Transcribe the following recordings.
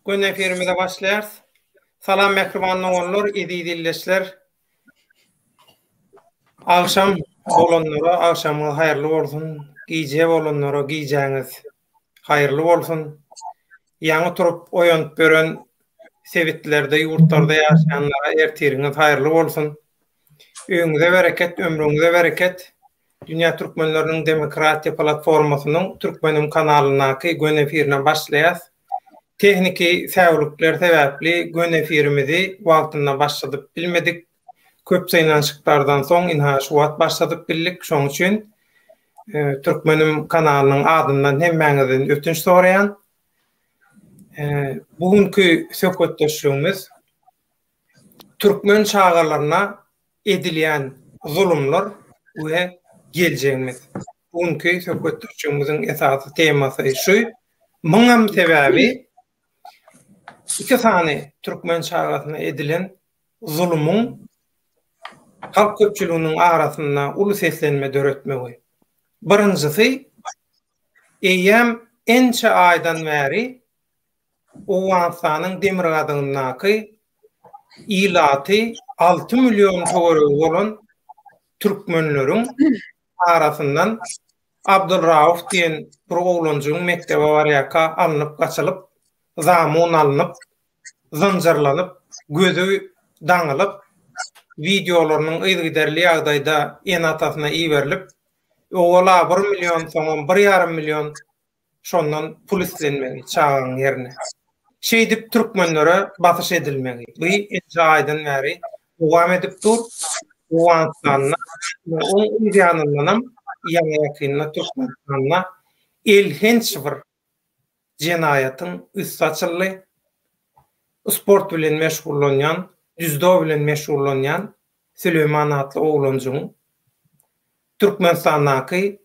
Göni efirimize başlaýarys. Salam mähriban doganlar, eziz ildeşler. Agşam bolanlara agşamyňyz haýyrly bolsun, gije bolanlara gijäňiz haýyrly bolsun. Ýaňy turup oýanyp ýören sebitlerde, ýurtlarda ýaşaýanlara ertiriňiz haýyrly bolsun. Öýüňize bereket, ömrüňize bereket. Dünýä Türkmenleriniň Demokratiýa platformasynyň Türkmenim kanalyndaky göni efirine başlaýas. Tehniki säwlikler sebäpli göni efirimizi wagtynda başladyp bilmedik. Köp synanyşyklardan soň ynha şu wagt başladyp bildik. Şonuň üçin Türkmenim kanalynyň adyndan hemmäňizden ötünç soraýan. Bu günki söhbetdeşligimiz türkmen çagalaryna edilýän zulumlar we geljegimiz. Bu günki söhbetdeşligimiziň esasy temasy şu. Muňam sebäbi iki sany türkmen çagasyna edilen zulumyň halk köpçüliginiň arasynda uly seslenme döretmegi. Birinjisi, eýýäm ençe aýdan bäri Owganystanyň demirgazygyndaky ilaty 6 million töweregi bolan türkmenleriň arasyndan Abdulrauf diýen bir oglanjygyň mekdebe barýarka alnyp gaçylyp, zamun alnyp, zynjyrlanyp, gözi daňylyp, wideolarynyň yzygiderli ýagdaýda ene-atasyna iberilip, owal-a bir million, soňam bir ýarym million şondan pul islenmegi çagaň ýerine. Şeýdip türkmenlere basyş edilmegi. Bu ençe aýdan bäri dowam edip dur. Owganystanda oň yz ýanyndanam ýaňy ýakynda Türkmenistanda elhenç bir jenaýatyň üsti açyldy. Sport bilen meşgullanýan, dzýudo bilen meşgullanýan Süleýman atly oglanjygyň Türkmenistandaky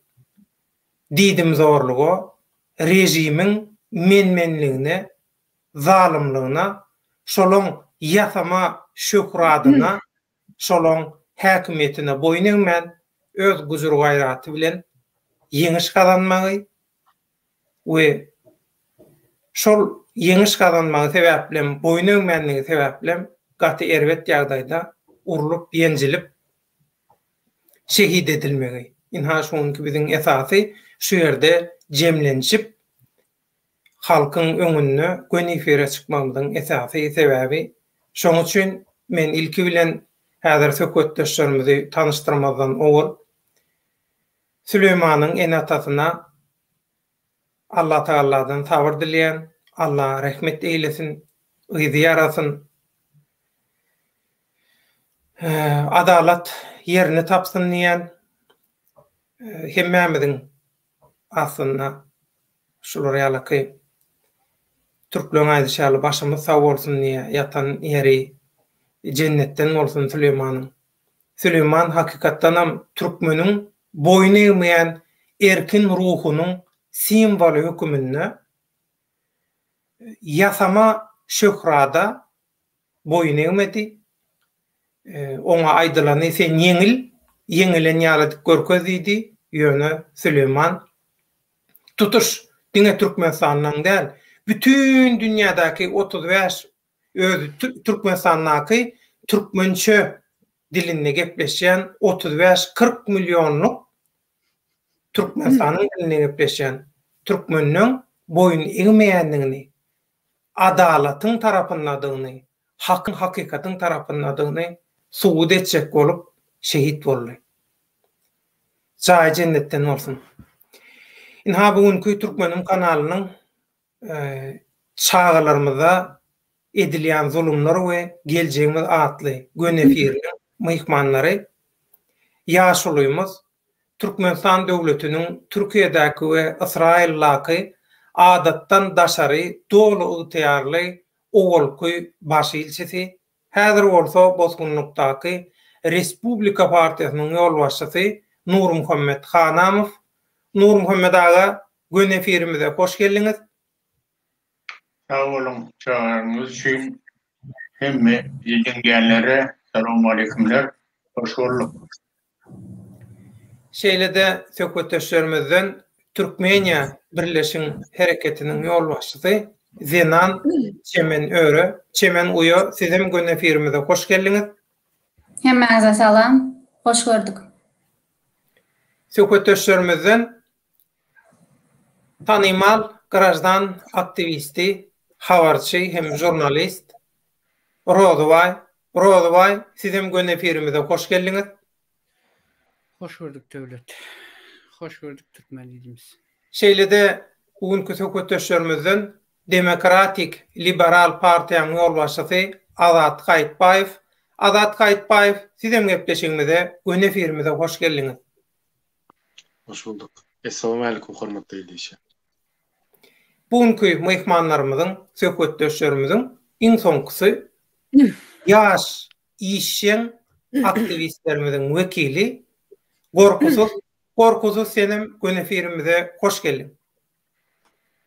diýdimzorluga, režimiň men-menligine, zalymlygyna, şolaň ýasama şöhradyna, şolaň häkimiýetine boýun egmän, öz gujur-gaýraty bilen ýeňiş gazanmagy we şol ýeňiş gazanmagy sebäplem, boýun egmänligi sebäplem gaty erbet ýagdaýda urlup, ýenjilip, şehit edilmegi. Ynha şu günki biziň esasy şu ýerde jemlenişip halkyň öňünde göni efire çykmagymyzyň esasy sebäbi. Şoň üçin men ilki bilen häzir söhbetdeşlerimizi tanyşdyrmazdan owal Süleýmanyň ene-atasyna Allatagaladan sabyr dileýän, Alla rehmet eýlesin, yzy ýarasyn. Adalat ýerini tapsyn diýýän. Hemmämiziň aslynda şular ýalyky türkleň aýdyşy ýaly başymyz sag bolsun diýýär. Ýatan ýeri jennetden bolsun Süleýmanyň. Süleýman hakykatdanam türkmeniň boýun egmeýän erkin ruhunyň simwoly höküminde ýasama şöhrada boýun egmedi. Oňa aýdylany sen ýeňil, ýeňilen ýaly edip görkez diýdi. Ýöne Süleýman tutuş diňe Türkmenistandan däl, bütin dünýädäki 35 özi Türkmenistandaky türkmençe dilinde gepleşýän 35-40 millionlyk Türkmenistanyň dilinde gepleşýän türkmeniň boýun egmeýändigini, adalatyň tarapyndadygyny, hakyň hakykatyň tarapyndadygyny subut etjek bolup şehit boldy. Jaýy jennetden bolsun. Ynha bu günki Türkmeniň kanalynyň Çagalarymyza edilýän zulumlar we geljegimiz atly göni efiriniň myhmanlary ýaşulymyz, Türkmenistan döwletiniň Türkiýedäki we Ysraýyldaky adatdan daşary doly ygtyýarly owalky baş ilçisi, häzir bolsa bosgunlykdaky Respublika partiýasynyň ýolbaşçysy Nurmuhammet Hanamow. Nurmuhammet aga, Göni efirimize hoş geldiňiz. Sag boluň çagyrynyňyz üçin hemme bizi diňleýänlere salowmaleýkimler hoş bolduk. Zenan Çemen Öre. Çemen uýa, sizem göni efirimize hoş geldiňiz. Hemmäňize salam, hoş gördük. Söhbetdeşlerimizden tanymal graždan aktiwisti, habarçy hem žurnalist Rozybaý. Rozybaý, sizem göni efirimize hoş geldiňiz. Hoş gördük Döwlet. Hoş gördük türkmen ilimiz. Şeýle-de bu günki söhbetdeşlerimizden Demokratik Liberal partiýanyň ýolbaşçysy Azat Gaýytbaýew. Azat Gaýytbaýew, sizem gepleşigimize, göni efirimize hoş geldiňiz. Hoş bulduk. Essalawmaleýkum hormatly ildeşler. Bu günki myhmanlarymyzyň, söhbetdeşlerimiziň iň soňkusy ýaş işjeň aktiwistlerimiziň wekili Gorkusyz. Gorkusyz senem göni efirimize hoş geldiň.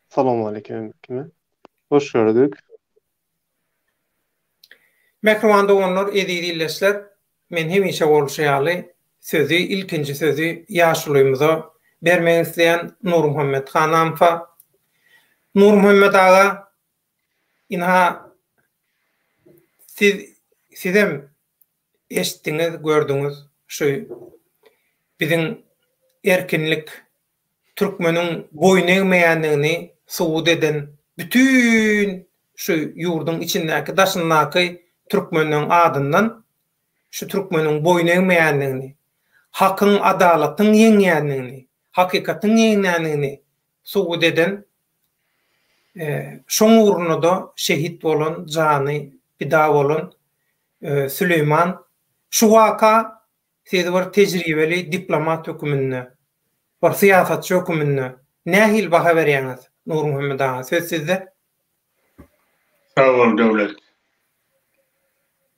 Salowmaleýkim hemmekime. Hoş gördük. Mähriban doganlar, eziz ildeşler, men hemişe bolşy ýaly sözi, ilkinji sözi ýaşulymyza bermek isleýän Nurmuhammet Hanamowa. Nurmuhammet aga, ynha siz sizem eşitdiňiz, gördüňiz şu biziň erkinlik türkmeniň boýun egmeýändigini subut eden bütin şu ýurduň içindäki daşyndaky türkmenleň adyndan şu türkmeniň boýun egmeýändigini, hakyň adalatyň ýeňýändigini, hakykatyň ýeňýändigini subut eden şoň ugrunda-da şehit bolan jany pida bolan Süleýman şu waka Siz bir tejribeli diplomat höküminde, bir syýasatçy höküminde nähili baha berýäňiz, Nurmuhammet aga, söz sizde. Sag bol Döwlet.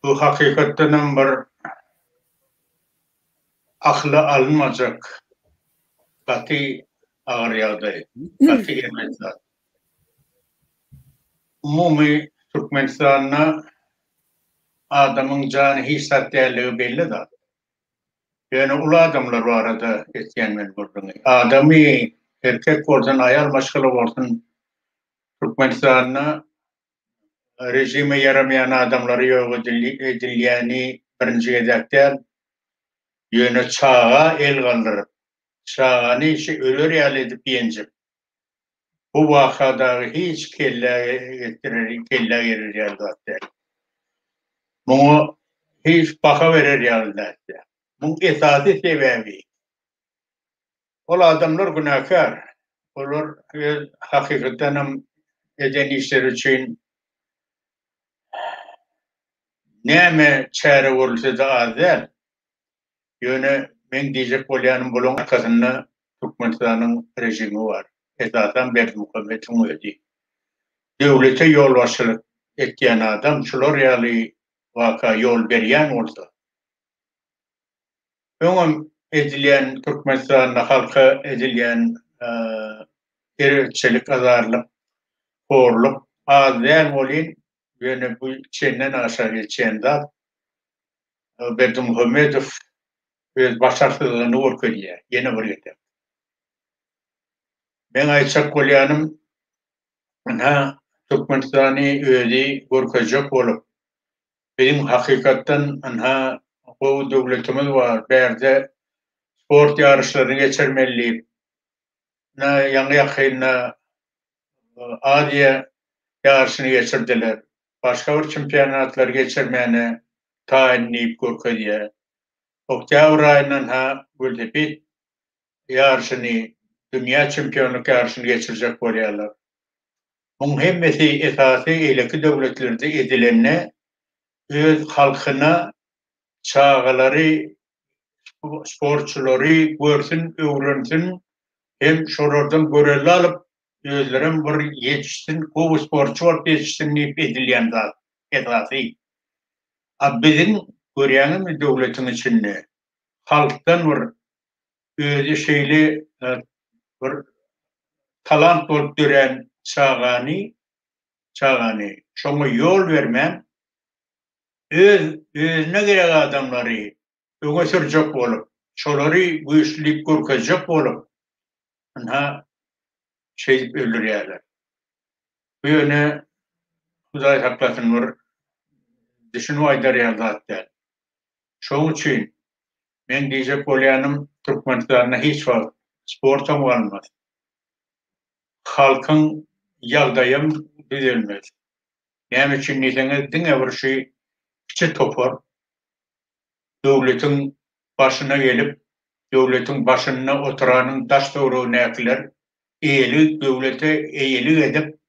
Bu hakykatdanam bir akyla alynmajak gaty agyr ýagdaý, gaty erbet zat. Umumy Türkmenistanda Adamyň jany hiç zat dälligi belli zat. Ýöne uly adamlar barada etýän men gürrüňi. Adamy erkek bolsun, aýal maşgala bolsun Türkmenistanda režime ýaramaýan adamlary ýok edilýäni birinji gezek däl. Ýöne çaga el galdyryp, çagany şu öler ýaly edip ýenjip, Bu waka dagy hiç kellä getirer, kellä geler ýaly zat däl. Muňa hiç baha berer ýaly zat däl. Muň esasy sebäbi ol adamlar günäkär. Olar öz hakykatdanam eden işleri üçin näme çäre görülse-de az däl. Ýöne meň diýjek bolýanym bulaň arkasynda Türkmenistanyň režimi bar. Esasan Berdimuhamediň özi. Döwlete ýolbaşçylyk etýän adam şular ýaly waka ýol berýän bolsa, öňem edilýän Türkmenistanda halka edilýän erbetçilik, azarlyk, horluk az däl welin, ýöne bu çenden aşa geçýän zat. Berdimuhamedow öz başarsyzlygyny görkezýär ýene bir gezek. Meň aýtjak bolýanym, ynha, Türkmenistany özi görkezjek bolup, biziň hakykatdan ynha gowy döwletimiz bar, bärde sport ýaryşlaryny geçirmeli diýip, ynha ýaňy-ýakynda Aziýa ýaryşyny geçirdiler. Başga bir çempionatlary geçirmäne taýyn diýip görkezýär. Oktýabr aýyndan-ha welosiped ýaryşyny, dünýä çempionlyk ýaryşyny geçirjek bolýarlar. Muň hemmesi esasy eýleki döwletlerde edilende öz halkyna çagalary, sportçulary görsün, öwrensin hem şolardan görelde alyp özlerem bir ýetişsin, gowy sportçy bolup ýetişsin diýip edilýän zat esasy. A biziň görýäňizmi döwletiň içinde halkdan bir özi şeýle bir talant bolup dörän çagany çagany şoňa ýol bermän öz özüne gerek adamlary öňe sürjek bolup, şolary güýçli diýip görkezjek bolup, ynha, şeýdip öldürýärler. Bu ýöne Hudaý saklasyn bir düşünip aýdar ýaly zat däl. Şoň üçin meň diýjek bolýanym Türkmenistanda hiç wagt sportam galmaz. Halkyň ýagdaýam düzelmez. Näme üçin diýseňiz diňe bir şu kiçi topar döwletiň başyna gelip, döwletiň başynda oturanyň daş-töweregindäkiler eýelik döwlete eýelik edip,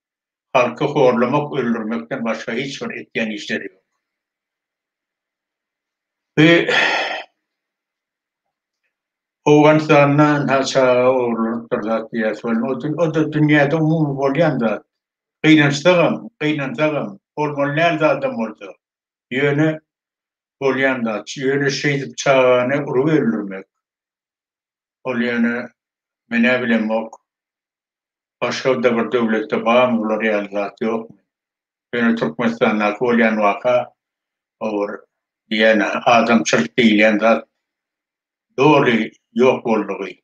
halky horlamak, öldürmekden başga hiç bir etýän işleri ýok. Bu Owganystanda ynha çaga ogurlanypdyr zat diýýäs welin, o-da dünýäde umumy bolýan zat. Gynansagam, gynansagam, bolmaly däl zadam bolsa. Ýöne bolýan zat. Ýöne şeýdip çagany urup öldürmek, ol ýöne men-ä bilemok, başga-da bir döwletde barmy bular ýaly zat ýokmy? Ýöne Türkmenistandaky bolýan waka o bir diýýän-ä adamçylyk diýilýän zat doly ýok boldugy.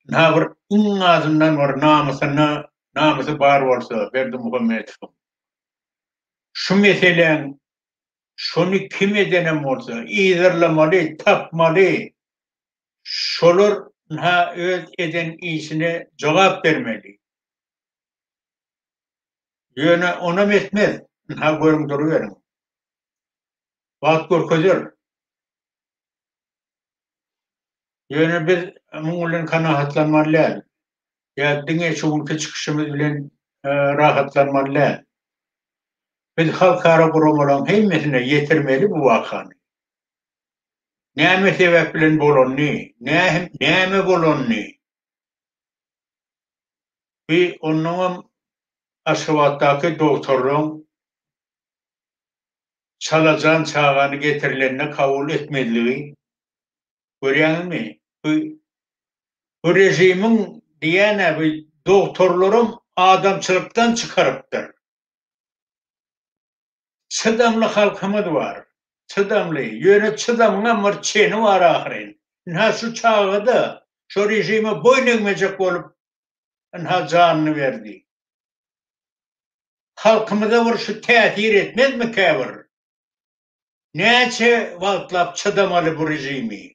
Ynha bir iň azyndan bir namysyna namysy bar bolsa Berdimuhamedowyň şu meseläň şony kim edenem bolsa yzarlamaly, tapmaly, şolar ynha öz eden işine jogap bermeli. Ýöne onam etmez, ynha görüň duruberiň. Wagt görkezer. Ýöne biz muň bilen kanagatlanmaly däl. Ýa diňe şu günki çykyşymyz bilen rahatlanmaly däl. Biz halkara guramalaryň hemmesine ýetirmeli bu wakany. Näme sebäp bilen bolanyny, näme bolanyny. Bi onnoňam Aşgabatdaky dogtorlaryň çalajan çagany getirilende kabul etmezligi görýäňizmi? Bu bu režimiň diýýän-ä bu dogtorlaram adamçylykdan çykarypdyr. Çydamly halkymyz bar. Çydamly. Ýöne çydamyňam bir çeni bar ahyryn. Ynha şu çaga-da şo režime boýun egmejek bolup ynha janyny berdi. Halkymyza bir şu täsir etmezmikä bir? Näçe wagtlap çydamaly bu režimi?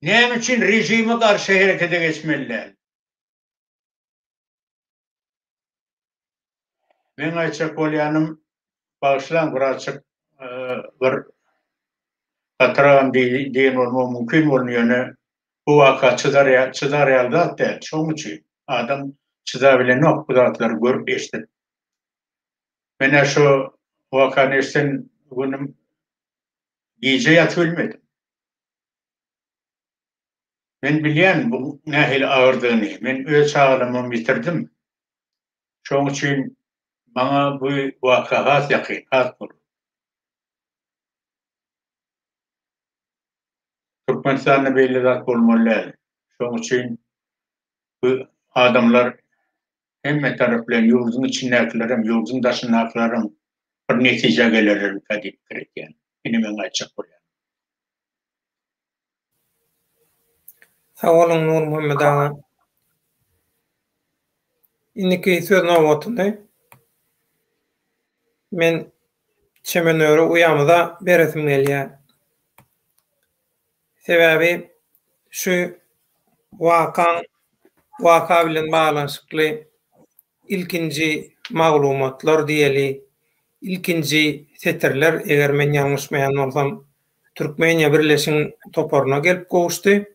Näme üçin režime garşy herekete geçmeli däl? Meň aýtjak bolýanym, bagyşlaň birazjyk bir gatyragam diýen bolmagym mümkin boldy, ýöne bu waka çydar çydar ýaly zat däl. Şonuň üçin adam çydabilenok bu zatlary görüp eşidip. Men-ä şu wakany eşiden günüm gije ýatyp bilmedim. Men bilýän bu nähili agyrdygyny. Men öz çagalarymam ýitirdim. Şonuň üçin maňa bu waka has ýakyn, has uly. Türkmenistanda beýle zat bolmaly däl. Şonuň üçin bu adamlar hemme tarap bilen ýurduň içindäkilerem, ýurduň daşyndakylaram bir netijä gelerlermikä diýip pikir edýän. Ine meň aýtjak bolýanym. Sag boluň Nurmuhammet aga. Indiki söz nobatyny men Çemenöri uýamyza beresim gelýär. Sebäbi şu wakaň waka bilen baglanyşykly ilkinji maglumatlar diýeli, ilkinji setirler, eger men ýalňyşmaýan bolsam, Türkmeniýa birleşiň toparyna gelip gowuşdy.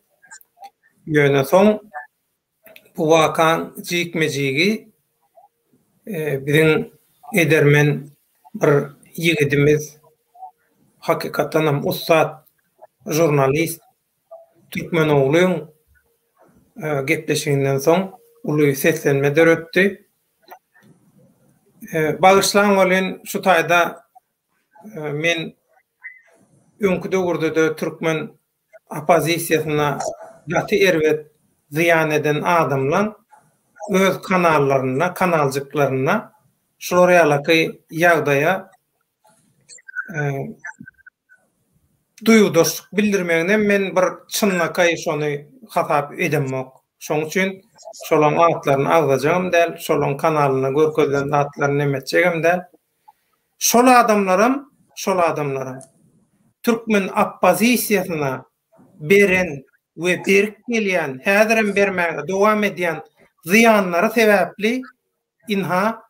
Ýöne soň bu wakaň jikme-jigi biziň edermen bir ýigidimiz, hakykatdanam ussat žurnalist Türkmenoglyň gepleşiginden soň uly seslenme döretdi. Bagyşlaň welin şu taýda men öňki döwürde-de türkmen oppozisiýasyna gaty erbet zyýan eden adamlaň öz kanallarynda, kanaljyklarynda şular ýalaky ýagdaýa duýgudaşlyk bildirmeginem men bir çynlakaý şony hasap edemok. Şoň üçin şolaň atlaryny agzajagam däl, şolaň kanalynda görkezilen zatlaryny neme etjegem däl. Şol adamlaram, şol adamlaram türkmen oppozisiýasyna beren we berip gelýän, häzirem bermäge dowam edýän zyýanlary sebäpli ynha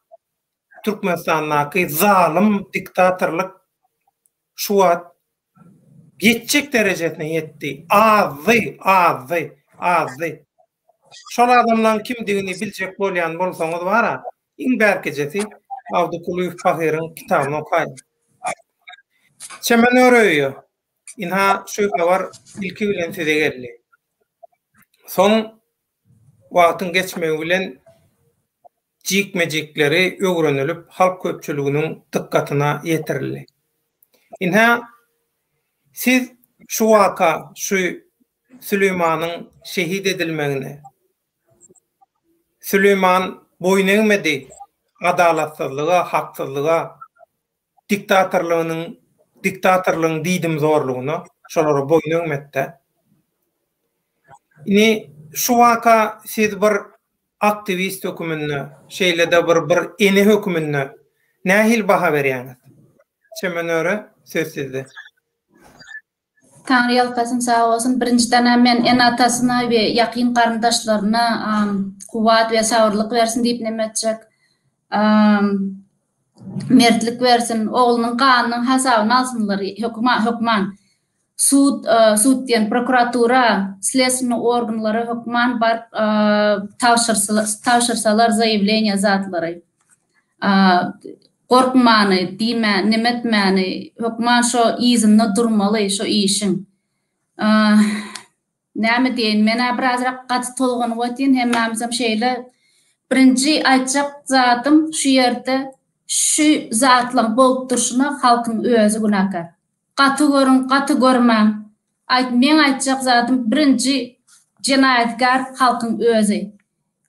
Türkmenistandaky zalym diktatorlyk şu wagt ýetjek derejesine ýetdi. Azdy, azdy, azdy. Şol adamlaň kimdigini biljek bolýan bolsaňyz bara, iň bärkijesi Abdy Kulyýew pahyryň kitabyny okaýyň. Çemen Öreýew, ynha şu habar ilki bilen size geldi. Soň wagtyň geçmegi bilen jikme-jikleri öwrenilip halk köpçüliginiň dykgatyna ýetirildi. Ynha, siz şu waka, şu Süleýmanyň şehit edilmegine, Süleýman boýun egmedi adalatsyzlyga, haksyzlyga, diktatorlygynyň diktatorlygyň diýdimzorlugyna şolara boýun egmekde. Indi şu waka siz bir aktiwist höküminde, şeýle-de bir bir ene höküminde nähili baha berýäňiz? Çemen Öre, söz sizde. Taňry ýalkasyn sag bolsun. Birinjiden-ä men ene-atasyna we ýakyn garyndaşlaryna kuwwat we sabyrlyk bersin diýip neme etjek. Mertlik bersin. Oglunyň ganynyň hasabyny alsynlar hökman. Sud sud diýen prokuratura, slestwennyý organlara hökman baryp tabşyrsalar zaýawleniýa zatlary. Gorkmany, diýmän, neme etmäni, hökman şo yzynda durmaly şo işiň. Näme diýeýin, men-ä birazrak gaty tolgunyp otyryn, hemmämizem şeýle. Birinji aýtjak zadym şu ýerde şu zatlaň bolup durşuna halkyň özi günäkär. Gaty görüň, gaty görmäň. Aýt, meň aýtjak zadym birinji jenaýatkär halkyň özi.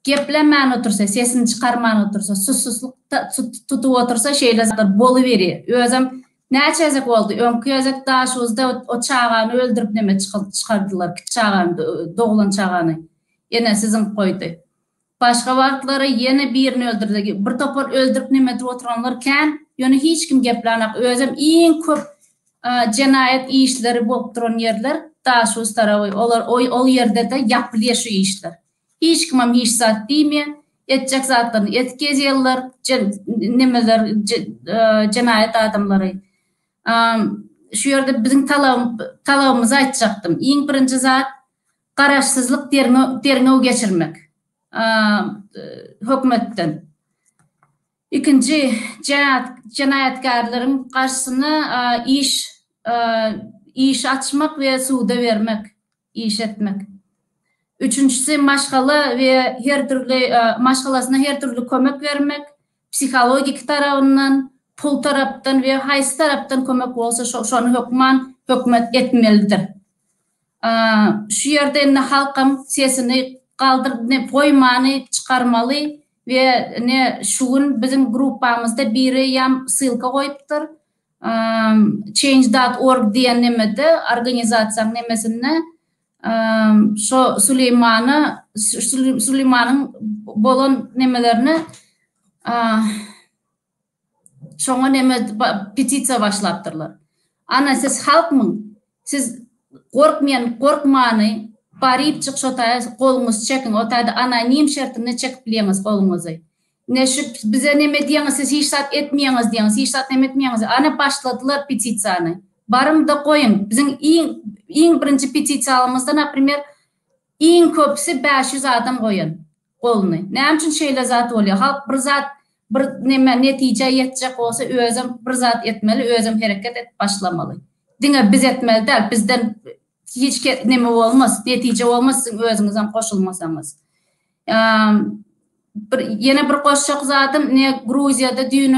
Geplemän otursa, sesini çykarman otursa, sussuslyk tutup otursa şeýle zatlar boluberýär. Özem näçe gezek boldy, öňki gezek Daşoguzda o çagany öldürip neme çykardylar, kiçi çagany, doglan çagany. Enesi zyňyp goýdy. Başga wagtlary ýene birini öldürdi. Bir topar öldürip neme edip oturanlar kän, ýöne hiç kim geplänak. Özem iň köp jenaýat işleri bolup duran ýerler Daşoguz taraby. Olar ol ýerde-de ýapylýar şu işler. Hiç kimem hiç zat diýmeýär. Etjek zatlaryny edip gezýärler, nemeler, jenaýat adamlary. Şu ýerde biziň talabymyzy aýtjakdym. Iň birinji zat, garaşsyzlyk derňew geçirmek hökümetden. Ikinji, jenaýatkärleriň garşysyna iş iş açmak we suda bermek. iş etmek. Üçünjisi, maşgala we her dürli maşgalasyna her dürli kömek bermek, psihologiki tarabyndan, pul tarapdan we haýsy tarapdan kömek bolsa şony hökman hökümet etmelidir. Şu ýerde indi halkam sesini galdyr ne goýmany çykarmaly we ne şu gün biziň gruppamyzda biri ýam ssylka goýupdyr. Change dot org diýen nemede, organizasiýaň nemesinde şo Suleýmana, Suleýmanyň bolan nemelerini şoňa neme petisiýa başlapdyrlar. Ana siz halkmyň? Siz gorkmaýan gorkmany barypjyk şo taýa goluňyzy çekiň, o taýda anonim şertinde çekip bilýäňiz goluňyzy. Ine şu bize neme diýeňiz siz hiç zat etmeýäňiz diýeňiz hiç zat neme etmeýäňiz ana başladylar petisiýany baryňda goýuň biziň iň iň birinji petisiýalymyzda naprimer iň köpüsi 500 adam goýan goluny näme üçin şeýle zat bolýar halk bir zat bir neme netijä ýetjek bolsa özem bir zat etmeli özem hereket edip başlamaly diňe biz etmeli däl bizden hiç neme bolmaz netije bolmaz siziň özüňizem goşulmasaňyz Bir ýene bir goşjak zadym ne Gruziýada düýn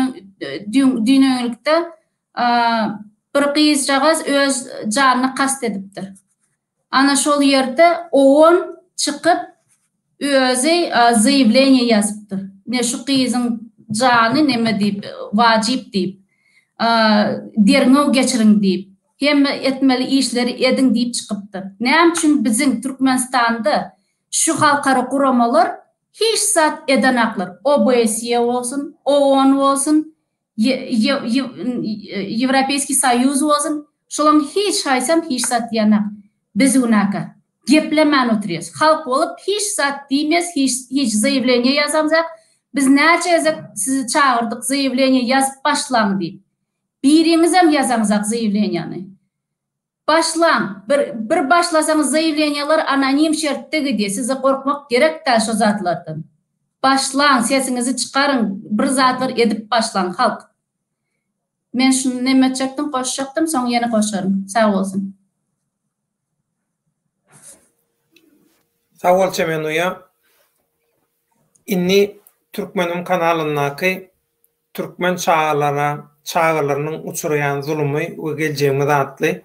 düýn öňňülikde bir gyzjagaz öz janyna kast edipdir. Ana şol ýerde OON çykyp özi zaýawleniýe ýazypdyr. Ne şu gyzyň jany neme diýip wajyp diýip. Derňew geçiriň diýip. Hemme etmeli işleri ediň diýip çykypdyr. Näme üçin biziň Türkmenistanda. Şu halkara guramalar hiç zat edenaklar. OBSE bolsun, OON bolsun, Ýewropeýskiý Soýuz bolsun, şolaň hiç haýsam hiç zat diýenak. Biz günäkär. Geplemän otyrýas. Halk bolup hiç zat diýmeýäs, hiç hiç zaýawleniýe ýazamzak. Biz näçe gezek sizi çagyrdyk zaýawleniýe ýazyp başlaň diýip. Biriňizem ýazaňzak zaýawleniýany. Başlaň. Bir bir başlasaňyz zaýawleniýalar anonim şertde gidýär. Size gorkmak gerek däl şo zatlardan. Başlaň, sesiňizi çykaryň, bir zatlar edip başlaň halk. Men şuny neme etjekdim, goşjakdym, soň ýene goşaryn. Sag bolsun. Sag bol Çemen uýa. Indi Türkmenim kanalyndaky Türkmen çagalara çagalarynyň uçraýan zulumy we geljegimiz atly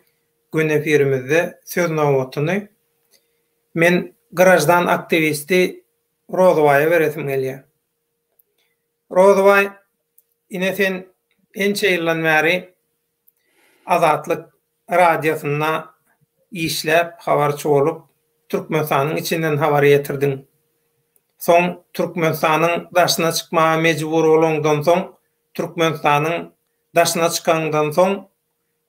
göni efirimizde söz nobatyny men graždan aktiwisti Rozybaýa beresim gelýär. Rozybaý ine sen ençe ýyldan bäri Azatlyk Radiosynda işläp, habarçy bolup, Türkmenistanyň içinden habar ýetirdiň. Soň Türkmenistanyň daşyna çykmaga mejbur bolaňdan soň, Türkmenistanyň daşyna çykaňdan soň,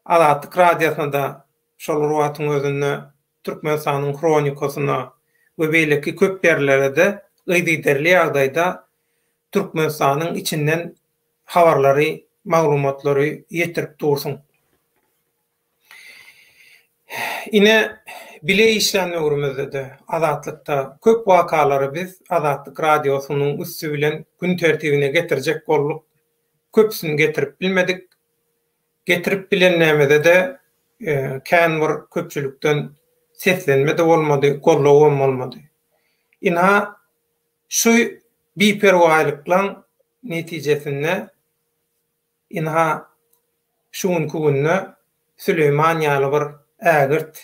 Azatlyk Radiosyna-da şol bir wagtyň özünde Türkmenistanyň Hronikasyna we beýleki köp ýerlere-de yzygiderli ýagdaýda Türkmenistanyň içinden habarlary, maglumatlary ýetirip dursuň. Ine, bile işlän döwrümizde-de, Azatlykda köp wakalary biz Azatlyk Radiosynyň üsti bilen gün tertibine getirjek bolduk. Köpüsini getirip bilmedik. Getirip bilenlerimize-de kän bir köpçülikden seslenme-de bolmady, gollawam bolmady. Ynha, Şu biperwaýlyklaň netijesinde ynha şu günki günde Süleýman ýaly bir ägirt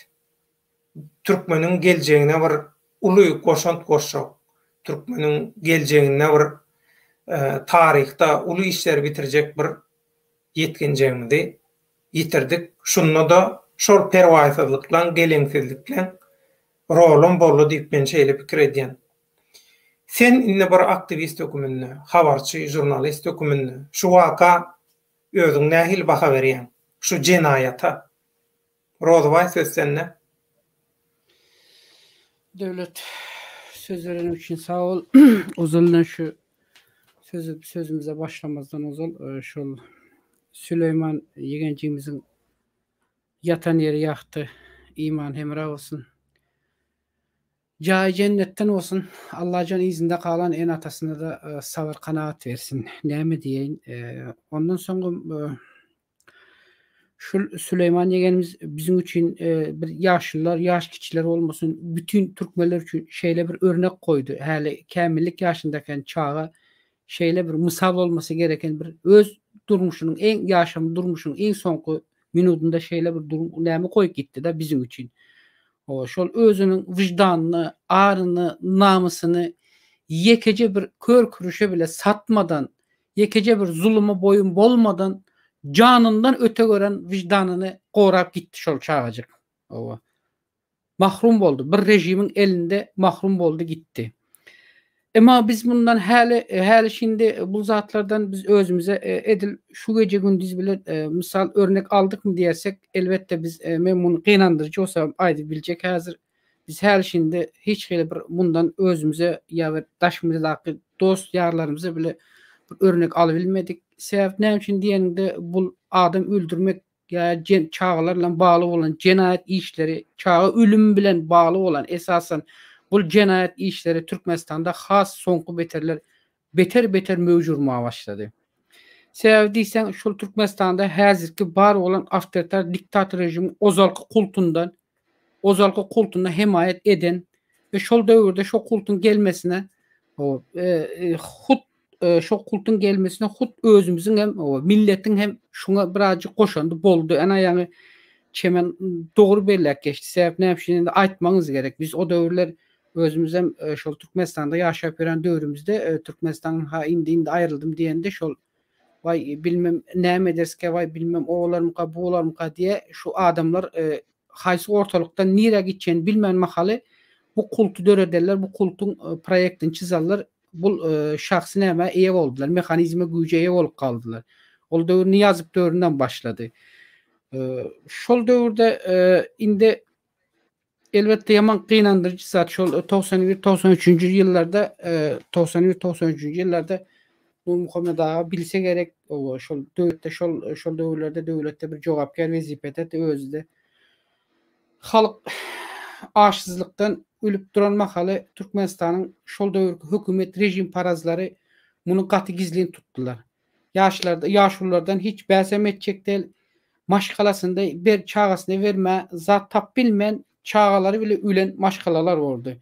türkmeniň geljegine bir uly goşant goşjak, türkmeniň geljeginde bir taryhda uly işleri bitirjek bir ýetginjegimizi ýitirdik. Şunda-da şol perwaýsyzlyklaň, geleňsizlikleň rolam boldy diýip men şeýle pikir edýän. Sen indi bir aktiwist höküminde, habarçy, žurnalist höküminde şu waka özüň nähili baha berýäň? Şu jenaýata? Rozybaý söz sende. Döwlet söz bereniň üçin sag bol. Ozalyndan şu sözü sözümize başlamazdan ozal şol Süleýman ýegenjigimiziň Ýatan ýeri ýagty, iman hemra bolsun. Jaýy jennetden bolsun. Allajan yzynda galan ene-atasyna-da sabyr kanagat bersin. Näme diýeýin. Ondan soňam şul Süleýman ýegenimiz biziň üçin bir ýaşulular, ýaş kiçiler bolmasyn, bütin türkmenler üçin şeýle bir örnek goýdy. Häli kämillik ýaşyndakan çaga şeýle bir mysal bolmasy gereken bir öz durmuşynyň iň ýaşan durmuşynyň iň soňky minudynda şeýle bir durum näme goýup gitdi-de biziň üçin. O şol özüniň wyždanyny, aryny, namysyny ýekeje bir kör kürüşe bile satmadan, ýekeje bir zuluma boýun bolmadan janyndan öte gören wyždanyny gorap gitdi şol çagajyk. Owa. Mahrum boldy. Bir režimiň elinde mahrum boldy gitdi. Emma biz mundan häli häli şindi bu zatlardan biz özümize edil şu gece gündiz bile mysal örnek aldykmy diýersek elbetde biz men muny gynandyryjy bolsa aýdyp biljek häzir biz häli şindi hiç hili bir mundan özümize ýa bir daşymyzdaky dost ýarlarymyza bile bir örnek alybilmedik. Sebäp näme üçin diýeniňde bul adam öldürmek ýa çagalar bilen bagly bolan jenaýat işleri, çaga ölümi bilen bagly bolan esasan bul jenaýat işleri Türkmenistanda has soňky beterler beter-beter möwç urmaga başlady. Sebäbi diýseň şol Türkmenistanda häzirki bar bolan awtoritar diktator režimiň ozalky kultundan ozalky kultuna hemaýat eden we şol döwürde şo kultuň gelmesine hut şo kultuň gelmesine hut özümiziň hem milletiň hem şuňa birazjyk goşandy boldy. Ana ýaňy Çemen dogry belläp geçdi. Sebäp näme üçin indi aýtmagyňyz gerek. Biz o döwürler özümiz hem şol Türkmenistanda ýaşap ýören döwrümizde Türkmenistan ha indi indi aýryldym diýende şol waý bilmem näme ederskä waý bilmem o bolarmyka bu bolarmyka diýe şu adamlar haýsy ortalykdan nirä gitjegini bilmän mahaly. Bu kulty döredenler, bu kultuň proýektini çyzanlar bul şahsy nämä eýe boldular, mehanizme güýje eýe bolup galdylar. Ol döwür Nyýazow döwründen başlady. Şol döwürde indi elbetde ýaman gynandyryjy zat şol 91 93-nji ýyllarda 91 93-nji ýyllarda Nurmuhammet aga bilse gerek, şol döwletde şol şol döwürlerde döwletde bir jogapkär wezipede özi-de Halk açsyzlykdan ölüp duran mahaly Türkmenistanyň şol döwürki hökümet režimparazlary muny gaty gizlin tutdular. Ýaşlarda, ýaşululardan hiç bäsem etjek däl, maşgalasynda ber çagasyna bermä zat tap bilmän çagalary bile ölen maşgalalar boldy.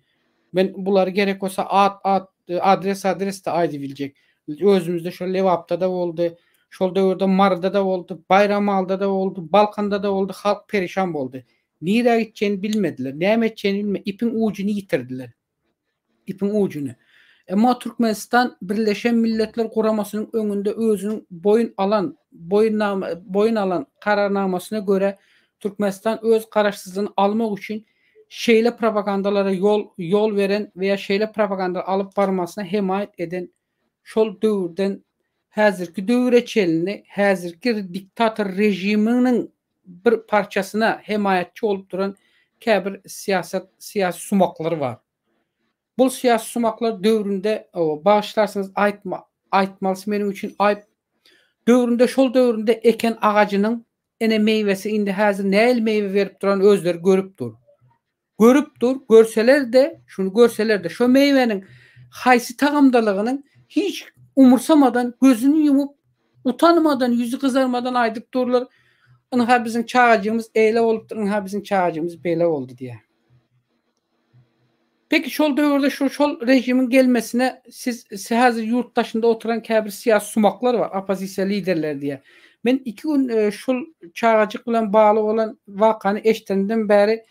Men bulary gerek bolsa at at adres adres de aýdybiljek. Özümizde şol Lebapda-da boldy. Şol döwürde Maryda-da boldy, Baýramalyda-da boldy, Balkanda-da boldy, halk perişan boldy. Nirä gitjegini bilmediler, näme etjegini bilme, ipiň ujuny ýitirdiler. Ipiň ujuny. Emma Türkmenistan Birleşen Milletler Guramasynyň öňünde özüniň boýun alan, boýunnama, boýun alan kararnamasyna görä Türkmenistan öz garaşsyzlygyny almak üçin şeýle propagandalara ýol ýol beren we ýa şeýle propaganda alyp barmasyna hemaýat eden şol döwürden häzirki döwüre çenli häzirki diktator režiminiň bir parçasyna hemaýatçy bolup duran käbir syýasat syýasy sumaklar bar. Bul syýasy sumaklar döwründe bagyşlarsyňyz aýtma aýtmalysy meniň üçin aýp döwründe şol döwründe eken agajynyň ene meýwesi indi häzir nähili meýwe berip duran özleri görüp dur. Görüp dur, görseler-de, şuny görseler-de, şo meýwäniň haýsy tagamdalygynyň hiç umursamadan, gözüni ýumup, utanmadan, ýüzi gyzarmadan aýdyp durlar, Ynha biziň çagajygymyz eýle bolupdyr, ynha biziň çagajygymyz beýle boldy diýýär. Peki şol döwürde şu şol režimiň gelmesine siz häzir ýurt daşynda oturan käbir syýasy sumaklar bar, oppozisiýa liderleri diýýär. Men iki gün şol çagajyk bilen bagly bolan wakany eşidenimden bäri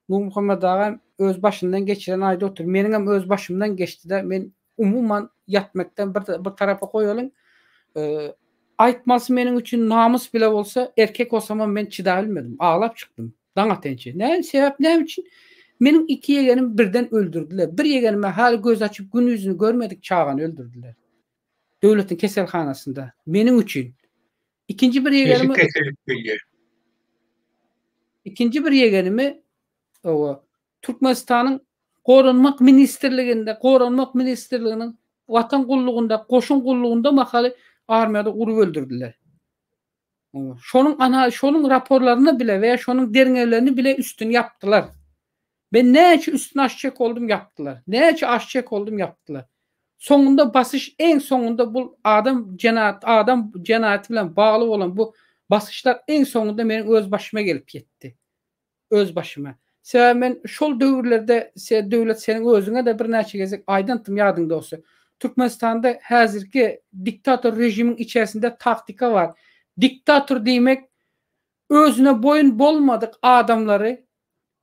Nurmuhammet agam öz başyndan geçiren aýdyp otyr. Meniňem öz başymdan geçdi-de, men umuman ýatmakdan bir bir tarapa goýalyň. Aýtmasy meniň üçin namys bile bolsa, erkek bolsamam men çydabilmedim. Aglap çykdym. Daň atynça. Näme sebäp näme üçin? Meniň iki ýegenim birden öldürdiler. Bir ýegenime hali göz açyp gün ýüzüni görmedik çagany öldürdiler. Döwletiň keselhanasynda. Meniň üçin. Ikinji bir ýegenimi Ikinji bir ýegenimi owa Türkmenistanyň Goranmak ministrliginde, Goranmak ministrliginiň Watan gullugynda, goşun gullugynda mahaly armiýada urup öldürdiler. Şonuň ana şonuň raporlaryny bile we şonuň derňewlerini bile üstüni ýapdylar. Men näçe üstüni açjak boldum ýapdylar. Näçe açjak boldum ýapdylar. Soňunda basyş iň soňunda bu adam jenaýat adam jenaýaty bilen bagly bolan bu basyşlar iň soňunda meniň öz başyma gelip ýetdi. Öz başyma. Sebäbi men şol döwürlerde se döwlet seniň özüňe-de birnäçe gezek aýdantdym ýadyňda bolsa. Türkmenistanda häzirki diktator režimiň içerisinde taktika bar. Diktator diýmek özüne boýun bolmadyk adamlary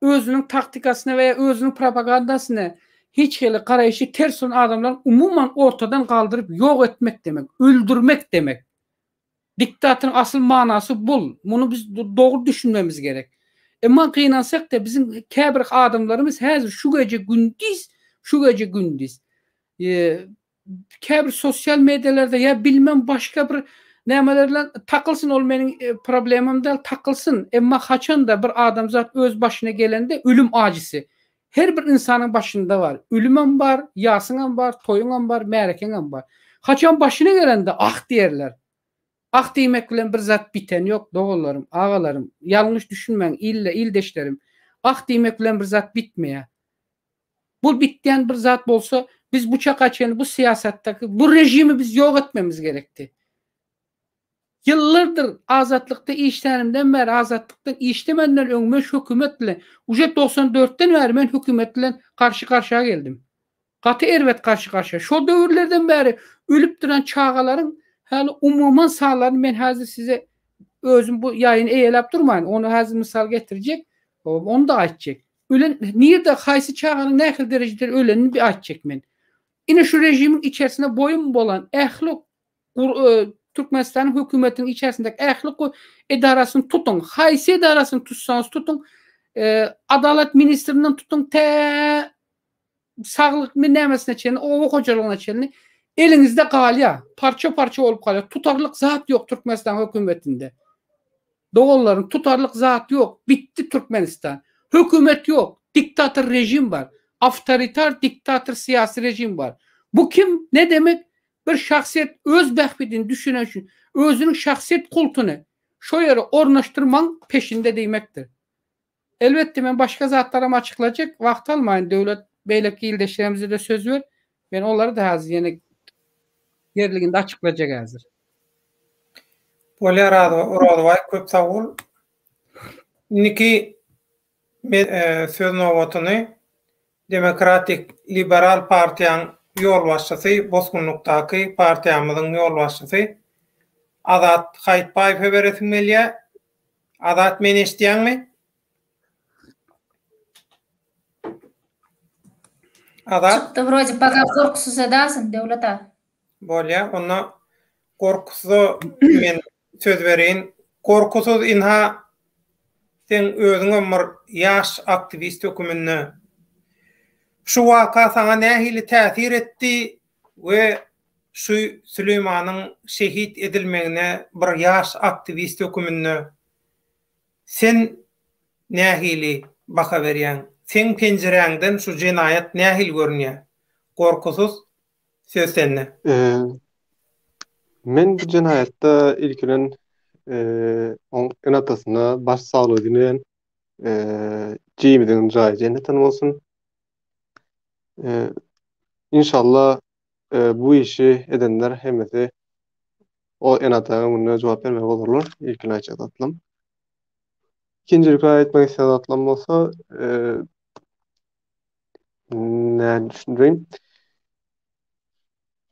özüniň taktikasyna we özüniň propagandasyna hiç hili garaýşy ters bolan adamlary umuman ortadan galdyryp ýok etmek demek, öldürmek demek. Diktatoryň asyl manasy bul. Muny biz dogry düşünmemiz gerek. Emma gynansak-da biziň käbir adamlarymyz häzir şu gece gündiz, şu gece gündiz käbir sosial medialarda ýa bilmem başga bir nämeler bilen takylsyn ol meniň problemam däl takylsyn. Emma haçanda bir adamzat öz başyna gelende ölüm ajysy Her bir ynsanyň başynda bar. Ölümem bar, ýasyňam bar, toýuňam bar, märekeňem bar. Haçan başyna gelende ah diýerler. Ah diýmek bilen bir zat biten ýok, doganlarym, agalarym. Ýalňyş düşünmäň, ille, ildeşlerim. Ah diýmek bilen bir zat bitmeýär. Bu bitýän bir zat bolsa, biz bu çaka çenli bu syýasatdaky bu režimi biz ýok etmemiz gerekdi. Ýyllardyr Azatlykda işlänimden bäri, Azatlykdan işlemenden öň men şu hökümet bilen, uje 94 den bäri men hökümet bilen garşy-garşa geldim. Gaty erbet garşy-garşa. Şol döwürlerden bäri ölüp duran çagalaryň häli umuman sanlaryny men häzir size özüm bu ýaýyny eýeläp durmaýyn. Ony häzir mysal getirjek, ony-da aýtjak. Ölen nirde haýsy çaganyň nähili derejede ölenini bir aýtjak men. Ine şu režimiň içerisinde boýun bolan ähli Türkmenistanyň hökümetiniň içerisindäki ähli edarasyny tutuň, haýsy edarasyny tutsaňyz tutuň, Adalat ministrinden tutuň tä. saglyk nämesine çenli, oba hojalygyna çenli eliňizde galýar. Parça-parça bolup galýar. Tutarlyk zat ýok Türkmenistan hökümetinde. Doganlarym tutarlyk zat ýok. Bitdi Türkmenistan. Hökümet ýok. Diktator rejim bar. Awtoritar diktator syýasy rejim bar. Bu kim? Ne demek? Bir şahsyýet öz bähbidini düşünen üçin özüniň şahsyýet kultuny şo ýere ornaşdyrmagyň peşinde diýmekdir. Elbetde men başga zatlaram açyklajak, wagt almaýyn Döwlet beýleki ildeşlerimize-de söz ber. Men olary-da häzir ýene ýerliginde açyklajak häzir. Bolýar Orazbaý köp sag bol. Indiki men söz nobatyny Demokratik Liberal partiýaň ýolbaşçysy, bosgunlykdaky partiýamyzyň ýolbaşçysy Azat Haýytbaýewe beresim gelýär. Azat meni eşidýäňmi? Azat. Çykdy wrode paka gorkusyz edasyn Döwlet aga. Bolýa onda gorkusyza men söz bereýin. Gorkusyz ynha seň özüňem bir ýaş aktiwist höküminde şu waka saňa nähili täsir etdi we şu Süleýmanyň şehit edilmegine bir ýaş aktiwist höküminde sen nähili baha berýäň? Seň penjiräňden şu jenaýat nähili görünýär? Gorkusyz söz sende. Men bu jenaýatda ilki bilen oň ene-atasyna baş saglygy dileýän. Jigimiziň jaýy jennetden bolsun. Inşallah bu işi edenler hemmesi o ene-ata öňünde jogap bermeli bolarlar. Ilkin aýtjak zatlarym. Ikinjilikde aýtmak isleýän zatlarym bolsa, näme düşündireýin?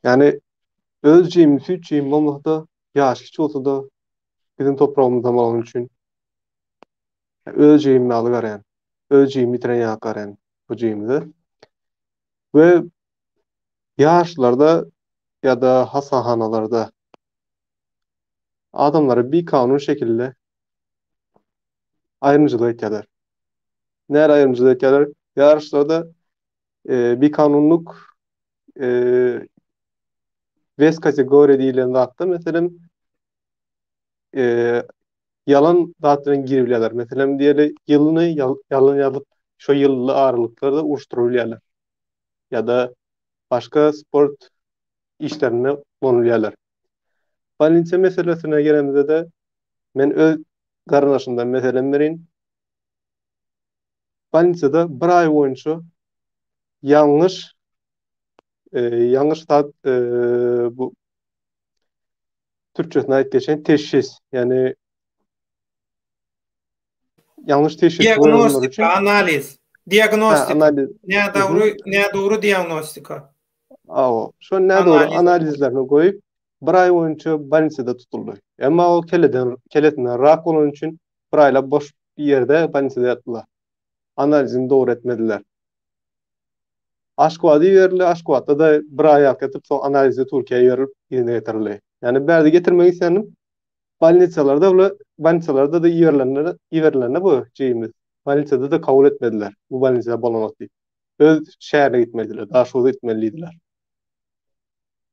Ýani öz jigim, süýt jigim bolmasa-da, ýaşy kiçi bolsa-da biziň topragymyzdan bolany üçin öz jigim ýaly garaýan. Öz jigimi ýitiren ýaly garaýan bu jigimize. We ýaşlarda ýa-da hassahanalarda adamlara bikanun şekilde aýrymçylyk etýärler. Näre aýrymçylyk etýärler? Ýaryşlarda e, bikanunlyk e, wes kategoriýa diýlen zatda meselem e, ýalan zat bilen girip bilýärler. Meselem diýeli ýylyny ýalan ýazyp şo ýylly aralyklarda uruşdyryp bilýärler. Ýa-da başga sport işlerinde ulanylýarlar. Bolnitsa meselesine gelemizde-de men öz garyndaşymdan meselem bereýin. Bolnitsada bir aý boýunça ýalňyş e, ýalňyş zat e, bu türkçesini aýyp geçeýin teşhis ýagny ýalňyş teşhis diagnostika analiz diagnostika analiz nädogry nädogry diagnostika Awa, şo nädogry analizlerini goýup bir aý boýunça bolnisada tutuldy. Emma ol keleden kelesinden rak bolany üçin bir aýlap boş ýerde bolnisada ýatdylar. Analizini dogry etmediler. Aşgabada iberildi, Aşgabatda-da bir aý ýalyk ýatyp, soň analize Türkiýä iberilip, yzyna getirildi. Ýagny bärde getirmek isleýänim, bolnisalarda bile, bolnisalarda-da iberilende, iberilende bu jigimiz, bolnisada-da kabul etmediler, bu bolnisada bolanok diýip. Öz şäherine gitmelidiler, Daşoguza gitmeli diýdiler.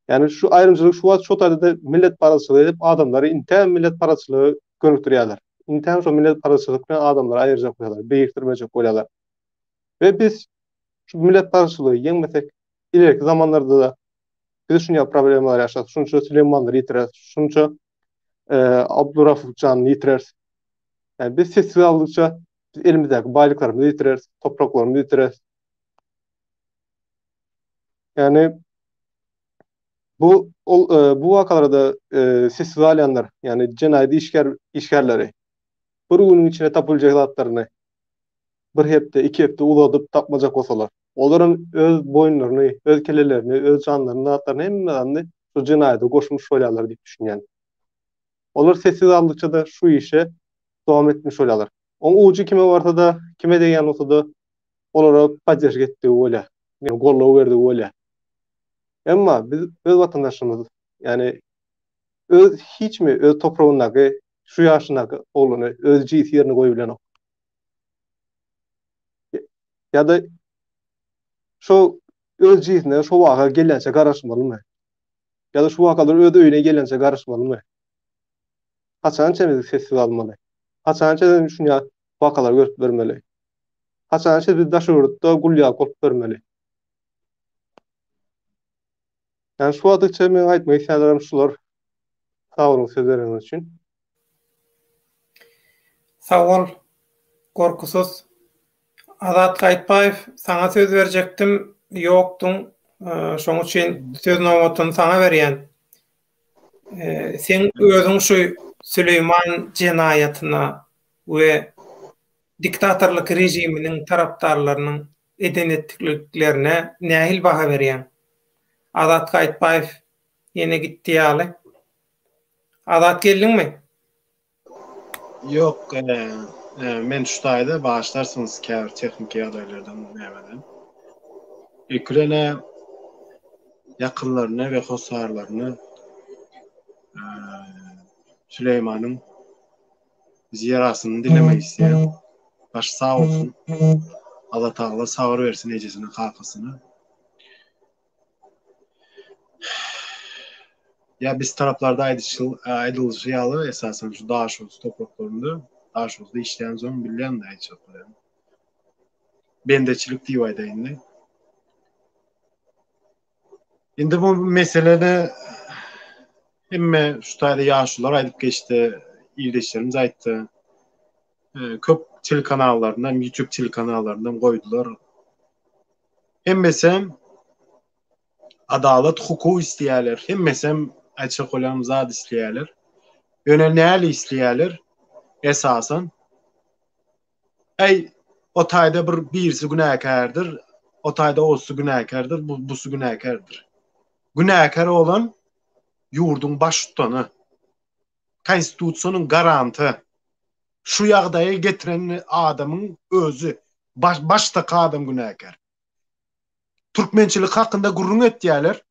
Ýagny şu aýrymçylyk şu wagt şo taýda-da milletparazçylyk edip adamlary intäm milletparazçylyga gönükdirýärler. Intäm şo milletparazçylyk bilen adamlary aýyrjak bolýarlar, birikdirmejek bolýarlar. We biz şu milletparazçylygy ýeňmesek ileriki zamanlarda-da biz şunýa problemalar ýaşarys, şunça Süleýmanlary ýitireris, şunça Abdurafuf janyny ýitireris. Ýagny biz sessiz galdykça biz elimizdäki baýlyklarymyzy ýitireris, topraklarymyzy ýitireris. Ýagny bu ol e, bu wakalarda e, sessiz galýanlar, ýagny jenaýat işgär işgärleri bir günüň içinde tapyljak zatlaryny bir hepde, iki hepde uzadyp tapmajak bolsalar, olaram öz boýunlaryny, öz kelelerini, öz janlaryny, zatlaryny hemme zadyny şu jenaýata goşmuş bolýarlar diýip düşünýän. Olar sessiz galdykça-da şu işe dowam etmiş bolýarlar. Oň ujy kime barsa-da, kime degýän bolsa-da, olara podderžka etdigi bolýar. Ýagny goldaw berdigi bolýar. Emma biz öz watandaşymyz, ýagny öz hiçmi öz topragyndaky şu ýaşyndaky oglany öz jigisi ýerine goýup bilenok. Ýa-da. Şo öz jisine şo waka gelýänçä garaşmalymy? Ýa-da şu wakalar öz öýüne gelýänçä garaşmalymy? Haçana çenli biz sessiz galmaly? Haçana çenli şuny wakalary görüp bermeli? Haçana çenli biz daşary ýurtda gul ýaly bolup bermeli? Ýani şu wagtça meň aýtmak isleýänlerim şular. Sag boluň söz bereniňiz üçin. Sag bol, Gorkusyz. Azat Gaýypbaýew, saňa söz berjekdim, ýokduň. Şoň üçin söz nobatyny saňa berýän. Seň özüň şu Süleýman jenaýatyna we diktatorlyk režiminiň tarapdarlarynyň eden-etdikliklerine nähili baha berýäň? Azat Gaýypbaýew ýene gitdi ýaly. Azat geldiňmi? Ýok, men şu taýda bagyşlarsyňyz käbir tehniki ýagdaýlardan nämeden. Ilki bilen-ä ýakynlaryna we hossarlaryna Süleýmanyň zyýaratyny dilemek isleýän. Başy sag bolsun. Allatagala sabyr bersin ejesine, kakasyna. Ýa biz taraplarda aýdylyşy ýaly, esasan şu Daşoguz topraklarynda, Daşoguzda işleýän soň bilýän-de aýtjak bolýan. Bendeçilik diýip aýdaýyn-da. Indi bu meselede hemme şu taýda ýaşulular aýdyp geçdi, ildeşlerimiz aýtdy. Köp telekanallaryndan, YouTube telekanallaryndan goýdular. Hemmesem adalat, hukuk isleýärler. Hemmesem aýtjak bolýanym zat isleýärler. Ýöne näli isleýärler? Esasan Äý, o taýda bir birisi günäkärdir, o taýda osy günäkärdir, bu busy günäkärdir. Günäkär bolan ýurduň baştutany, konstitusiýanyň garanty, şu ýagdaýa getiren adamyň özi, başdaky adam günäkär. Türkmençilik hakynda gürrüň etýärler.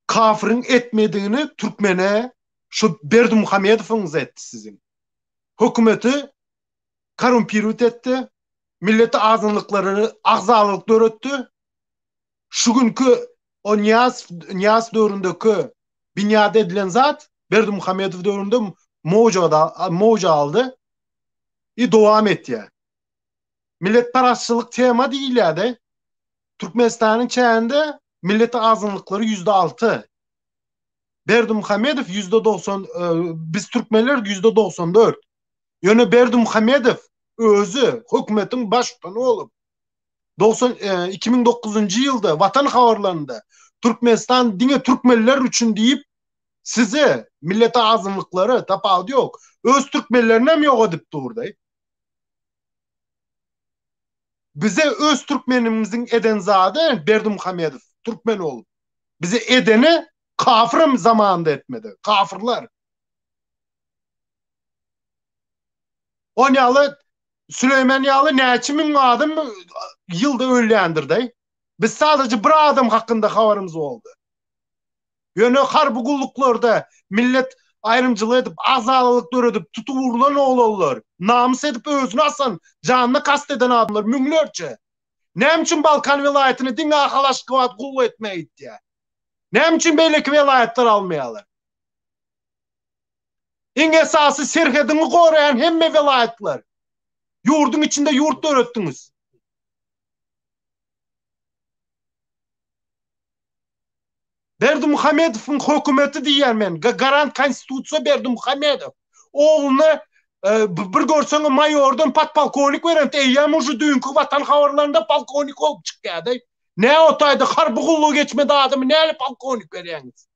Kafyryň etmedigini türkmene şu Berdimuhamedowyňyz etdi siziň. Hökümeti korrumpirowat etdi, milleti azynlyklary agzalyk döretdi. Şu günki o Nyýaz Nyýaz döwründeki binýat edilen zat Berdimuhamedow döwründe mowjada mowja aldy i dowam etýär. Milletparazçylyk tema diýilýär-de. Türkmenistanyň çäginde milleti azynlyklary %6. Berdimuhamedow %90, biz türkmenler %94. Ýöne Berdimuhamedow özi hökümetiň baştutany bolup, 90 2009-njy ýylda Watan habarlarynda Türkmenistan diňe türkmenler üçin diýip, size, milleti azynlyklary, tapawudy ýok, öz türkmenlerini hem ýok edip durdy. Bize öz türkmenimiziň eden zady Berdimuhamedow türkmen bolup bize edeni kafyrem zamanynda etmedi. Kafyrlar. On ýaly Süleýman ýaly näçe müň adam ýylda ölýändir-de. Biz sadece bir adam hakynda habarymyz boldy. Ýöne harby gulluklarda millet aýrymçylyk edip, agzalalyk döredip, tutup urlan oglanlar, namys edip özüni asan, janyna kast eden adamlar müňlerçe. Näme üçin Balkan welaýatyny diňe Ahal Aşgabat gulluk etmäge gitýär? Näme üçin beýleki welaýatlar almaýarlar? Iň esasy serhediňi goraýan hemme welaýatlar. Ýurduň içinde ýurt döretdiňiz. Berdimuhamedowyň hökümeti diýýän men. Garant konstitusiýa Berdimuhamedow. Ogluny bir görseň maýordan podpolkownik beren, eýýäm uje düýnki Watan habarlarynda polkownik bolup çykýar-da. Nä o taýda harby gullugy geçmedi adamy näle polkownik berýäňiz?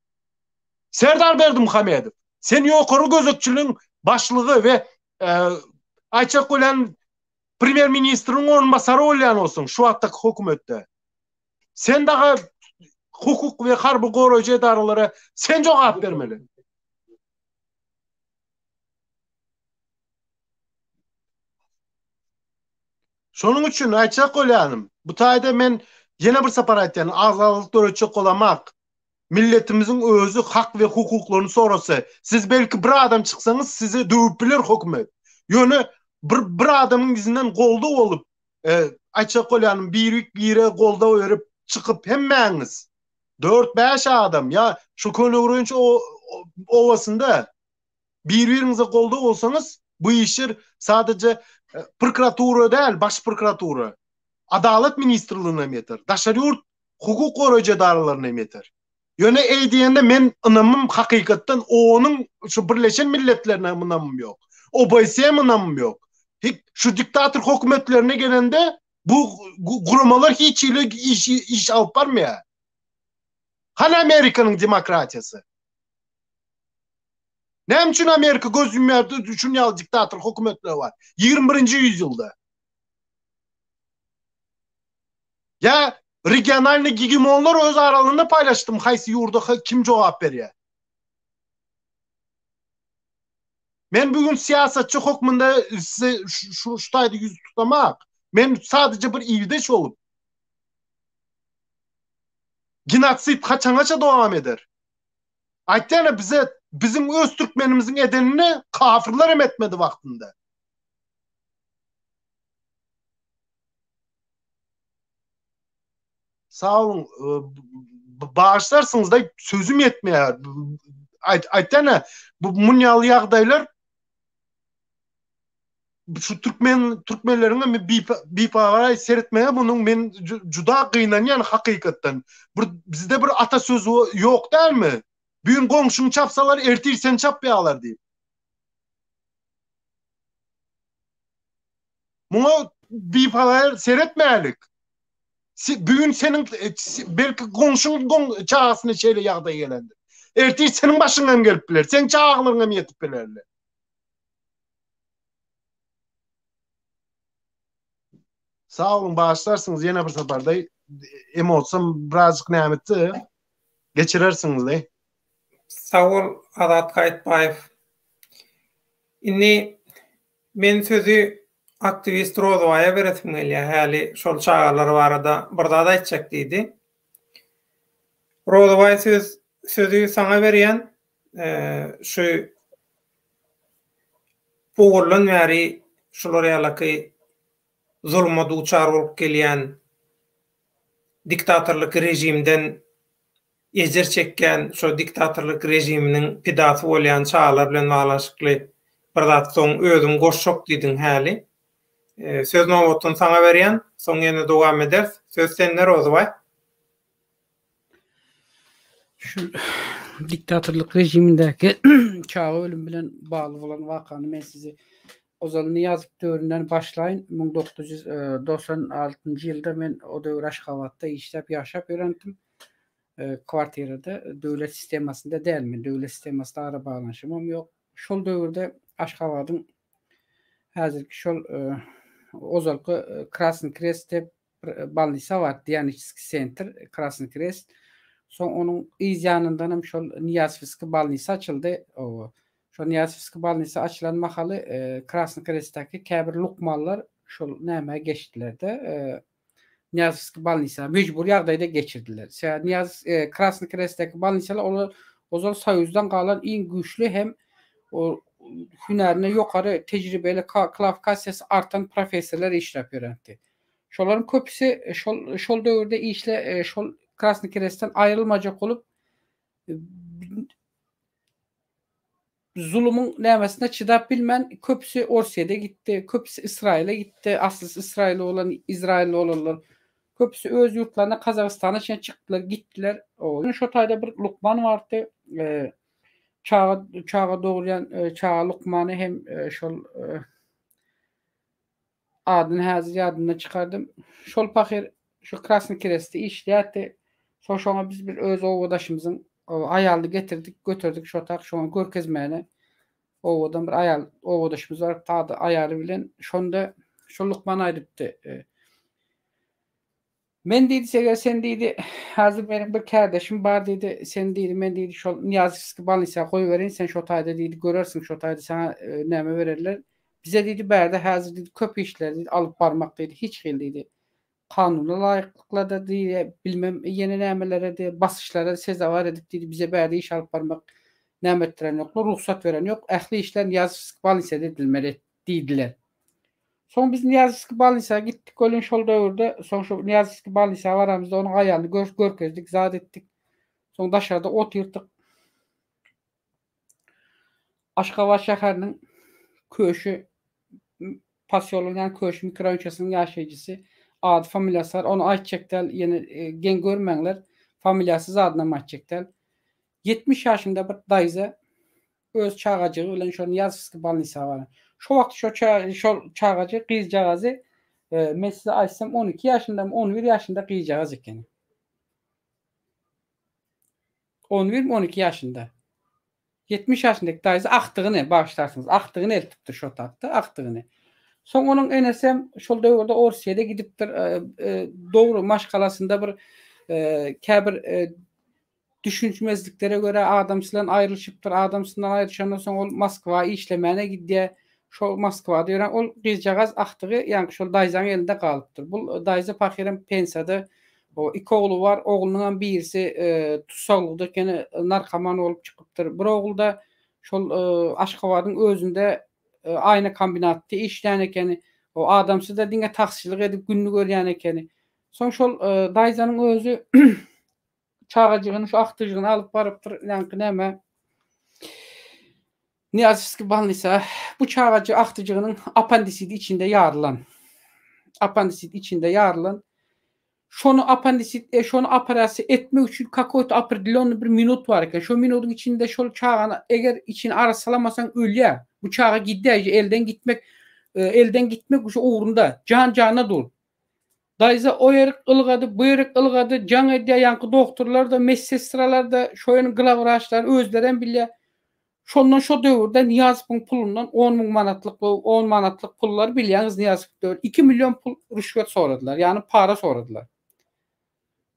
Serdar Berdimuhamedow, sen ýokary gözegçiligiň başlygy we aýtjak bolýan premýer ministriň orunbasary bolýan bolsaň şu wagtdaky hökümetde. Sen daga hukuk we harby goraýjy edaralara sen jogap bermeli. Şonuň üçin aýtjak bolýanym, bu taýda men ýene bir sapar aýtýan, agzalyk döretjek bolamak. Milletimiziň özi hak we hukuklaryny sorasa, siz belki bir adam çyksaňyz sizi döwüp biler hökümet. Ýöne bir bir adamyň yzyndan goldaw bolup. Aýtjak bolýanym biri-bire goldaw berip çykyp hemmäňiz dört-bäş adam ýa şu Köneürgenç obasynda bir-biriňize goldaw bolsaňyz bu işler sadaja prokuratura däl, baş prokuratura, Adalat ministrligine hem ýeter, daşary ýurt hukuk goraýjy edaralaryna hem ýeter. Ýöne eý diýende men ynamym hakykatdan OON-yň şu Birleşen Milletlerine hem ynamym ýok. OBSE hem ynamym ýok. Şu diktator hökümetlerine gelende bu guramalar hiç hili iş iş alyp barmaýar. Hany Amerikanyň demokratiýasy? Näme üçin Amerika göz ýumýar şun ýaly diktator hökümetler bar? 21-nji ýüzýylda. Ýa regionalnyý gegemonlar öz aralarynda paýlaşdymy haýsy ýurda kim jogap berýär? Men bu gün syýasatçy hökmünde size şu şu taýda ýüz tutamak. Men sadece bir ildeş bolup Genosid haçangaça dowam eder? Aýtýana bize biziň öz türkmenimiziň edenini kafirler hem etmedi wagtynda. Sag boluň. Bagyşlarsyňyz da sözüm ýetmeýär. Aýt aýtýana bu mun ýaly ýagdaýlar şu türkmen türkmenleriň hem bipawaý seretmege munuň men juda gynanýan hakykatdan. Bir bizde bir ata sözi ýok dälmi? Büyün goňşuňy çapsalar ertir seni çapýarlar diýip. Muňa bipawaý seretmälik. Büyün seniň belki goňşuň goň çagasyna şeýle ýagdaý gelendir. Ertir seniň başyňa hem gelip biler. Seň çagalaryňa hem ýetip bilerler. Sag boluň, bagyşlarsyňyz ýene bir saparda emosiýam birazjyk näme etdi. Geçirersiňiz-leý. Sag bol Azat Gaýytbaýew. Indi men sözi aktiwist Rozybaýa beresim gelýär. Häli şol çagalar barada bir zat aýtjak diýdi. Rozybaý söz sözi saňa berýän. Şu owaldan bäri şular ýalaky zuluma duçar bolup gelýän diktatorlyk režimden ejir çekýän, şo diktatorlyk režiminiň pidasy bolýan çagalar bilen baglanyşykly bir zat soň özüň goşjak diýdiň häli. Söz nobatyny saňa berýän, soň ýene dowam ederis. Söz sende Rozybaý. Şu diktatorlyk režimindäki çaga ölümi bilen bagly bolan wakany men size ozal Nyýazow döwründen başlaýyn. 1996-njy ýylda men o döwür Aşgabatda işläp ýaşap ýörendim. Kwartirada döwlet sistemasynda däl men. Döwlet sistemasynda arabaglanyşygym ýok. Şol döwürde Aşgabadyň häzirki şol ozalky Krasnyý Krest diýip bir bolnisa bar, diagnostiski sentr, Krasnyý Krest. Soň onuň yz ýanyndan hem şol Nyýazowskiý bolnisa açyldy. Owa. Şol Nyýazowskiý bolnisa açylan mahaly Krasnyý Krestdäki käbir lukmanlar şol nämä geçdiler-de, Nyýazowskiý bolnisa mejbury ýagdaýda geçirdiler. Sebäbi Nyýaz Krasnyý Krestdäki bolnisalar olar ozal Soýuzdan galan iň güýçli hem hünärine ýokary tejribeli klafikasiýasy artan professorlar işläp ýörentdi. Şolaryň köpüsi şol şol döwürde işle şol Krasnyý Krestden aýrylmajak bolup zulumyň nämesine çydap bilmän köpüsi Orsýede gitdi, köpüsi Ysraýyla gitdi, aslysy Ysraýyl bolan Izraýylly bolanlar köpüsi öz ýurtlaryna Kazagystana çenli çykdylar, gitdiler. Şo taýda bir lukman bardy, çaga çaga dogurýan çaga lukmany hem şol Adyny häzir ýadymdan çykardym. Şol pahyr şu Krasnyý Krestde işleýärdi. Soň şoňa biz bir öz obadaşymyzyň aýalyny getirdik, göterdik şo tak şoňa görkezmäne. Obadan bir aýal obadaşymyz barypdy, ady aýaly bilen. Şonda şol lukman aýdypdy. Men diýdi, eger sen diýdi, häzir meniň bir kärdeşim bar diýdi, sen diýdi, men diýdi, şol Nyýazowskiý bolnisa goýbereýin, sen şo taýda diýdi, görersiň, şo taýda saňa e, näme bererler. Bize diýdi, bärde häzir diýdi, köp işleri diýdi, alyp barmak diýdi, hiç hili diýdi, kanuna laýyklyklarda diýdi, bilmem ýene nämelere diýdi, basyşlara sezewar edip diýdi, bize bärde iş alyp barmak näme etdiren ýoklar, rugsat beren ýok, ähli işler Nyýazowskiý bolnisada edilmeli diýdiler. Soň biz Nyýazowskiý bolnisa gitdik welin şol döwürde soň şo Nyýazowskiý bolnisa baramyzda onuň aýalyny gör görkezdik, zat etdik. Soň daşarda otyrdyk. Aşgabat şäheriniň Köşi posýologyň ýany Köşi mikroraýonçasynyň ýaşaýjysy ady familiýasy bar. Ony aýtjak däl, ýene e, geň görmäňler. Familiýasy zadynam aýtjak däl. 70 ýaşynda bir daýza öz çagajygy bilen şo Nyýazowskiý bolnisa baran. Şo wagt şo şol çagajyk gyzjagazy e, men size aýtsam 12 ýaşyndamy, 11 ýaşynda gyzjagaz ekeni. On birmi, 12 ýaşynda. 70 ýaşyndaky daýza agtygyny, bagyşlarsyňyz, agtygyny eltipdir şo tapda, agtygyny. Soň onuň enesi hem şol döwürde Orsýede gidipdir. E, e, dogry maşgalasynda bir e, käbir düşünişmezliklere görä adamsy bilen aýrylyşypdyr. Adamsyndan aýrylyşandan soň ol Moskwa işlemäne gidýär. Şol Moskwada ýören ol gyzjagaz agtygy, ýaňky şol daýzaň elinde galypdyr. Bu daýza pahyram pensiýada O iki ogly bar, oglunyňam birisi tussaglykda ekeni, narkoman bolup çykypdyr. Bir ogly-da şol Aşgabadyň özünde aýna kombinatda işleýän ekeni. O adamsy-da diňe taksiçilik edip gününi görýän ekeni. Soň şol daýzanyň özi çagajygyny, şu agtyjygyny alyp barypdyr, ýaňky näme, Nyýazowskiý bolnisa bu çagajyk agtyjygynyň apandisiti içinde ýarylan. Apandisit içinde ýarylan. Şony apandisit, e, şony operasiýa etmek üçin kakoýto opredelýonnyý bir minut bar eken. Şo minudyň içinde şol çagany eger içini arassalamasaň ölýär. Bu çaga gidýär, elden gitmek, e, elden gitmek şu ugrunda. Jan jana dur. Daýza o ýerik ylgady, bu ýerik ylgady, jaň edýär, ýaňky dogtorlar-da, medsestralar-da, şo ýeriň glawwraçlary özlerem bilýär. Şondan şo döwürde Nyýazowyň pulundan on müň manatlyk we on manatlyk pullar bilýäňiz Nyýazow döwri iki million pul rüşwet soradylar, ýagny para soradylar.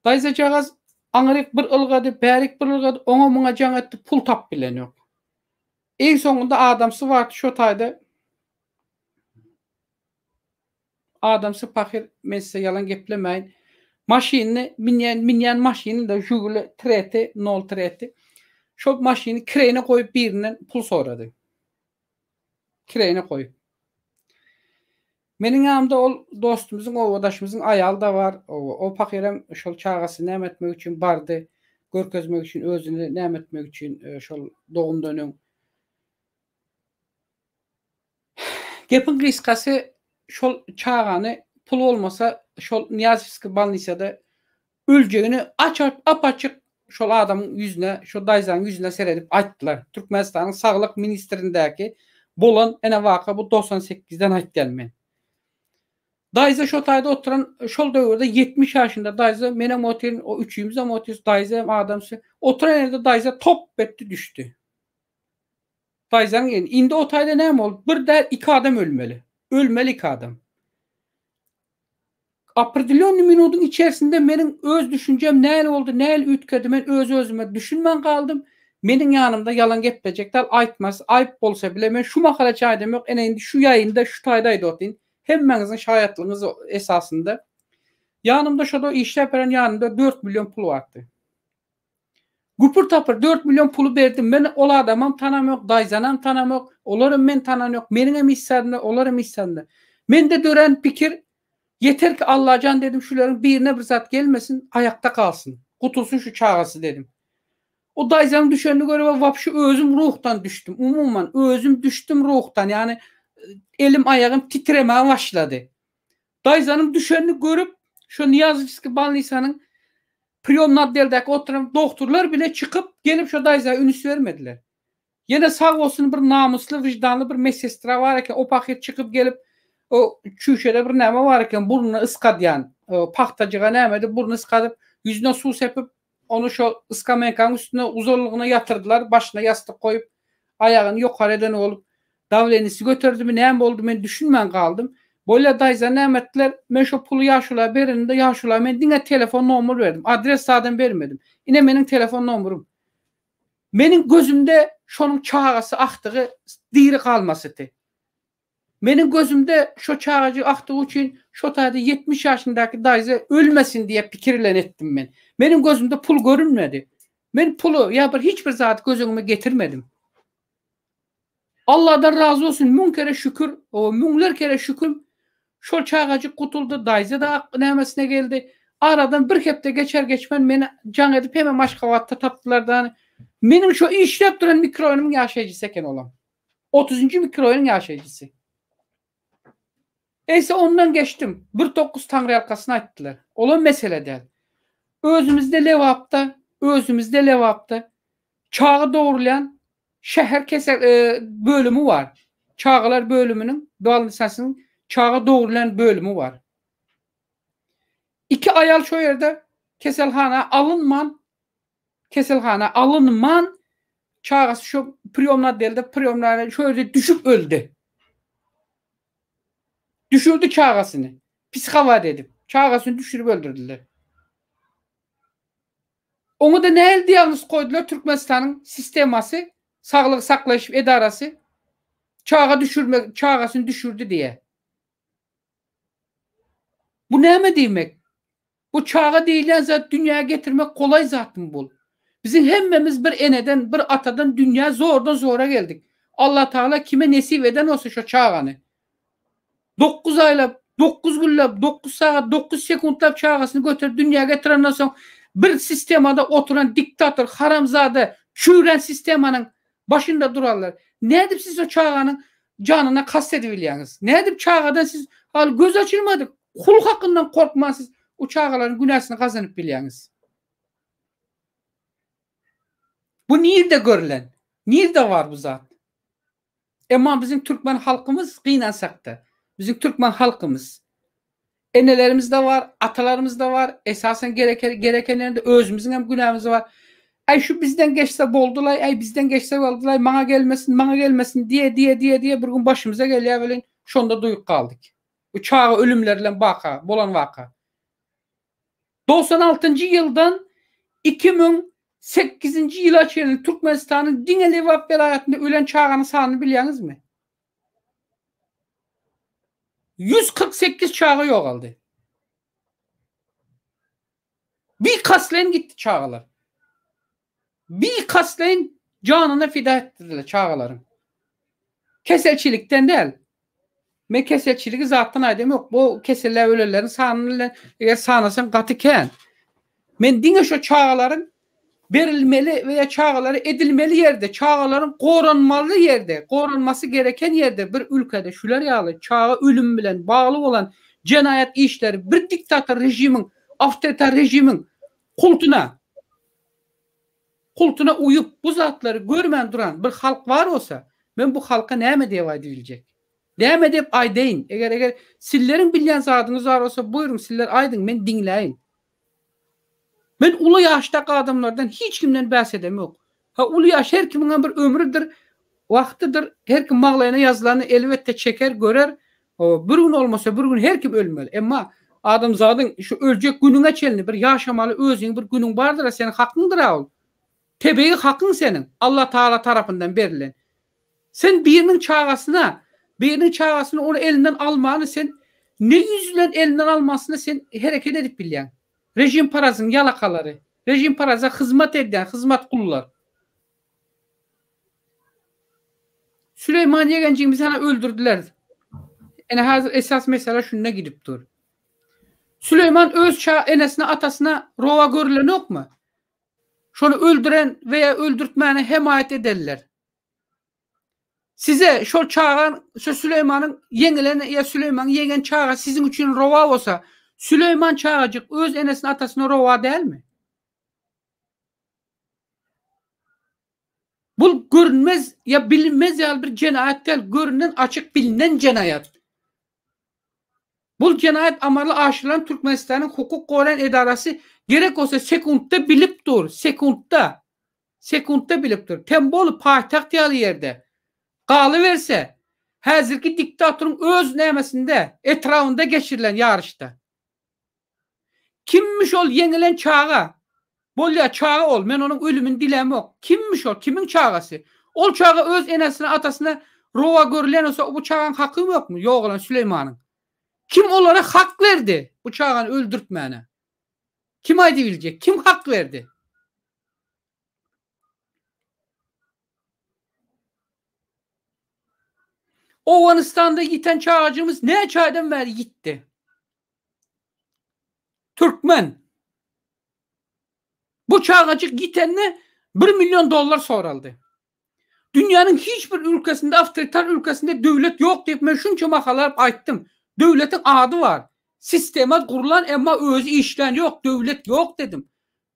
Daýzajagaz aňryk bir ylgady, bärik bir ylgady, oňa-muňa jaň etdi, pul tapyp bilenok. Iň soňunda adamsy bardy şo taýda. Adamsy pahyr men size ýalan geplemäýin. Maşynyny münýän münýän maşyny da Žiguli treti nol treti. Şol maşyny kireýine goýup birinden pul sorady. Kireýine goýup. Meniň ýanymda ol dostumyzyň obadaşymyzyň aýaly da bar. O, o pahyrem şol çagasyny näme etmek üçin bardy. Görkezmek üçin özüni näme etmek üçin e, şol dogumdan öň. Gepiň gysgasy şol çagany pul bolmasa şol Nyýazowskiý bolnisada öljegini aç ap-açyk şol adamyň ýüzüne şo daýzanyň ýüzüne seredip aýtdylar. Türkmenistanyň saglyk ministrindäki bolan ene waka bu 98 sekizden aýtýan men. Daýza şo taýda oturan şol döwürde 70 ýaşynda daýza menem otyryn o üçümizem otyrys daýza hem adamsy oturan ýerde daýza top etdi düşdi. Daýzaň indi indi o taýda näme boldy? Bir däl iki adam ölmeli. Ölmeli iki adam. Opredelýonnyý minudyň içerisinde meniň öz düşünjem näli boldy, näli üýtgedi men öz özüme düşünmän galdym. Meniň ýanymda ýalan geplejek däl, aýtmas, aýyp bolsa bile men şu mahala çaýdam ýok, ene indi şu ýaýynda şu taýda aýdyp otyryn. Hemmäňiziň şaýatlygyňyz esasynda. Ýanymda şoda işläp beren ýanymda 4 million pul bardy. Güpür-tapyr dört million puly berdim. Men ol adamam tanamok, daýzanam tanamok, olaram meni tananok, meniňem iş sarymda, olaram iş sarymda. Mende dörän pikir, ýeter ki Allajan dedim, şularyň birine bir zat gelmesin, aýakda galsyn, gutulsyn şu çagasy dedim. O daýzanyň düşenini görüp wapşe özüm ruhdan düşdüm. Umuman özüm düşdüm ruhdan, ýagny elim aýagym titremäge başlady. Daýzanyň düşenini görüp, şo Nyýazowskiý bolnisanyň priýomny otdeldäki oturan dogtorlar bile çykyp, gelip şo daýza ünüs bermediler. Ýene sag bolsun bir namysly, wyždanly bir medsestra bar eken, o pahyr çykyp gelip, o çüýşede bir näme bar eken, burnuna yskadýan, pagtajyga näme edip burnuny yskadyp, ýüzüne suw sepip, Ony şo skamenkanyň üstüne uzanlygyna ýatyrdylar, başyna ýassyk goýup, aýagyny ýokary eden bolup, dawlenisi göterdimi, näme boldy, men düşünmän galdym. Bolýa, daýza, näme etdiler? Men şo puly ýaşula berenimde, ýaşula men diňe telefon nomer berdim, adres zadam bermedim. Ine meniň telefon nomerim. Meniň gözümde şonuň çagasy, agtygy diri galmasydy. Meniň gözümde şo çagajyk akdygy üçin şo taýda 70 ýaşyndaky daýza ölmesin diýe pikir bilen etdim men. Meniň gözümde pul görünmedi. Men puly ýa bir hiç bir zady göz öňüme getirmedim. Allahdan razy bolsun müň kere şükür, o müňler kere şükür. Şol çagajyk gutuldy, daýza-da nämesine geldi. Aradan bir hepde geçer-geçmän meni jaň edip hemem Aşgabatda tapdylar-da. Meniň şo işläp duran mikroýonymyň ýaşaýjysy eken olam. Otuzynjy mikroýonyň ýaşaýjysy. Eýse ondan geçdim. Bir tokuz taňryýalkasyn aýtdylar. Olam mesele däl. Özümizde Lebapda, özümizde Lebapda çaga dogrulýan şäher kesel bölümi bar. Çagalar bölüminiň, bolnisasynyň çaga dogrulýan bölümi bar. Iki aýal şo ýerde keselhana alynman, keselhana alynman çagasy şo priýomny otdelde, priýomna şo ýerde düşüp öldi. Düşürdi çagasyny. Psihowat edip, çagasyny düşürip öldürdiler. Oňa-da nähili diagnoz goýdular Türkmenistanyň sistemasy, saglygy saklaýyş edarasy çaga düşürmek, çagasyny düşürdi diýýär. Bu näme diýmek? Bu çaga diýilýän zat dünýä getirmek golaý zatmy bul? Biziň hemmemiz bir eneden, bir atadan dünýä zordan zora geldik. Allatagala kime nesip eden bolsa şo çagany. Dokuz aýlap, dokuz günläp, dokuz sagat, dokuz sekuntlap çagasyny göterip dünýä getirenden soň bir sistemada oturan diktator, haramzada, çüýrän sistemanyň başynda duranlar. Nädip siz o çaganyň janyna kast edibilýäňiz? Nädip çagadan siz hal göz açylmadyk hul hakyndan korkman siz o çagalaryň günäsini gazanyp bilýäňiz? Bu nirde görülen? Nirde bar bu zat? Emma biziň türkmen halkymyz gynansakda, biziň türkmen halkymyz enelerimiz-de bar, atalarymyz-da bar, esasan gereke gerekenlerinde özümiziň hem günämiz bar. Äý şu bizden geçse boldy-laý, äý bizden geçse boldy-laý, maňa gelmesin, maňa gelmesin diýe diýe diýe diýe bir gün başymyza gelýär welin şonda duýup galdyk. Bu çaga ölümleri bilen baka, bolan waka. 96-njy ýyldan 2008-nji ýyla çenli Türkmenistanyň diňe Lebap welaýatynda ölen çaganyň sanyny bilýäňizmi? 148 çaga ýogaldy. Bikastlaýyn gitdi çagalar. Bikastlaýyn janyna fida etdirdiler çagalaryň. Keselçilikden däl. Men keselçiligi zatdan aýdam ýok. Bu keselläp ölenleriň sanyny bilen eger sanasaň gaty kän. Men diňe şo çagalaryň berilmeli we ýa çagalary edilmeli ýerde, çagalaryň goranmaly ýerde, goranmasy gereken ýerde bir ülkede şular ýaly çaga ölümi bilen bagly bolan jenaýat işleri bir diktator režimiň, awtoritar režimiň kultuna kultuna uýup bu zatlary görmän duran bir halk bar bolsa, men bu halka näme diýip aýdybiljek? Näme diýip aýdaýyn? Eger eger silleriň bilýän zadyňyz bar bolsa buýruň siller aýdyň men diňläýin. Men uly ýaşdaky adamlardan hiç kimden bäs edemok. Ha uly ýaş her kimiňem bir ömrüdir, wagtydyr, her kim maglaýyna ýazylany elbetde çeker, görer. Hawa, bir gün bolmasa bir gün her kim ölmeli. Emma adamzadyň şu öljek günüňe çenli bir ýaşamaly özüňiň bir günüň bardyr-a, seniň hakyňdyr-a ol. Tebigy hakyň seniň, Allatagala tarapyndan berlen. Sen biriniň çagasyna, biriniň çagasyny ony elinden almany sen ne ýüz bilen elinden almasyna sen hereket edip bilýäň? Režimparazyň ýalakalary, režimparaza hyzmat edýän hyzmat gullar. Süleýman ýegenjigimizi hana öldürdiler. Ene hazir esas mesele şunda gidip dur. Süleýman öz ça enesine atasyna rowa görülenokmy? Şony öldüren we öldürtmäne hemaýat edenler. Size şol çagan, şu Süleýmanyň ýeňilen ýa Süleýmanyň ýeňen çaga siziň üçin rowa bolsa, Süleýman çagajyk öz enesine atasyna rowa dälmi? Bul görünmez ýa bilinmez ýaly bir jenaýat däl, görünen açyk bilinen jenaýat. Bul jenaýat amala aşyrylan Türkmenistanyň hukuk goraýan edarasy gerek bolsa sekuntda bilip dur, sekuntda. Sekuntda bilip dur. Tembol paýtagt ýaly ýerde. Galyberse, häzirki diktatoryň öz nämesinde, etrabynda geçirilen ýaryşda. Kimmiş ol ýeňilen çaga? Bolýa, çaga ol, men onuň ölümini dilämok. Kimmiş ol, kimiň çagasy? Ol çaga öz enesine, atasyna rowa görülýän bolsa, bu çagaň haky ýokmy, ýogalan Süleýmanyň? Kim olara hak berdi bu çagany öldürtmäne? Kim aýdybiljek? Kim hak berdi? Owganystanda ýiten çagajygymyz näçe aýdan bäri ýitdi. Türkmen. Bu çagajyk ýitende bir million dollar soraldy. Dünýäniň hiç bir ülkesinde awtoritar ülkesinde döwlet ýok diýip men şunça mahalap aýtdym. Döwletiň ady bar. Sistema gurlan emma özi işlän ýok, döwlet ýok dedim.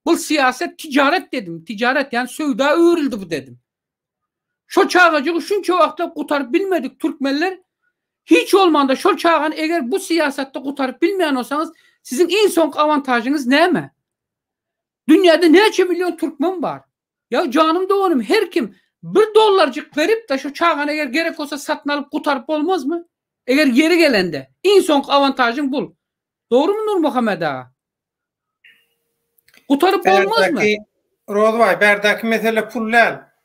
Bu syýasat tijaret dedim. Tijaret ýani söwda öwrüldi bu dedim. Şo çagajygy şunça wagtlap gutaryp bilmedik türkmenler hiç bolmanda şol çagany eger bu syýasatda gutaryp bilmeýän bolsaňyz siziň iň soňky awantažyňyz näme? Dünýäde näçe million türkmen bar? Ýa janym doganym her kim bir dollarjyk berip-de şu çagany eger gerek bolsa satyn alyp gutaryp bolmazmy? Eger ýeri gelende. Iň soňky awantažyň bul. Dogrymy Nurmuhammet aga? Gutaryp bolmazmy? Bärdäki Rozbaý, bärdäki mesele pul däl.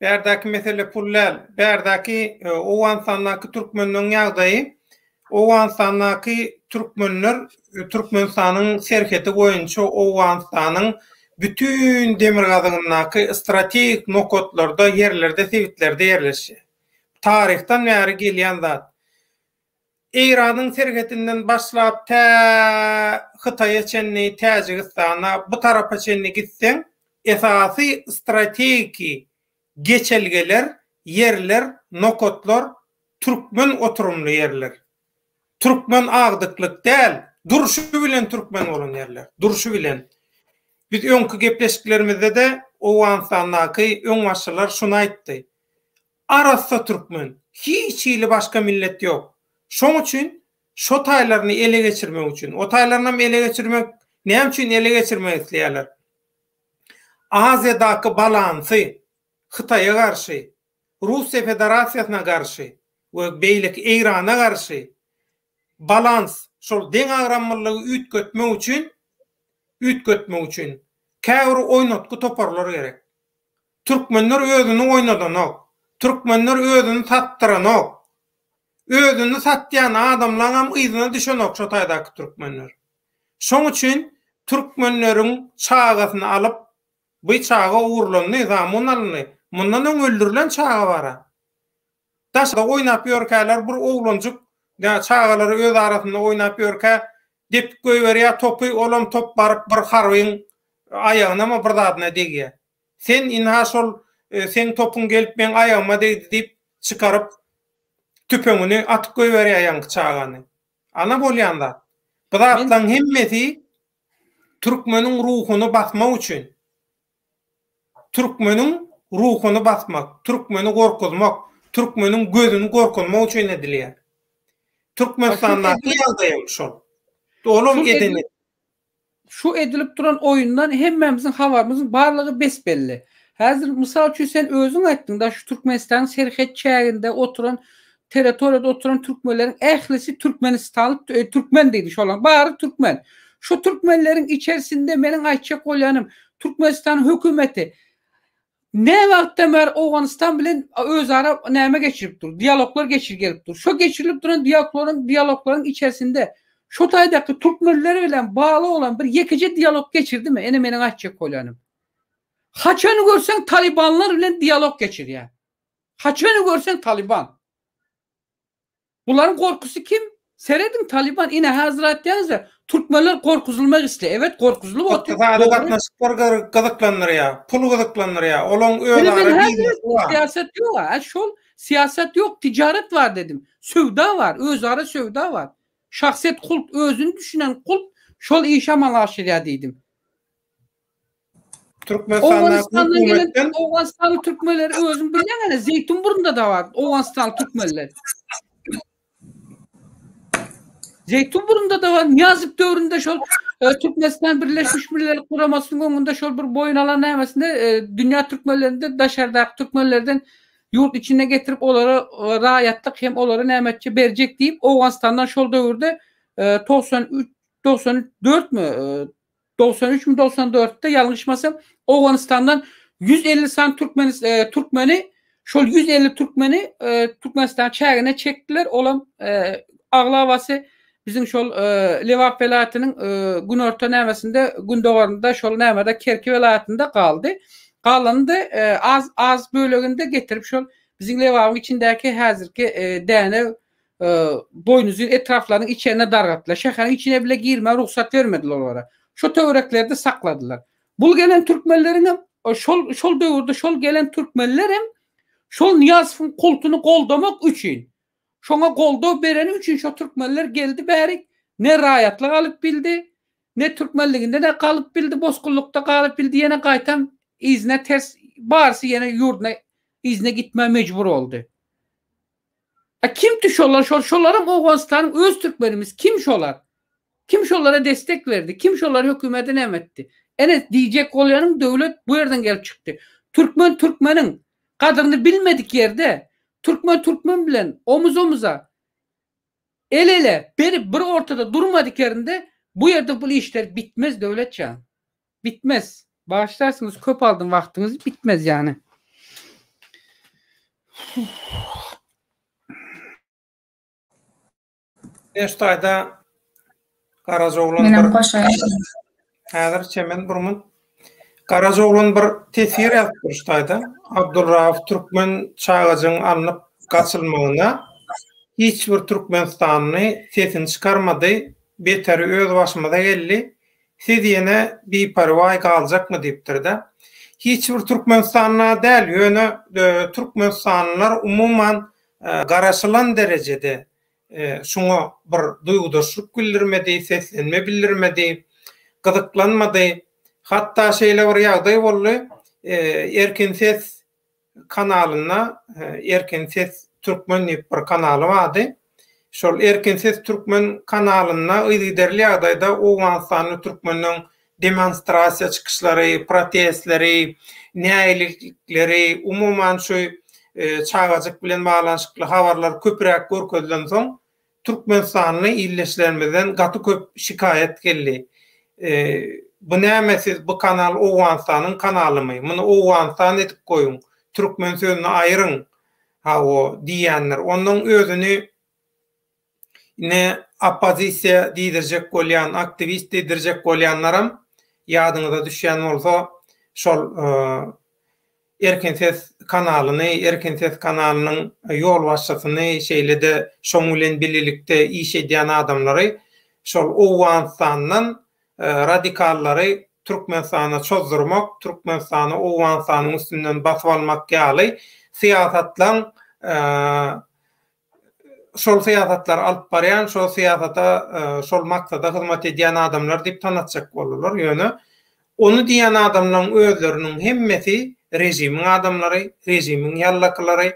Bärdäki mesele pul däl. Bärdäki Owganystandaky türkmenleň ýagdaýy, Owganystandaky türkmenler Türkmenistanyň serhedi boýunça Owganystanyň bütin demirgazygyndaky strategik nokatlarda, ýerlerde, sebitlerde ýerleşýär. Taryhdan bäri gelýän zat. Eýranyň serhedinden başlap tä Hytaýa çenli, Täjigistana, bu tarapa çenli gitseň, esasy strategiki geçelgeler, ýerler, nokatlar türkmen oturymly ýerler. Türkmen agdyklyk däl, durşy bilen türkmen bolan ýerler, durşy bilen. Biz öňki gepleşiklerimizde-de Owganystandaky öňbaşçylar şuny aýtdy. Arassa türkmen. Hiç hili başga millet ýok. Şoň üçin şo taýlaryny ele geçirmek üçin. O taýlarynam ele geçirmek näme üçin ele geçirmek isleýärler? Aziýadaky balansy Hytaýa garşy, Russiýa Federasiýasyna garşy we beýleki Eýrana garşy balans, şol deňagramlylygy üýtgetmek üçin üýtgetmek üçin käbir oýnatgy toparlar gerek. Türkmenler özüni oýnadanok. Türkmenler özüni satdyranok. Özüni satýan adamlaňam yzyna düşenok şo taýdaky türkmenler. Şoň üçin türkmenleriň çagasyny alyp, bu çaga ogurlandy, zamun alyndy. Mundan öň öldürilen çaga bara. Daşda oýnap ýörkäler bir oglanjyk çagalary öz arasynda oýnap ýörkä depip goýberýär topy, olam top baryp bir harbyň aýagynamy bir zadyna degýär. Sen ynha şol seň topuň gelip meň aýagyma degdi diýip çykaryp tüpeňini atyp goýberýär ýaňky çagany. Ana bolýan zat. Bu zatlaryň hemmesi türkmeniň ruhuny basmak üçin. Türkmeniň ruhuny basmak, türkmeni gorkuzmak, türkmeniň gözüni gorkuzmak üçin edilýär. Türkmenistandaky ýagdaýam şol. Olam eden Şu edilip duran oýundan hemmämiziň habarymyzyň barlygy bes-belli. Häzir, mysal üçin, sen özüň aýtdyň-da, şu Türkmenistanyň serhet çäginde oturan, territoriýada oturan türkmenleriň ählisi türkmenistanly, türkmen diýdi, şolaryň bary türkmen. Şu türkmenleriň içerisinde meniň aýtjak bolýanym, Türkmenistanyň hökümeti Nä wagtdan bäri Owganystan bilen özara näme geçirip dur, dialoglar geçir gelip dur. Şo geçirilip duran dialoglaryň dialoglaryň içerisinde şo taýdaky türkmenler bilen bagly bolan bir ýekeje dialog geçirdimi? Ene meniň aýtjak bolýanym. Haçan görseň talybanlar bilen dialog geçirýär. Haçan görseň talyban. Bularyň gorkusy kim? Serediň Talyban ine häzir aýtýaňyzda türkmenler gorkuzylmak isleýär. Evet gorkuzylyp otyr. Ykdysady gatnaşyklar gyzyklandyrýar, pul gyzyklandyrýar, olaň özara biznesi bar. Syýasat ýok a şol syýasat ýok tijaret bar dedim. Söwda bar, özara söwda bar. Şahsyýet kult özüni düşünen kult şol işi amala aşyrýar diýdim. Türkmenistandaky hökümetden Owganystanly türkmenleri özüň bilýäň ene Zeýtunburunda da bar Owganystanly türkmenler. Zeýtunburunda da bar Nyýazow döwründe şol e, Türkmenistan Birleşmiş Milletler Guramasynyň öňünde şol bir boýun alan nämesinde e, dünýä türkmenlerinde daşardaky türkmenlerden ýurt içine getirip olara e, raýatlyk hem olara nämetçe berjek diýip Owganystandan şol döwürde 93 94 mi 93 mi 94-de ýalňyşmasam Owganystandan 150 sany türkmen e, türkmeni şol 150 türkmeni e, Türkmenistan çägine çekdiler. Olam e, aglabasy biziň şol e, Lebap welaýatynyň e, günorta nämesinde, gündogarynda şol nämede Kerki welaýatynda galdy. Galanyny e, az az böleginde getirip şol. Biziň Lebabyň içindäki häzirki Dänew, Boýnuzyn etraplarynyň içerine dargatdylar. Şäheriň içine bile girmäge rugsat bermediler olara. Şo töwereklerde sakladylar. Bul gelen türkmenleriň hem şol şol döwürde şol gelen türkmenler hem şol Nyýazowyň kultuny goldamak üçin, şoňa goldaw bereni üçin şo türkmenler geldi bärik, ne raýatlyk alyp bildi, ne türkmenliginde de galyp bildi, bosgunlykda galyp bildi, ýene gaýtam yzyna ters barysy ýene ýurduna yzyna gitmä mejbur boldy. A kimdi şolar? Şol şolaram Owganystanyň öz türkmenimiz. Kim şolar? Kim şolara destek berdi? Kim şolary hökümete näme etdi? Ene diýjek bolýanyň döwlet bu ýerden gelip çykdy. Türkmen türkmeniň gadyryny bilmedik ýerde türkmen türkmen bilen omuz omuza el ele berip bir ortada durmadyk ýerinde bu ýerde bul işler bitmez Döwletjan. Bitmez. Bagyşlarsyňyz köp aldym wagtyňyzy bitmez ýany. Men şu taýda Garajaoglan Menem bir goşaýyn. Häzir Çemen bir minut. Garajaoglan bir teswir ýazypdyr şu taýda. Abdulrauf türkmen çagajygyň alnyp gaçylmagyna hiç bir türkmenistanly sesini çykarmady, beteri öz başymyza geldi. Siz ýene biperwaý galjakmy diýipdir-de. Hiç bir türkmenistanly däl, ýöne türkmenistanlylar umuman garaşylan derejede şuňa bir duýgudaşlyk bildirmedi, seslenme bildirmedi, gyzyklanmady. Hatda şeýle bir ýagdaý boldy, Erkin ses kanalynda Erkin ses türkmen diýip bir kanaly bardy. Şol Erkin ses türkmen kanalynda yzygiderli ýagdaýda owganystanly türkmenleň demonstrasiýa çykyşlary, protestleri, nägilelikleri, umuman şu çagajyk bilen baglanyşykly habarlar köpräk görkezilensoň, Türkmenistanly ildeşlerimizden gaty köp şikaýat geldi. Bu näme siz bu kanal Owganystanyň kanalymy? Muny Owganystan edip goýuň. Türkmen sözüni aýyryň. Hawa diýýänler. Onnoň özüni ine oppozisiýa diýdirjek bolýan, aktiwist diýdirjek bolýanlaram ýadyňyza düşýän bolsa şol Erkin Ses kanalyny, Erkin Ses kanalynyň ýolbaşçysyny, şeýle-de şoň bilen bilelikde iş edýän adamlary şol Owganystandan radikallary Türkmenistana çozdurmak, Türkmenistany Owganystanyň üstünden basyp almak ýaly syýasatlaň şol syýasatlary alyp barýan, şol syýasata, şol maksada hyzmat edýän adamlar diýip tanatjak boldular. Ýöne ony diýen adamlaryň özleriniň hemmesi režimiň adamlary, režimiň ýallakylary,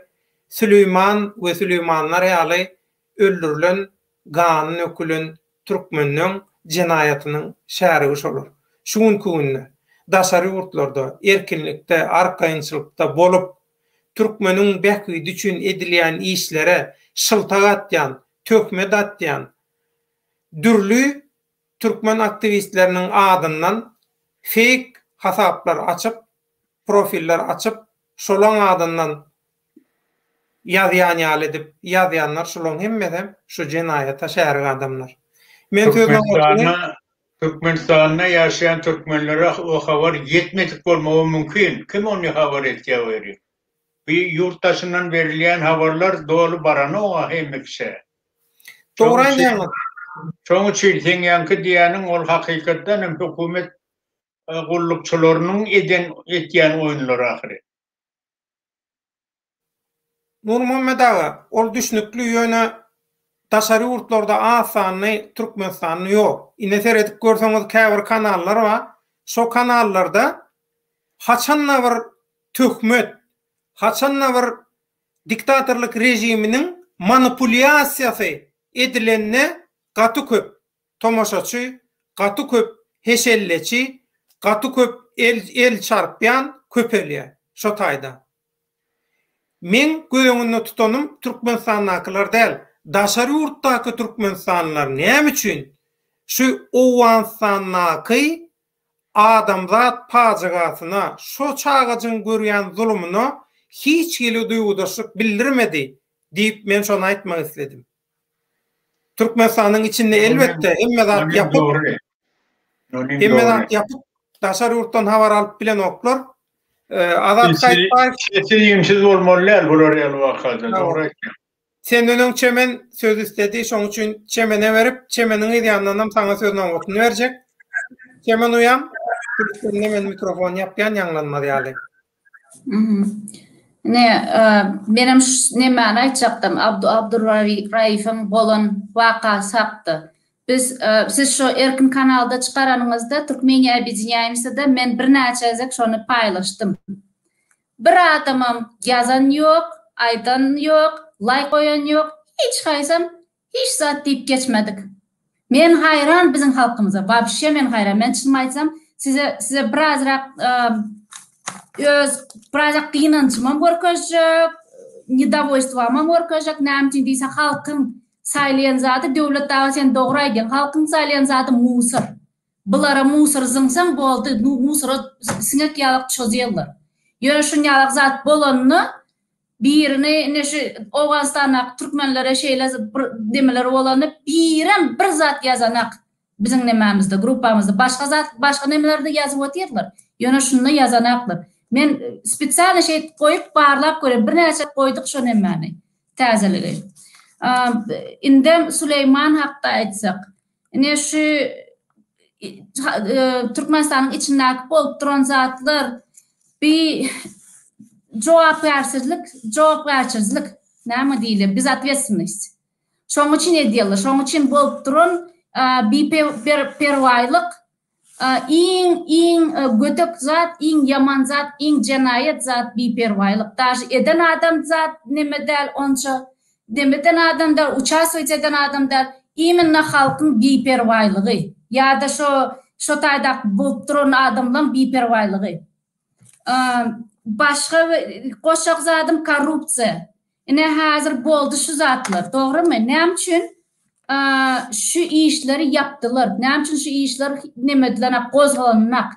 Süleýman we Süleýmanlar ýaly öldürilen, gany dökülen türkmenleň jenaýatynyň şärigi şolar. Şu günki günde daşary ýurtlarda erkinlikde, arkaýynçylykda bolup, Türkmeniň bähbidi üçin edilýän işlere şyltak atýan, töhmet atýan dürli türkmen aktiwistleriniň adyndan feýk hasaplar açyp, profiller açyp, şolaň adyndan ýazýan ýaly edip ýazýanlar şulaň hemmesem şu jenaýata şärik adamlar. Men söz Türkmenistanda Türkmenistanda ýaşaýan türkmenlere o habar ýetmedik bolmagy mümkin. Kim ony habar etýär o ýeri? Bu ýurt daşyndan berilýän habarlar doly baranok-a hemme kişä. Dogry aýdýaňyz. Şoň üçin seň ýaňky diýýäniň ol hakykatdan hem hökümet gullukçylarynyň eden etýän oýunlary ahyry. Nurmuhammet aga, ol düşnükli, ýöne daşary ýurtlarda az sanly türkmenistanly ýok. Ine seredip görseňiz käbir kanallar bar, şo kanallarda haçanda bir töhmet, haçanda bir diktatorlyk režiminiň manipulýasiýasy edilende gaty köp tomaşaçy, gaty köp heşelleçi, gaty köp el el çarpýan köpelýär şo taýda. Meň göz öňünde tutanym Türkmenistandakylar däl, daşary ýurtdaky türkmenistanlylar näme üçin şu Owganystandaky adamzat pajygasyna, şo çagajygyň görýän zulumyna hiç hili duýgudaşlyk bildirmedi diýip men şony aýtmak isledim. Türkmenistanyň içinde elbetde hemme zat ýapyk. Hemme zat ýapyk. Daşary ýurtdan habar alyp bilenoklar. Azat Gaýypbaýew. Sessiz üýnsüz bolmaly däl bular ýaly wakada, dogry aýtýaň. Senden öň Çemen söz isledi, şoň üçin Çemene berip, Çemeniň yz ýanyndanam saňa söz nobatyny berjek. Çemen uýam, sende men mikrofony ýapýan ýaňlanmaz ýaly. Ine, menem şu nemäni aýtjakdym, Abdu Abdurraifiň bolan wakasy hakda. Biz, siz şu Erkin kanalda çykaranyňyzda Türkmeniýa obýedinýaýmysada men birnäçe gezek şony paýlaşdym. Bir adamam ýazan ýok, aýdan ýok, laýk goýan ýok, hiç haýsam hiç zat diýip geçmedik. Men haýran biziň halkymyza, wapşe men haýran. Men çynymy aýtsam, size size birazrak öz birazrak gynanjymam görkezjek, nedowolstwamam görkezjek, näme üçin diýse halkyň saýlaýan zady Döwlet aga sen dogry aýdýaň, halkyň saýlaýan zady musor. Bulara musor zyňsaň boldy, musora siňek ýalak çozýarlar. Ýöne şunýalak zat bolanda birini ine şu Owganystandaky türkmenlere şeýle bir nemeler bolanda birem bir zat ýazanak biziň nemämizde gruppamyzda başga zat başga nemelerde ýazyp otyrlar. Ýöne şunda ýazanaklar. Men spesialno şeýdip goýup barlap görýän birnäçe goýduk şo nemäni täzeligi. Indem Suleýman hakda aýtsak. Ine şu Türkmenistanyň içindäki bolup duran zatlar bi jogapkärsizlik, jogapkärçizlik näme diýilýär, bezotvetstvennost. Şoň üçin edýärler, şoň üçin bolup duran biperwaýlyk iň iň gödek zat, iň ýaman zat, iň jenaýat zat biperwaýlyk. Daže eden adam zat neme däl onça Demeden adam däl, uçastwoýt eden adam däl, imenno halkyň biperwaýlygy ýa-da şo şo taýdaky bolup duran adamlaň biperwaýlygy. Başga goşjak zadym korrupsiýa. Ine häzir boldy şu zatlar, dogrymy? Näme üçin şu işleri ýapdylar? Näme üçin şu işler neme edilenak, gozgalanak?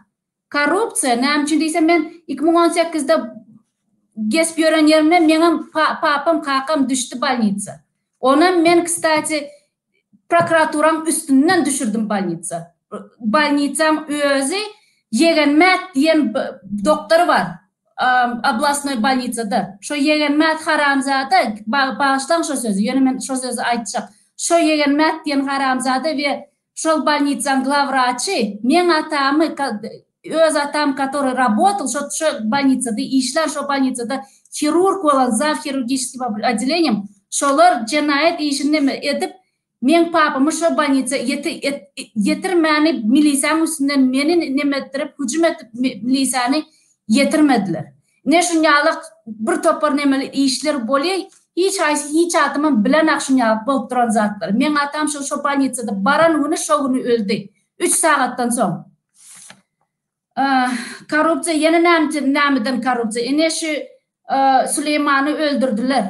Korrupsiýa, näme üçin diýsem men 2018-de gezip ýören ýerimde meňem papam, kakam düşdi bolnitsa. Onam men kstati prokuraturaň üstünden düşürdim bolnitsa. Bolnitsaň özi Ýegenmät diýen doktor bar oblasnoý bolnitsada. Şo Ýegenmät haramzada, bagyşlaň şo sözi, ýöne men şo sözi aýtjak. Şo Ýegenmät diýen haramzada we Şol bolnitsaň glawraçy meň atamy öz atam kotory rabotal şo şo bolnitsada işlän şo bolnitsada hirurg bolan zaw hirurgiçeskiý otdeleniýem şolar jenaýat işini neme edip meň papamy şo bolnitsa ýeti ýetirmäni milisiýaň üstünden meni neme etdirip hüjüm edip milisiýany ýetirmediler. Ine şunýalak bir topar nemeli işler bolýa, hiç haýsy hiç adamam bilenak şunýalak bolup duran zatlary. Meň atam şo şo bolnitsada baran güni şo güni öldi. Üç sagatdan soň. Korrupsiýa ýene näme nämeden korrupsiýa? Ine şu Süleýmany öldürdiler.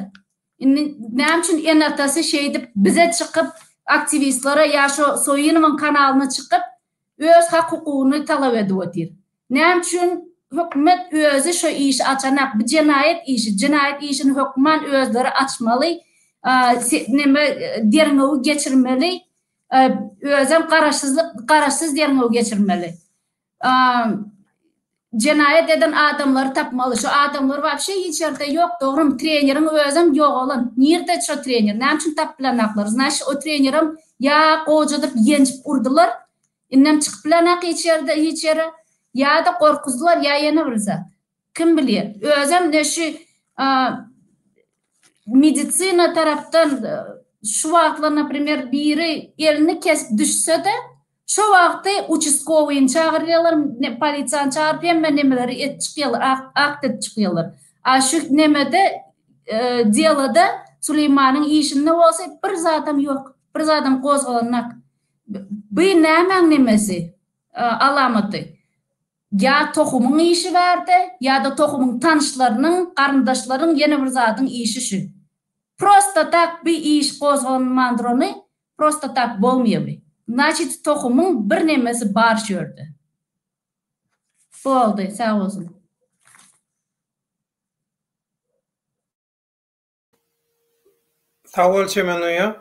Indi näme üçin ene-atasy şeýdip bize çykyp aktiwistlere ýa şo Soýunowyň kanalyna çykyp öz hak-hukugyny talap edip otyr. Näme üçin hökümet özi şo işi açanak? Bu jenaýat işi. Jenaýat işini hökman özleri açmaly, neme derňewi geçirmeli, özem garaşsyzlyk garaşsyz derňew geçirmeli. Jenaýat eden adamlary tapmaly. Şo adamlar wapşe hiç ýerde ýok, dogrymy? Treneriň özem ýogalan. Nirde şo trener? Näme üçin tapyp bilenaklar? Znaçit o trenerem ýa gojadyp ýenjip urdular, Indem çykyp bilenak hiç ýerde, hiç ýere. Ýa-da gorkuzdylar, ýa ýene bir zat. Kim bilýär. Özem ne şu medisina tarapdan şu wagtlar, naprimer, biri elini kesip düşse-de, şo wagty uçastkowyny çagyrýarlar, polisiýany çagyryp hemme nemeleri edip çykýarlar, akt edip çykýarlar. A şu nemede, delada Suleýmanyň işinde bolsa bir zadam ýok, bir zadam gozgalanak. By nämäň nemesi, alamaty? Ýa tohumyň işi bärde, ýa-da tohumyň tanyşlarynyň, garyndaşlaryň ýene bir zadyň işi şü. Prosta tak bi iş gozganman durany prosta tak bolmyýa bi. Znaçit tohumyň bir nemesi bar şu ýerde. Boldy, sag bolsun. Sag bol Çemen uýa.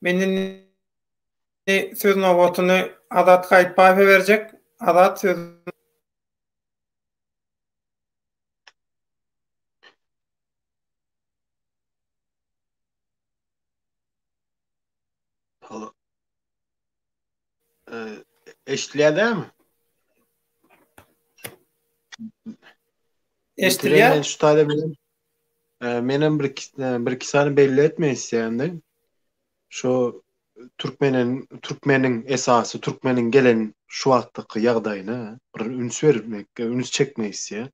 Men indi söz nobatyny Azat Gaýypbaýewe berjek. Azat söz. Eşidilýär dämi? Eşidilýär. Men şu taýda menem menem bir bir iki sany belli etmek isleýändim. Şu türkmeniň türkmeniň esasy türkmeniň gelen şu wagtdaky ýagdaýyna bir üns bermek, üns çekmek isleýän.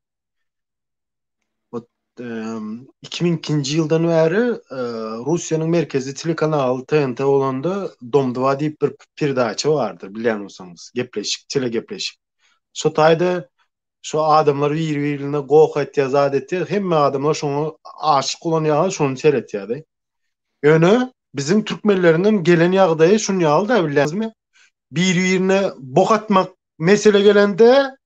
Ot 2002-nji ýyldan bäri Russiýanyň merkezi telekanaly TNT bolanda Dom 2 diýip bir peredaça bardy, bilýän bolsaňyz, gepleşik, telegepleşik. Şo taýda şo adamlar bir-birine goh etýär, zat etýär, hemme adamlar şoňa aşyk bolan ýaly şony seretýärdi. Ýöne biziň türkmenleriňem gelen ýagdaýy şun ýaly-da bilýäňizmi? Bir-birine bok atmak mesele gelende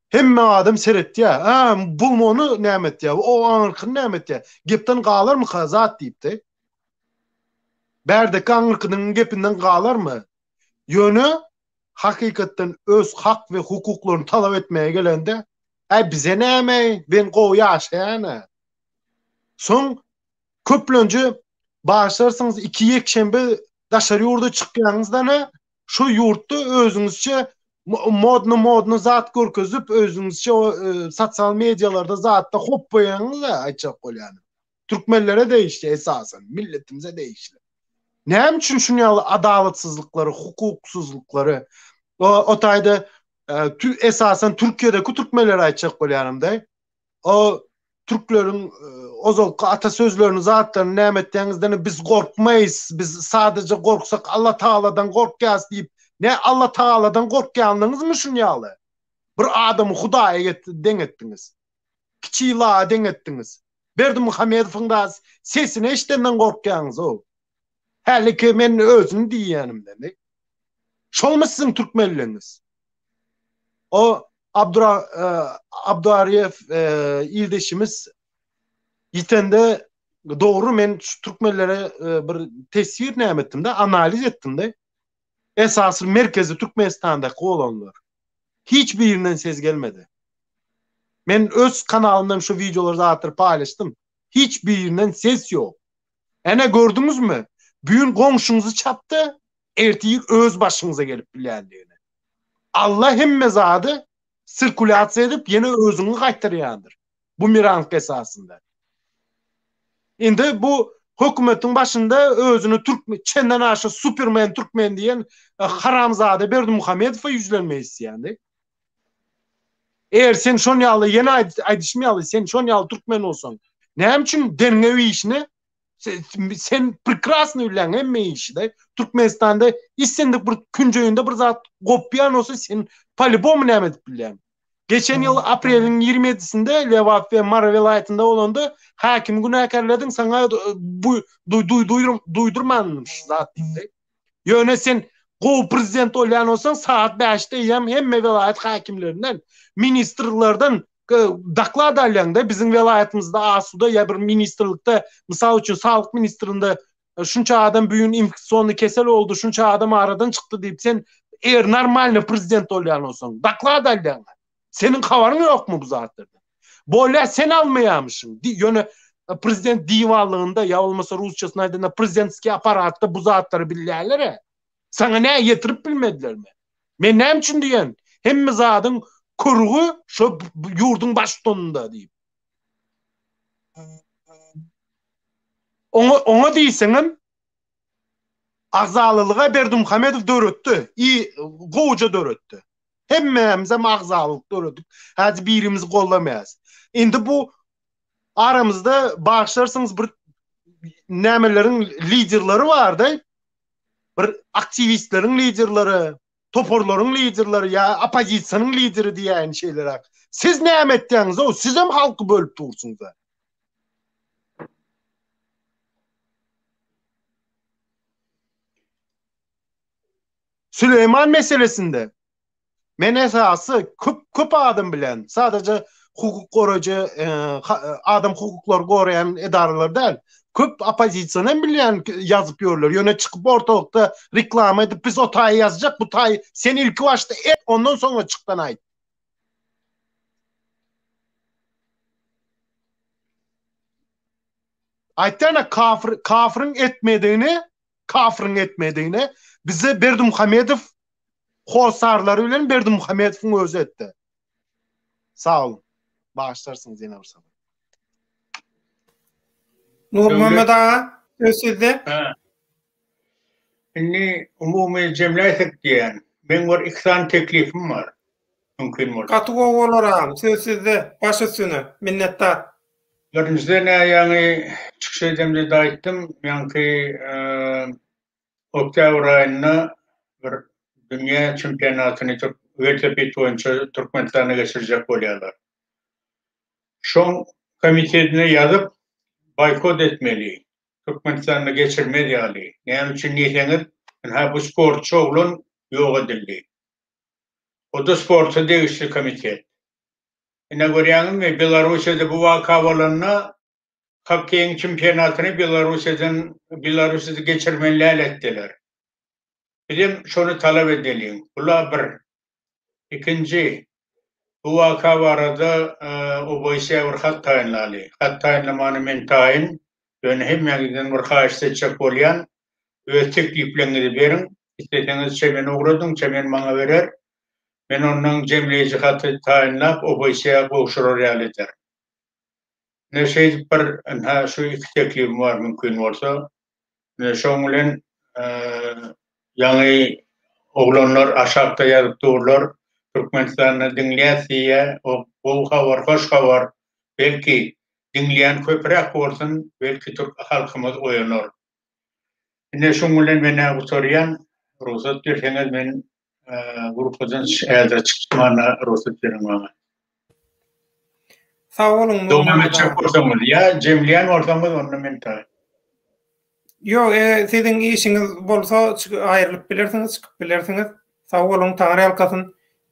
Hemme adam seretýär. Hä, bu ony näme etýär? O aňyrkyny näme etýär? Gepden galarmyka zat diýipdi. Bärdeki aňyrkynyň gepinden galarmy? Ýöne hakykatdan öz hak we hukuklaryny talap etmäge gelende, Äý bize näme, men gowy ýaşaýan-a. Soň köplenji bagyşlarsyňyz iki ýekşenbe daşary ýurda çykýaňyzdan-a Şu ýurtda özüňizçe modny modny zat görkezip özüňizçe sosial medialarda zatda hopbaýaňyz-a aýtjak bolýanym. Türkmenlere degişli esasan, milletimize degişli. Näme üçin şuny ýaly adalatsyzlyklary, hukuksyzlyklary o taýda esasan Türkiýedeki türkmenlere aýtjak bolýanym-da. O türkleriň ozalky ata sözlerini zatlaryny näme etýäňizden biz gorkmaýys, biz sadaja gorksak Allah Tagaladan gorkýas diýip, ne Allah Tagaladan gorkýanlygyňyzmy şun ýaly? Bir adamy Hudaýa deň etdiňiz. Kiçi ilaha deň etdiňiz. Berdimuhamedowyň da sesini eşidenden gorkýaňyz-ow. Häliki men özüm diýýänimden. Şolmy siziň türkmenligiňiz? O Abdura Abduarýew ildeşimiz ýitende dogry men şu türkmenlere bir teswir näme etdim-de, analiz etdim-de. Esasy merkezi Türkmenistandaky bolanlar. Hiç birinden ses gelmedi. Men öz kanalymdan şu wideolary zatlary paýlaşdym. Hiç birinden ses ýok. Ene gördüňizmi? Büyün goňşuňyzy çapdy, ertir öz başyňyza gelip bilýändigini. Alla hemme zady sirkulýasiýa edip ýene özüňi gaýtarýandyr. Bumerang esasynda. Indi bu hökümetiň başynda özüni türk çenden aşa supermen türkmen diýen e, haramzada Berdimuhamedowa ýüzlenmek isleýändi. Eger sen şon ýaly ýene aýdyşym ýaly sen şon ýaly türkmen bolsaň, näme üçin derňew işini sen prekrasny bilýäň hemme işi-de. Türkmenistanda islendik bir künjeginde bir zat gopýan bolsa sen po-lýubomu näme edip bilýäň. Geçen ýyl apreliň 27-sinde Lebap we Mary welaýatynda bolanda häkimi günäkärlediň saňa bu duýdurmanmyş zat diýdi. Ýöne sen gowy prezident bolýan bolsaň sagat 5-de eýýäm hemme welaýat häkimlerinden, ministrlerden doklad alýaňda biziň welaýatymyzda asuda ýa bir ministrlikde mysal üçin saglyk ministrinde e, şunça adam büyün infeksionny kesel oldu, şunça adam aradan çykdy diýip sen eger normalny prezident bolýan bolsaň doklad alýaň. Seniň habaryň ýokmy bu zatlardan? Bolýa sen almaýamyşyň. Ýöne e, prezident diwanlygynda ýa bolmasa rusçasyny aýdanda prezidentskiý apparatda bu zatlary bilýärler. Saňa nä ýetirip bilmedilermi? Men näme üçin diýen? Hemme zadyň körügi şo ýurduň baştutanynda diýip. Oňa oňa diýseňem agzalylyga Berdimuhamedow döretdi. I gowja döretdi. Hemmämizem agzalylyk döredik. Häzir birimizi gollamaýas. Indi bu aramyzda bagyşlarsyňyz bir nämeleriň liderleri bardy. Bir aktiwistleriň liderleri, toparlaryň liderleri ýa oppozisiýanyň lideri diýäýin şeýleräk. Siz näme etýäňiz-ow? Sizem halky bölüp dursuňyz-a. Süleýman meselesinde Men esasy köp köp adam bilen, sadaja hukuk goraýjy, e, adam hukuklary goraýan edaralar däl. Köp oppozisiýany hem bilýän ýazyp ýörler. Ýöne çykyp ortalykda reklama edip biz o taýy ýazjak, bu taýy sen ilki başda et, ondan soňra çykdan aýt. Aýtýana kafir kafiriň etmedigini, kafiriň etmedigini bize Berdimuhamedow. Hossarlary bilen Berdimuhamedowyň özi etdi. Sag boluň. Bagyşlarsyňyz ýene bir sapar. Nurmuhammet aga, söz sizde. Indi umumy jemläýsek diýýän. Meň bir iki sany teklipim bar. Mümkin bolsa. Gaty gowy bolar agam. Söz sizde. Baş üstüne. Minnetdar. Birinjiden-ä ýaňy çykyş edemde-de aýtdym, ýaňky oktýabr aýynda bir dünýä çempionatyny welosiped boýunça Türkmenistanda geçirjek bolýarlar. Şoň komitetine ýazyp, boýkot etmeli. Türkmenistanda geçirmez ýaly. Näme üçin diýseňiz, ynha bu sportçy oglan ýok edildi. O-da sporta degişli komitet. Ine görýäňizmi, Belarussiýada bu waka bolanda hokkeýiň çempionatyny Belarussiýadan Belarussiýada geçirmeli däl etdiler. Bizem şony talap edeliň. Bula bir. Ikinji, bu waka barada OBSE bir hat taýynlaly. Hat taýynlamana men taýyn, ýöne hemmäňizden bir haýyşt etjek bolýan, öz teklipleňizi beriň, isleseňiz Çemen ugradyň, Çemen maňa berer, men ondan jemleýji haty taýynlap OBSE gowşurar ýaly ederin. Ine şeýdip bir ynha şu iki teklibim bar mümkin bolsa. Ine şoň bilen ýaňy oglanlar aşakda ýazyp durlar. Türkmenistanda diňleýäs diýýä. O gowy habar, hoş habar. Belki diňleýän köpräk bolsun, belki türk halkymyz oýanar. Ine şuň bilen men-ä gutarýan. Rugsat berseňiz men Gruppadan häzir çykmana rugsat beriň maňa. Sag boluň. Dowam etjek bolsaňyz ýa jemleýän bolsaňyz onda men taýyn. Ýok, e, siziň işiňiz bolsa aýrylyp bilersiňiz, çykyp bilersiňiz. Sag boluň, Taňry ýalkasyn.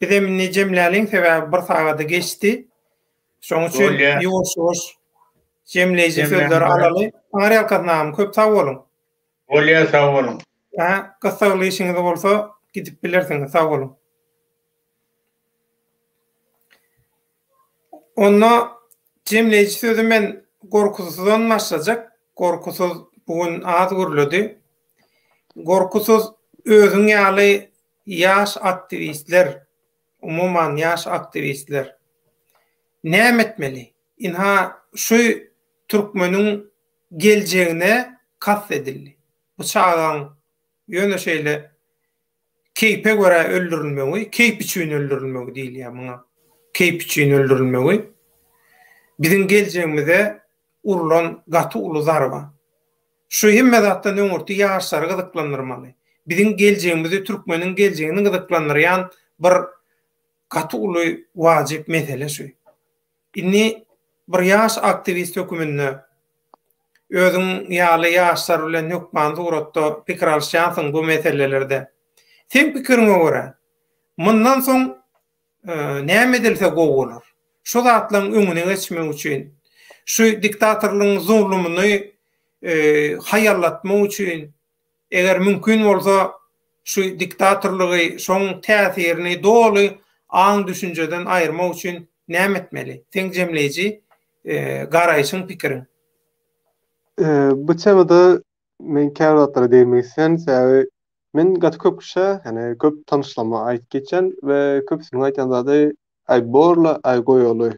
Bizem indi jemläliň, sebäbi bir sagady geçdi. Şonuň üçin ýuwaş-ýuwaş jemleýji sözleri alaly. Taňry ýalkasyn agam, köp sag boluň. Bolýar sag boluň. Hä, gyssagly işiňiz bolsa gidip bilersiňiz, sag boluň. Onda jemleýji sözi men Gorkusyzdan başlajak. Gorkusyz bu gün az gürledi. Gorkusyz özüň ýaly ýaş aktiwistler, umuman ýaş aktiwistler näme etmeli? Ynha şu türkmeniň geljegine kast edildi. Bu çagaň ýöne şeýle keýpe görä öldürilmegi, keýp üçin öldürilmegi diýilýär muňa. Keýp üçin öldürilmegi biziň geljegimize urlan gaty uly zarba. Şu hemme zatdan öňürti ýaşlary gyzyklandyrmaly. Biziň geljegimizi, türkmeniň geljegini gyzyklandyrýan bir gaty uly wajyp mesele şu. Indi bir ýaş aktiwist höküminde özüň ýaly ýaşlar bilen hökman suratda pikir alyşýansyň bu meselelerde. Seň pikiriňe görä, mundan soň näme edilse gowy bolar? Şu zatlaryň öňüne geçmek üçin, şu diktatorlygyň zulumyny haýallatmak üçin Eger mümkin bolsa, şu diktatorlygy, şoň täsirini doly aň-düşünjeden aýyrmak üçin näme etmeli? Seň jemleýji garaýşyň, pikiriň? Bu temada men käbir zatlara degmek isleýän, sebäbi men gaty köp kişä, ýagny köp tanyşlaryma aýdyp geçýän we köpüsiniň aýdýan zady, Aý borla, aý goýaly.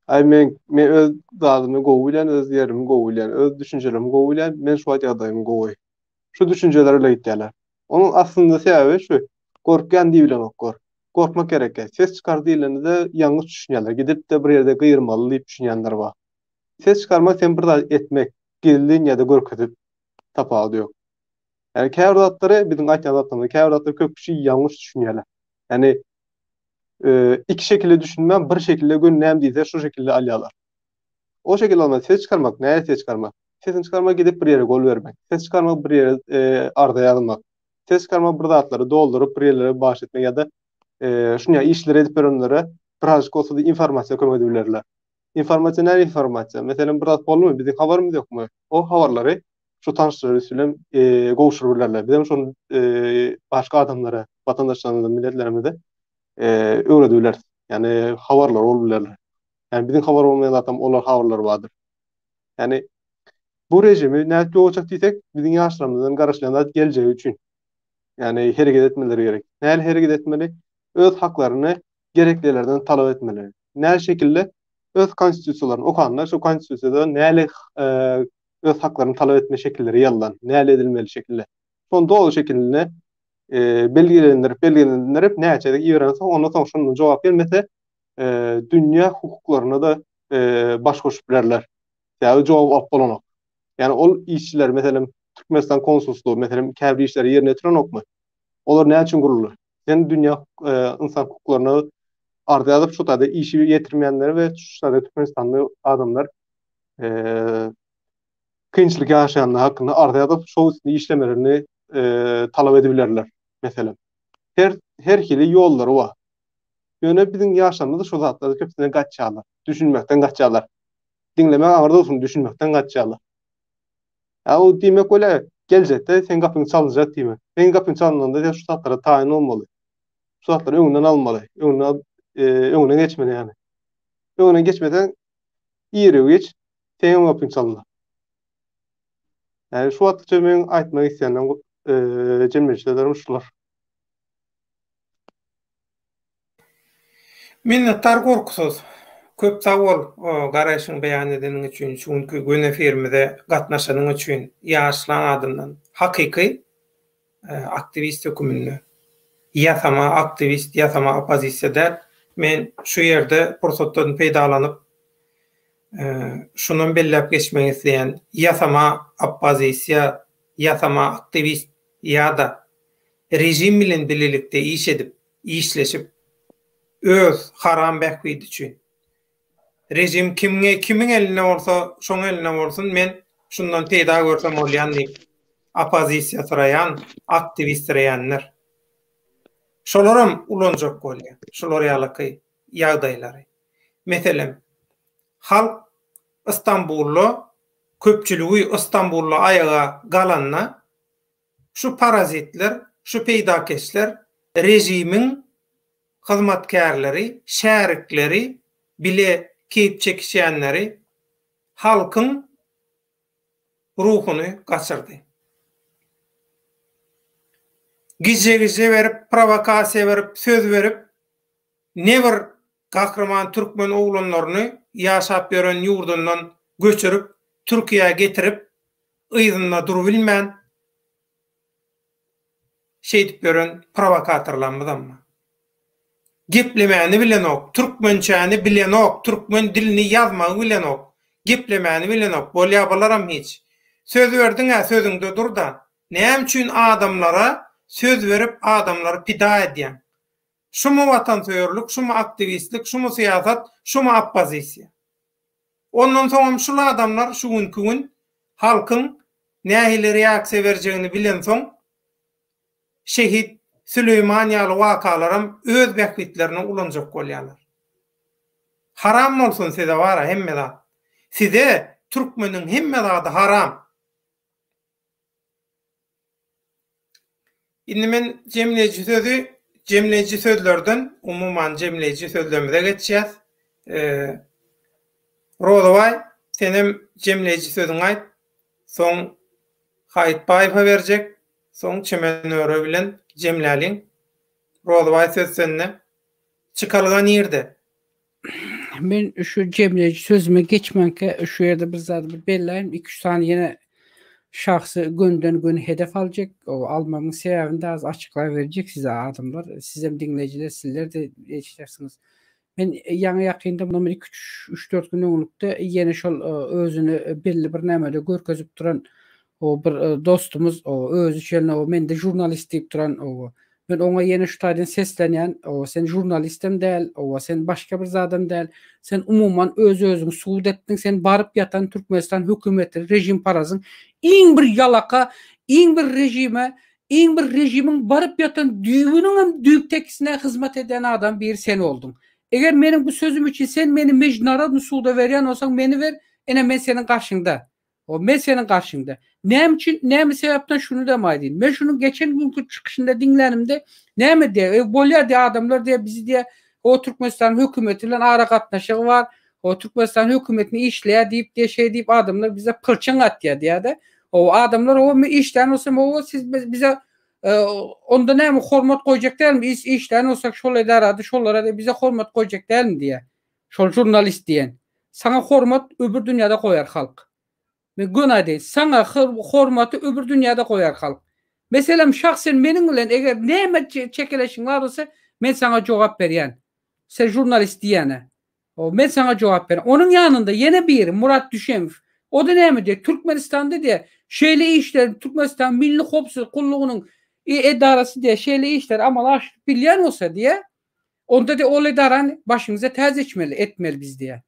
Aý men men öz zadymy gowy bilýän, öz ýerimi gowy bilýän, öz düşünjelerimi gowy bilýän, men şu wagt ýagdaýym gowy. Şu düşünjeler bilen gitýärler. Onuň aslynda sebäbi şu, gorkýan diýibilenoklar. Gorkmak gerek däl. Ses çykar diýlende-de ýalňyş düşünýärler. Gidip-de bir ýerde gygyrmaly diýip düşünýänler bar. Ses çykarmak sen bir zat etmek, gizlin ýa-da görkezip tapawudy ýok. Ýagny käbir zatlary biziň aýtýan zatlarymyzy käbir zatlary köp kişi ýalňyş düşünýärler. Ýagny iki şekilde düşünmän bir şekilde göni näme diýse şu şekilde alýarlar. O şekilde almak ses çykarmak näme ses çykarmak? Sesini çykarmak gidip bir ýere gol bermek. Ses çykarmak bir ýere e, arza ýazmak. Ses çykarmak bir zatlary dolduryp bir ýerlere baş etmek ýa-da e, şuny işleri edip berenlere birazjyk bolsa da informasiýa kömek edip bilerler. Informasiýa näme informasiýa? Meselem bir zat boldumy biziň habarymyz ýokmy? O habarlary şu tanyşlar üsti bilen e, gowşuryp bilerler. Biz hem şony e, başga adamlara, watandaşlarymyza, milletlerimize e, öwredip bileris. Ýagny habarlar bolup bilerler. Ýagny biziň habar bolmaýan zatam olar habarlary bardyr. Ýagny bu rejimi nädip ýok etjek diýsek, biziň ýaşlarymyzdan garaşylýan zat geljegi üçin. Ýagny hereket etmeleri gerek. Nähili hereket etmeli? Öz haklaryny gereklilerden talap etmeli. Nähili şekilde? Öz konstitusiýalaryny okanda, şu konstitusiýada nähili öz haklaryny talap etme şekilleri ýazylan, nähili edilmeli şekilde. Şony doly şekilinde belgilendirip, belgilendirip näçe gezek iberensoň, ondan soň şondan jogap gelmese, dünýä hukuklaryna-da baş goşup bilerler. Sebäbi jogap alyp bolanok. Ýagny ol işçiler, meselem, Türkmenistan konsulslygy, meselem, käbir işleri ýerine ýetirenokmy? Olar näme üçin guruldy? Sen dünýä ynsan hukuklaryna arza ýazyp, şu taýda işi ýetirmeýänleri we şu taýda Türkmenistanly adamlar kynçylyk ýaşaýanlar hakynda arza ýazyp, şol üstünde işlemelerini talap edibilerler, meselem. Her her hili ýollary bar. Ýöne biziň ýaşlarymyz şu zatlara köpüsinden gaçýarlar. Düşünmekden gaçýarlar. Diňlemek agyr bolsun, düşünmekden gaçýarlar. Ýa o diýmek bolýar, geljekde seň gapyň çalynjak diýmek. Seň gapyň çalynanda sen şu zatlara taýyn bolmaly. Şu zatlary öňünden almaly. Öňünden öňüne geçmeli ýagny. Öňüne geçmeseň ir-u-giç seňem gapyň çalynar. Ýagny şu wagtça meň aýtmak isleýänlerim jemleýji sözlerim şular. Minnetdar Gorkusyz. Köp sag bol garaýşyňy beýan edeniň üçin, şu günki gün efirimize gatnaşanyň üçin ýaşlaň adyndan hakyky aktiwist höküminde. Ýasama aktiwist, ýasama oppozisiýa däl. Men şu ýerde pursatdan peýdalanyp şunam belläp geçmek isleýän, ýasama oppozisiýa, ýasama aktiwist ýa-da režim bilen bilelikde iş edip, işleşip, öz haram bähbidi üçin, režim kimge kimiň elinde bolsa, şoň elinde bolsun, men şundan peýda görsem bolýan diýip, oppozisiýasyraýan, aktiwistreýänler. Şolaram ulanjak bolýar, şular ýalyky ýagdaýlary. Meselem, halk Istanbulda, köpçüligi Istanbulda aýaga galanda, Şu parazitler, şu peýdakeşler režimiň hyzmatkärleri, şärikleri, bile keýp çekişýänleri halkyň ruhuny gaçyrdy. Gije-gije berip, prowokasiýa berip, söz berip, ne bir gahryman türkmen oglanlaryny ýaşap ýören ýurdundan göçürip, Türkiýä getirip, yzynda durubilmän şeýdip ýören prowokatorlarymyzam bar. Geplemäni bilenok, türkmençäni bilenok, türkmen dilini ýazmagy bilenok, geplemäni bilenok. Bolýa bularam hiç. Söz berdiň-ä sözüňde dur-da. Näme üçin adamlara söz berip adamlary pida edýäň? Şumy watansöýerlik, şumy aktiwistlik, şumy syýasat, şumy oppozisiýa? Ondan soňam şul adamlar şu günki gün halkyň nähili reaksiýa berjegini bilensoň şehit Süleýman ýaly wakalaram öz bähbitlerine ulanjak bolýarlar. Haram bolsun size bara hemme zat. Size türkmeniň hemme zady haram. Indi men jemleýji sözi jemleýji sözlerden umuman jemleýji sözlerimize geçýäs. Rozybaý senem jemleýji sözüňi aýt. Soň Haýytbaýewe berjek. Soň Çemen Öre bilen jemläliň. Rozybaý söz sende. Çykalga nirde? Men şu jemleýji sözüme geçmänkä şu ýerde bir zady bir belläýin. Iki-üç sany ýene şahsy gönden-göni hedef aljak. O almagyň sebäbini de az açyklap berjek size adamlar. Sizem diňleýjiler, sizler-de eşidersiňiz. Men ýaňy ýakynda mundan bir iki-üç, üç-dört gün öňlükde ýene şol özüni belli bir nämede görkezip duran o bir dostumyz o özi üçin o mende žurnalist diýip duran o Men oňa ýene şu taýdan seslenýän, owa sen žurnalistem däl, owa sen başga bir zadam däl, sen umuman öz-özüňi subut etdiň, sen baryp ýatan Türkmenistan hökümeti, režimparazyň iň bir ýalaka, iň bir režime, iň bir režimiň baryp ýatan düýbüniňem düýp tekisine hyzmat edýän adam biri sen bolduň. Eger meniň bu sözüm üçin sen meni mejdunarodny suda berýän bolsaň meni ber, ine men seniň garşyňda. O men seniň garşyňda. Näme üçin, näme sebäpden şuny dem aýdyn. Men şunuň geçen günki çykyşynda diňlänimde näme diýýär? E, bolýar diýýär adamlar diýýär bizi diýýär o Türkmenistanyň hökümeti bilen ara gatnaşygy bar. O Türkmenistanyň hökümetine işleýär diýip diýýär şeý diýip adamlar bize pylçyň atýar diýýär-de. O adamlar o men işlän bolsam o siz bize. Onda näme hormat goýjak dälmi? Biz işlän bolsak şol edarada şolara bize hormat goýjak dälmi diýýär. Şol žurnalist diýen. Saňa hormat öbür dünýäde goýar halk. Men göni aýdaýyn, saňa hormaty öbür dünýäde goýar halk. Meselem, şahsen meniň bilen eger näme çekeleşiň bar bolsa, men saňa jogap berýän. Sen žurnalist diýýäne. Men saňa jogap berýän. Onuň ýanynda ýene biri, Murat Düşemow. O-da näme diýýär? Türkmenistanda diýýär, şeýle işler Türkmenistan Milli howpsuzlyk gullugynyň edarasy diýýär, şeýle işleri amala aşyryp bilýän bolsa diýýär, onda diýýär, ol edarany başymyza täç etmeli, etmeli biz diýýär.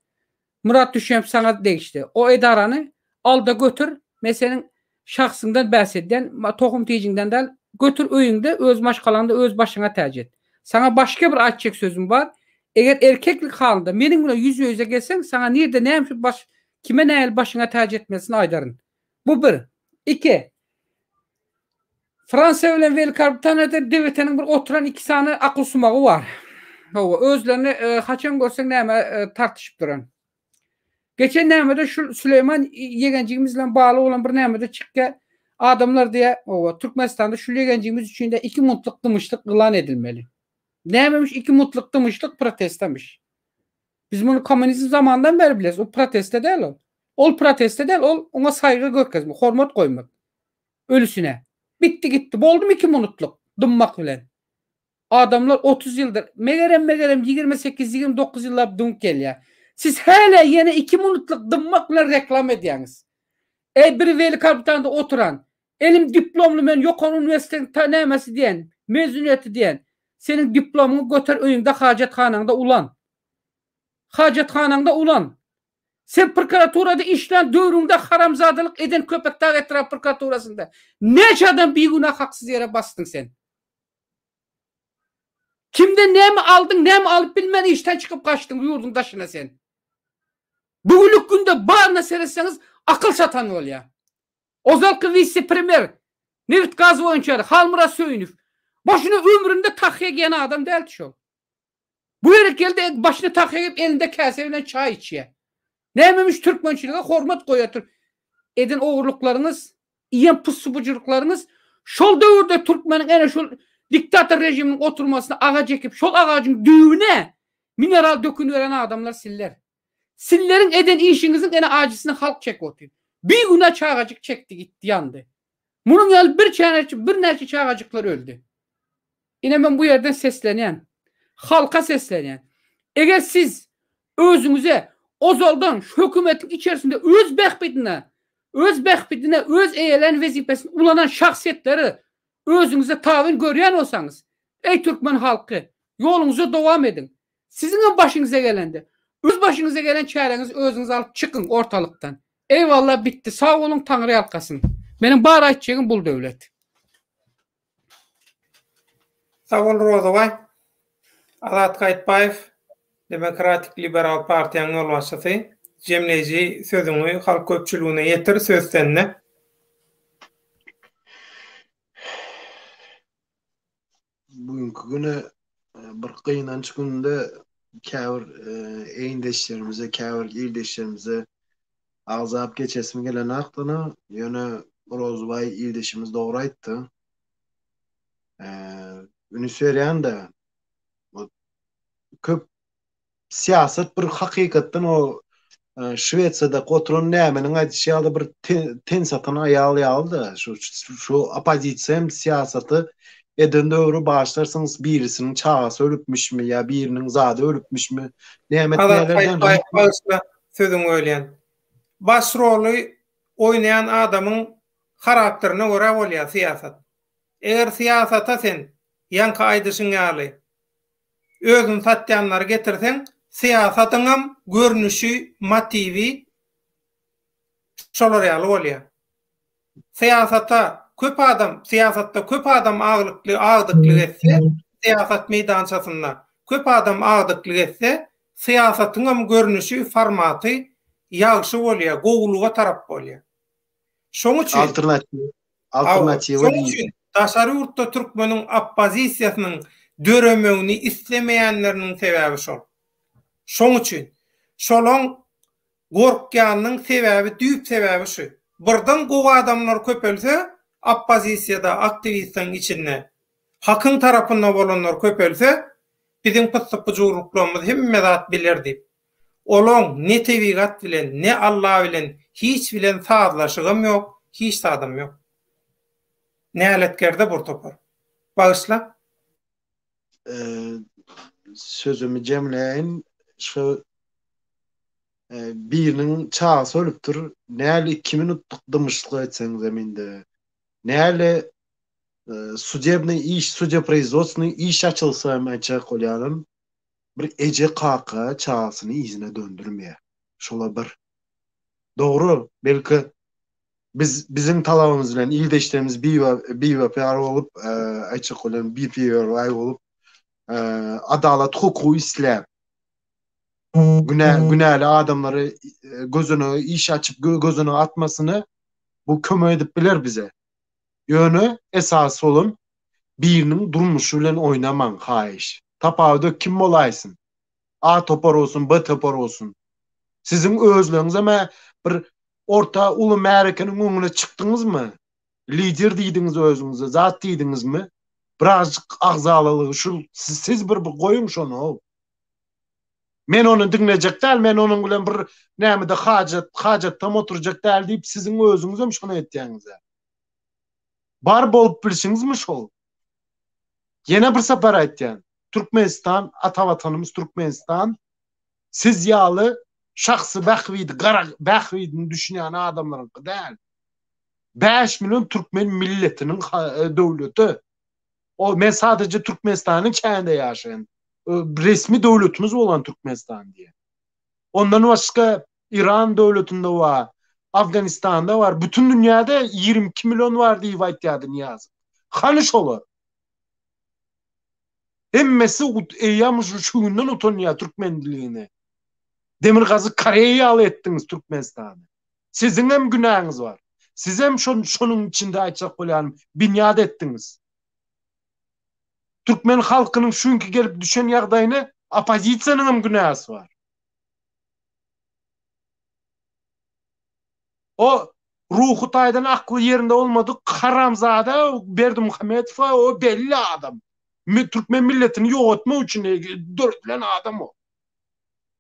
Murat Düşemow saňa degişli. O edarany al-da götür, men seniň şahsyňdan bäs edýän, tohum-tijiňden däl, götür öýüňde öz maşgalaňda öz başyňa täç et. Saňa başga bir aýtjak sözüm bar, eger erkeklik halynda meniň bilen ýüzbe-ýüze gelseň, saňa nirde näme üçin baş, kime nähili başyňa täç etmelisini aýdaryn. Bu bir. Iki. Fransiýa bilen Welikobritaniýada DWT-niň bir oturan iki sany akylsumagy bar. Hawa, özlerini haçan görseň näme tartyşyp duran. Geçen nämede şu Süleýman ýegenjigimiz bilen bagly bolan bir nämede çykýar. Adamlar diýýär, hawa, Türkmenistanda şu ýegenjigimiz üçin de 2 muntlyk dymyşlyk yglan edilmeli. Nämemiş 2 muntlyk dymyşlyk protestamış. Biz muny kommunizm zamanyndan bäri bilýäris. O proteste däl ol. Ol proteste däl, ol oňa saýgy görkezmek, hormat goýmak. Ölüsine. Bitdi gitdi. Boldumy 2 munutlyk dymmak bilen? Adamlar 30 ýyldyr, megerem megerem 28 29 ýyllap dymyp gelýär. Siz hälä ýene 2 munutlyk dymmak bilen reklama edýäňiz. Eý biri Welikobritaniýada oturan, elim diplomly men ýokary uniwersitetiň ta nämesi diýen, mezuniýeti diýen, seniň diplomyňy göter öýüňde hajathanaňda ulan. Hajathanaňda ulan. Sen prokuraturada işlän döwrüňde haramzadalyk eden Köpetdag etrap prokuraturasynda näçe adam bigünä haksyz ýere basdyň sen? Kimden näme aldyň, näme alyp bilmän işden çykyp gaçdyň ýurduň daşyna sen? Bu günlük günde baryna seretseňiz akyl satan bolýar. Ozalky wise-premýer, nebit-gaz boýunça Halmyrat Söýünow başyna ömründe tahýa geýen adam däldi şol. Bu ýere geldi, başyna tahýa geýip, elinde käse bilen çaý içýär. Nämemiş türkmençilige hormat goýar türk. Eden ogurlyklaryňyz, iýen pussy-bujuryklaryňyz şol döwürde türkmeniň ene şol diktator režiminiň oturmasyna agaç ekip, şol agajyň düýbüne mineral döküniberen adamlar sizler. Sizleriň eden işiňiziň ene ajysyny halk çekip otyr. Bigünä çagajyk çekdi gitdi ýandy. Munuň ýaly bir çäneçe birnäçe çagajyklar öldi. Ine men bu ýerden seslenýän. Halka seslenýän. Eger siz özüňize ozaldan şu hökümetiň içerisinde öz bähbidine, öz bähbidine öz eýelän wezipesini ulanan şahsyýetleri özüňize tabyn görýän bolsaňyz, eý türkmen halky, ýoluňyza dowam ediň. Siziňem başyňyza gelende, öz başyňyza gelen çäreňizi özüňiz alyp çykyň ortalykdan. Eýwalla bitdi sag boluň Taňry ýalkasyn. Meniň bar aýtjagym bul Döwlet. Sag bol Rozybaý. Azat Gaýytbaýew, Demokratik Liberal partiýanyň ýolbaşçysy, jemleýji sözüňi halk köpçüligine ýetir, söz sende. Bu günki güne bir gynanç günde käbir egindeşlerimize, käbir ildeşlerimize agzap geçesim gelenakdyna, ýöne Rozybaý ildeşimiz dogry aýtdy. Üns berýän-de, köp syýasat bir hakykatdan o Şwesiýada oturan nämeniň aýdyşy ýaly bir ten satan aýal ýaly-da şu şu oppozisiýa hem syýasaty eden döwri başlarsyňyz birisiniň çagasy ölüpmişmi ýa biriniň zady ölüpmişmi näme etmelerden Bagyşla sözüňi bölýän. Baş roly oýnaýan adamyň harakterine görä bolýar syýasat. Eger syýasata sen ýaňky aýdyşyň ýaly özüni satýanlary getirseň, syýasatyňam görnüşi, motiwi şolar ýaly bolýar. Syýasata köp adam, syýasatda köp adam aglykly, agdyklyk etse, syýasat meýdançasynda köp adam agdyklyk etse, syýasatyňam görnüşi, formaty ýagşy bolýar, gowulyga tarap bolýar. Şoň üçin Alternatiw alternatiwa Şoň üçin daşary ýurtda türkmeniň oppozisiýasynyň döremegini islemeýänleriniň sebäbi şol. Şoň üçin şolaň gorkýanynyň sebäbi düýp sebäbi şu. Birden gowy adamlar köpelse, oppozisiýada aktiwistleriň içinde hakyň tarapynda bolanlar köpelse, biziň pyssy-pyjurlyklarymyz hemme zat biler diýip. Olaň ne tebigat bilen, ne Alla bilen hiç bilen sazlaşygam ýok, hiç zadam ýok. Näletkerde bir topar. Bagyşla. Sözümi jemläýin. Şu biriniň çagasy ölüpdir. Näli 2 minutlyk dymyşlyk etseňizem indi. Näli sudebnyý iş, sudeproizwodstwnyý iş açylsa hem aýtjak bolýanym, bir eje kaka çagasyny yzyna döndürmeýär. Şola bir. Dogry, belki biz biziň talabymyz bilen ildeşlerimiz biwepa bolup, aýtjak bolýan BPRY bolup, adalat hukugy isläp, günä günäli adamlary gözüne iş açyp gözüne atmasyny bu kömek edip biler bize. Ýöne esasy bolan biriniň durmuşy bilen oýnamaň haýyş. Tapawudy kim bolaýsyn. A topar bolsun, B topar bolsun. Siziň özleriňizem bir orta uly märekeniň öňüne çykdyňyzmy? Lider diýdiňiz özüňize, zat diýdiňizmi? Birazjyk agzalalygy şu siz bir bir goýuň şony-ow. Men ony diňlejek däl, men onuň bilen bir nämede hajat, hajatdam oturjak däl diýip siziň özüňizem şony etýäňiz-ä. Bar bolup bilşiňizmi şol? Ýene bir sapar aýtýan, Türkmenistan, ata watanymyz Türkmenistan siz ýaly şahsy bähbidi, gara bähbidini düşünýän adamlaryňky däl. 5 million türkmen milletiniň e, döwleti. O men sadece Türkmenistanyň çäginde ýaşaýan. Resmi döwletimiz bolan Türkmenistan diýe. Ondan başga Iran döwletinde bar, Afganistanda bar, bütün dünýäde 22 million bar diýip aýtýardy Nyýazow. Hany şolar? Hemmesi eýýäm şu günden utanýar türkmenligine. Demirgazyk Koreýa ýaly etdiňiz Türkmenistany. Siziň hem günäňiz bar. Siz hem şonuň içinde aýtjak bolýanym binýat etdiňiz. Türkmen halkynyň şu günki gelip düşen ýagdaýyna oppozisiýanyň hem günäsi bar. O ruhy taýdan akly ýerinde bolmadyk haramzada Berdimuhamedow o belli adam. Türkmen milletini ýok etmek üçin döredilen adam o.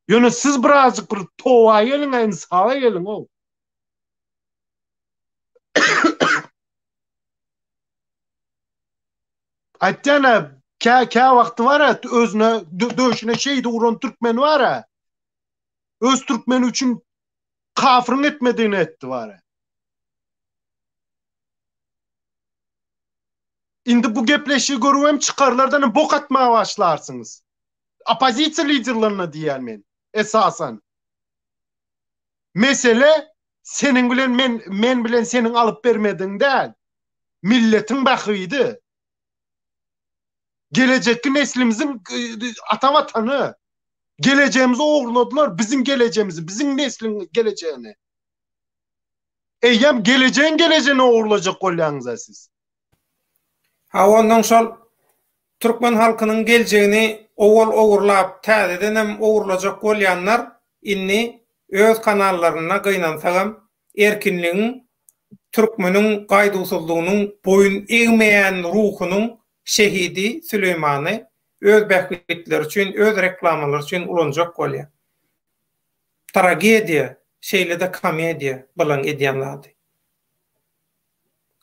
Ýöne siz birazjyk bir toba geliň, insaba geliň o. Aýtýan-a, kä kä wagty bar-a, özüne döşüne şeýdi uran türkmen bar-a. Öz türkmeni üçin kafyryň etmedigini etdi bar-a. Indi bu gepleşigi görübem çykarlardan bok atmaga başlarsyňyz. Oppozisiýa liderlerine diýýän men, esasan. Mesele seniň bilen men men bilen seniň alyp bermedigiň däl. Milletiň bähbidi. Gelejekki neslimiziň e, ata watany. Gelejegimizi ogurladylar, biziň gelejegimizi, biziň nesliň gelejegini. Eýýäm gelejegiň gelejegini ogurlajak bolýaňyz-a siz. Ha onnoň şol türkmen halkynyň geljegini owal ogurlap täzedenem ogurlajak bolýanlar indi öz kanallarynda gynansagam erkinligiň türkmeniň gaýduwsyzlygynyň boýun egmeýän ruhunyň şehidi Süleýmany öz bähbitleri üçin öz reklamalary üçin ulanjak bolýar. Tragediýa şeýle-de komediýa bulaň edýän zady.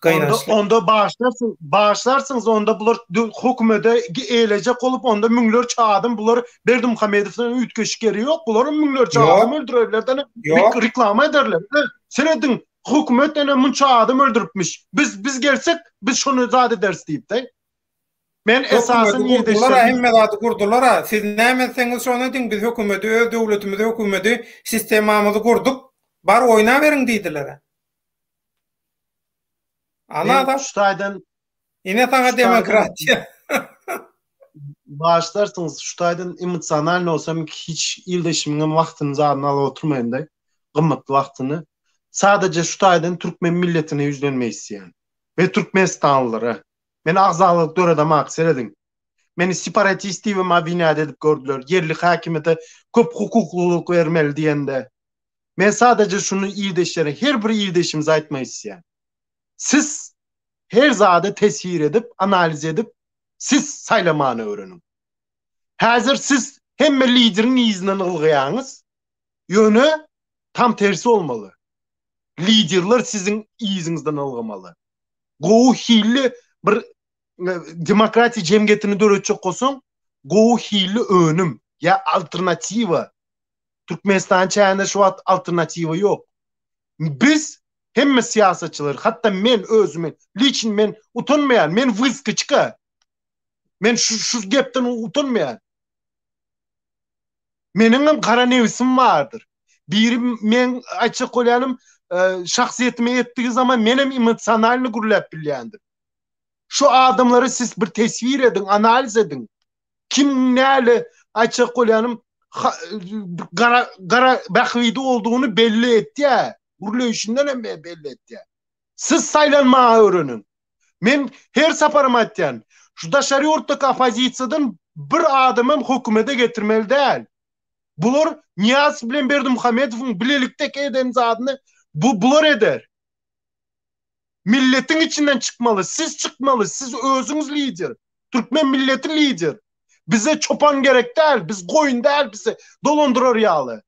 Onda, onda başlarsyn, başlarsyňyz onda bular hökümete eýlejek bolup onda müňlerçe adam bular Berdimuhamedowdan üýtgeşik ýeri ýok. Bular müňlerçe adam öldürerler de reklama ederler. Serediň, hökümet ene munça adam öldüripmiş. Biz biz gelsek biz şony zat ederis diýip de. Men esasy gurdular, hemme zady gurdular. Siz näme etseňiz şony ediň, biz hökümeti öz döwletimizi hökümeti sistemamyzy gurduk. Bar oýnaberiň diýdiler. Ana da. Şu taýdan Ine saňa demokratiýa. Başlarsyňyz şu taýdan emosionalny bolsam hiç ildeşimiňem wagtyny zadyny alyp oturmaýyn-da. Gymmatly wagtyny. Sadaja şu taýdan türkmen milletine ýüzlenmek isleýän. We türkmenistanlylara. Men agzalyk döredemak serediň. Meni separatist diýibem obwinýat edip gördüler. Ýerli häkimiýete köp hukuklylyk bermeli diýende. Men sadaja şuny ildeşlere, her bir ildeşimize aýtmak isleýän. Siz. Her zady teswir edip, analiz edip, siz saýlamany öwreniň. Häzir siz hemme lideriň yzyndan ylgaýaňyz, ýöne tam tersi bolmaly. Liderler siziň yzyňyzdan ylgamaly. Gowy hilli bir e, demokratiýa jemgyýetini döretjek bolsaň, gowy hilli önüm ýa alternatiwa. Türkmenistan çäginde şu wagt alternatiwa ýok. Biz hemme syýasatçylar, hatda men özümi, liçn men utanmaýan, men wyskoçka. Men şu, şu gepden utanmaýan. Meniň hem gara nebsim bardyr. Biri men aýtjak bolýanym, e, şahsyýetime etdigi zaman men hem emosionalny gürläp bilýändir. Şu adamlary siz bir teswir ediň, analiz ediň. Kim näle aýtjak bolýanym gara gara bähbidi olduğunu belli etýär. Gürleýşinden hem belli etýär. Siz saýlanmaga öwreniň. Men her saparym aýtýan, şu daşary ýurtdaky oppozisiýadan bir adamam hökümete getirmeli däl. Bular Nyýazow bilen Berdimuhamedowyň bilelikdeki eden zadyny bu bular eder. Milletiň içinden çykmaly, siz çykmaly, siz özüňiz lider. Türkmen milleti lider. Bize çopan gerek däl, biz goýun däl bizi dolandyrar ýaly.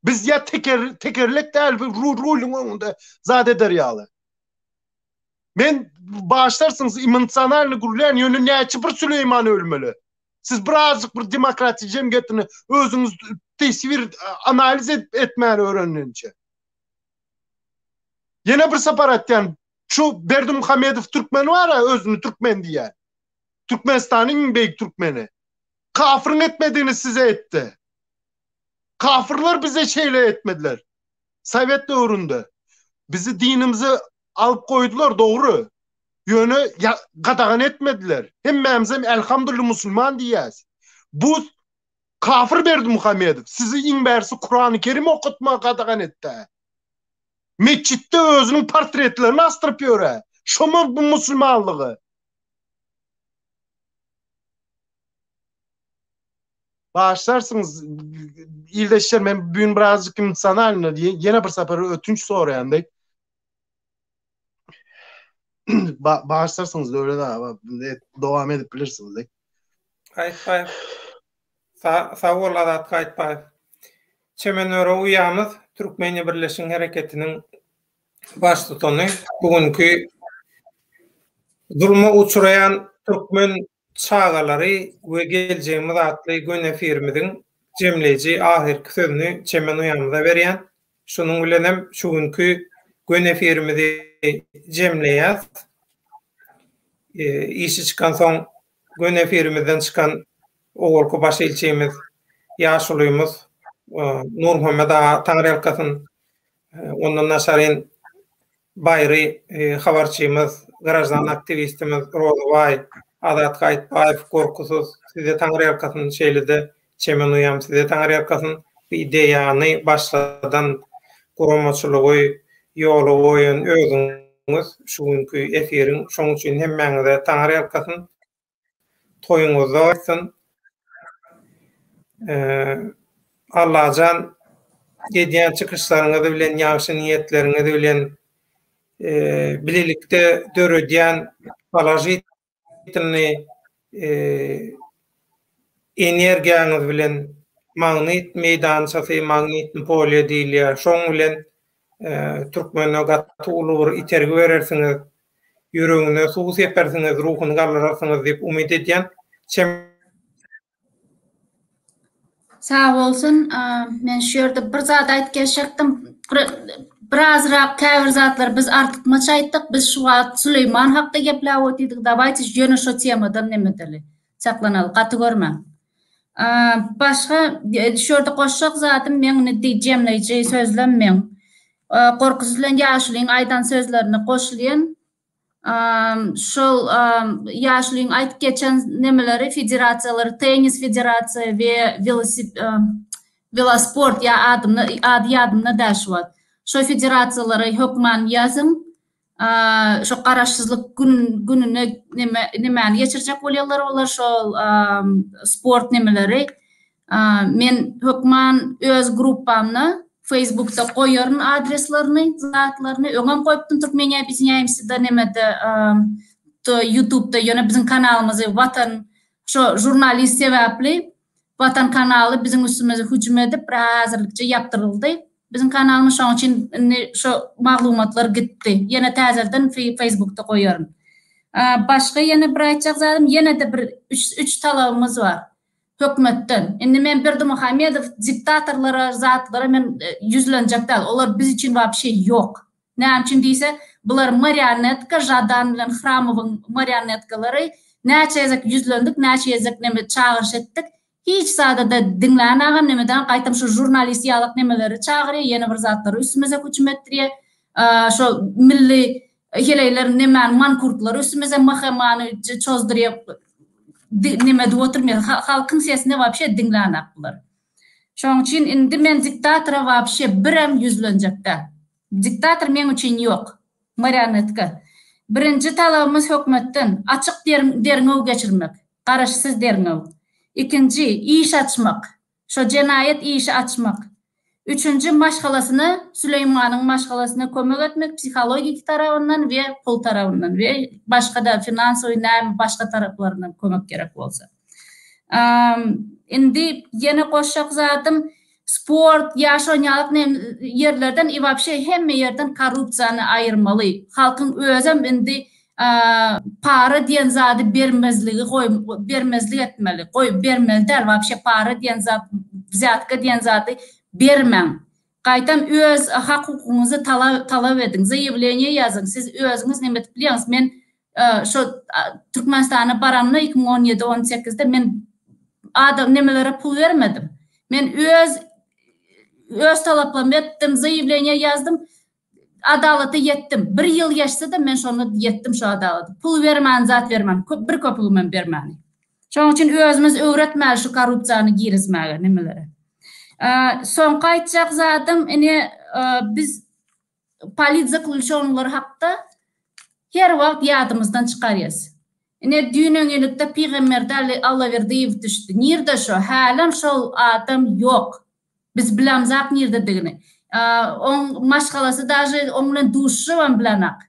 Biz ýa teker, tekerlek däl, rulyň öňünde zat eder ýaly. Men başlarsyňyz emosionalny gürlän ýöne näçe bir Süleýman ölmeli. Siz birazjyk bir demokratiýa jemgyýetini özüňiz teswir analiz edip etmäni öwreninçe. Ýene bir sapar aýtýan, şu Berdimuhamedow türkmen bar-a özüni türkmen diýýän. Türkmenistanyň iň beýik türkmeni. Kafyryň etmedigini size etdi. Kafyrlar bize şeýle etmediler. Sowet döwründe bizi dinimizi alyp goýdular dogry. Ýöne gadagan etmediler. Hemmämizem elhamdullah musulman diýýäs. Bu kafir Berdimuhamedow sizi iň bärsi Kurany Kerim okatmagy gadagan etdi. Metjitde özüniň portretlerini asdyryp ýöre. Şomy bu musulmanlygy? Bagyşlarsyňyz ildeşler men bu gün birazjyk emosionalny ýene bir sapar ötünç soraýan dek. Bagyşlarsyňyz Döwlet aga dowam edip bilirsiňiz dek. Gaýtbaýew. Sag bol Azat Gaýtbaýew. Çemen Öre uýamyz Türkmeniýa Birleşiň hereketiniň baştutany bu günki zulma uçraýan türkmen Çagalary we geljegimiz atly göni efirimiziň jemleýji ahyrky sözüni Çemen uýamyza berýän. Şunuň bilenem şu günki göni efirimizi jemleýäs. Işi çykansoň göni efirimizden çykan owalky baş ilçimiz, ýaşulymyz Nurmuhammet aga Taňryýalkasyn, ondan daşaryn Baýry habarçymyz, graždan aktiwistimiz Rozybaý, Azat Gaýytbaýew, Gorkusyz, size taňryýalkasyn, şeýle-de Çemen uýam size taňryýalkasyn. Bu ideýany başladan, guramaçylygy ýola goýan özüňiz şu günki efiriň, şoň üçin hemmäňize taňryýalkasyn. Toýuňyzda gaýtsyn. Allajan edýän çykyşlaryňyz bilen, ýagşy niýetleriňiz bilen bilelikde döredýän položitelnyý energiýaňyz bilen magnit meýdançasy, magnitny polýa diýilýär, şoň bilen türkmene gaty uly bir itergi berersiňiz. Ýüregine suw sepersiňiz, ruhuny galdyrarsyňyz diýip umyt edýän. Çem. Sag bolsun. Men şu ýerde bir zat aýdyp geçjekdim. Birazrak käbir zatlary biz artykmaç aýtdyk. Biz şu wagt Süleýman hakda gepläp otyrdyk. Dawayte ýöne şo temadan neme edeli. Saklanaly. Gaty görmäň. Başga şu ýerde goşjak zadym meň indi jemleýji sözlem meň. Gorkusuz bilen ýaşulyň aýdan sözlerine goşulýan. Şol ýaşulyň aýdyp geçen nemeleri federasiýalary tennis federasiýa we welosport ýa adymda ady ýadymda däl şu wagt. Şo federasiýalary hökman ýazyň. Şo garaşsyzlyk gün gününe neme nemäni geçirjek bolýarlar olar şol sport nemeleri. Men hökman öz gruppamda. Facebookda goýaryn adreslerini, zatlaryny. Öňem goýupdym Türkmeniýa obýedinýaýmsida nemede Ýutubda ýöne biziň kanalymyzy Watan şo žurnalist sebäpli Watan kanaly biziň üstümize hüjüm edip bir häzirlikçe ýapdyryldy. Biziň kanalymyz şoň üçin indi şo maglumatlar gitdi. Ýene täzeden Facebookda goýaryn. Başga ýene bir aýtjak zadym ýene-de bir üç talabymyz bar. Hökümetden. Indi men Berdimuhamedow diktatorlara zatlara men ýüzlenjek däl. Olar biz üçin wapşe ýok. Näme üçin diýse, bular marionetka, Žadan bilen Hramowyň marionetkalary. Näçe gezek ýüzlendik, näçe gezek neme çagyryş etdik. Hiç zada-da diňlänagam nemeden, gaýtam şu žurnalist ýalak nemeleri çagyrýar, ýene bir zatlary üstümize hüjüm etdirýär. Şo milli heleýler nemäni mankurtlary üstümize MHM-ny çozdurýar. Neme edip oturmaýar. Halkyň sesini wapşe diňlänak bular. Şoň üçin indi men diktatora wapşe birem ýüzlenjek däl. Diktator meň üçin ýok. Marionetka. Birinji talabymyz hökümetden açyk derňew geçirmek. Garaşsyz derňew. Ikinji, iş açmak. Şo jenaýat işi açmak. Üçünji, maşgalasyna, Süleýmanyň maşgalasyna kömek etmek psihologiki tarabyndan we pul tarabyndan we başga-da finansowy näme başga taraplaryndan kömek gerek bolsa. Indi ýene goşjak zadym, sport ýa şonýalyk ýerlerden i wapşe hemme ýerden korrupsiýany aýyrmaly. Halkyň özem indi para diýen zady bermezligi goý bermezlik etmeli. Goý bermeli däl wapşe para diýen zat wzýatka diýen zady bermäň. Gaýtam öz hak hukugyňyzy talap ediň. Zaýawleniýe ýazyň. Siz özüňiz neme edip bilýäňiz. Men şo Türkmenistana baramda 2017 18-de men adam nemelere pul bermedim. Men öz öz talaplarymy etdim, zaýawleniýe ýazdym. Adalata ýetdim. Bir ýyl geçse-de men şonda ýetdim şo adalata. Pul bermän, zat bermän, bir köpügimem bermäni. Şonuň üçin özümiz öwretmäli şu korrupsiýany girizmäge nemelere. Soňky aýtjak zadym ine biz politzaklýuçonylar hakda her wagt ýadymyzdan çykarýas. Ine düýn-öňňilikde Pygamberdi Allawerdiýew düşdi. Nirde şo? Hälem şol adam ýok. Biz bilemzak nirdedigini. Oň maşgalasy daže oň bilen duşuşybam bilenak.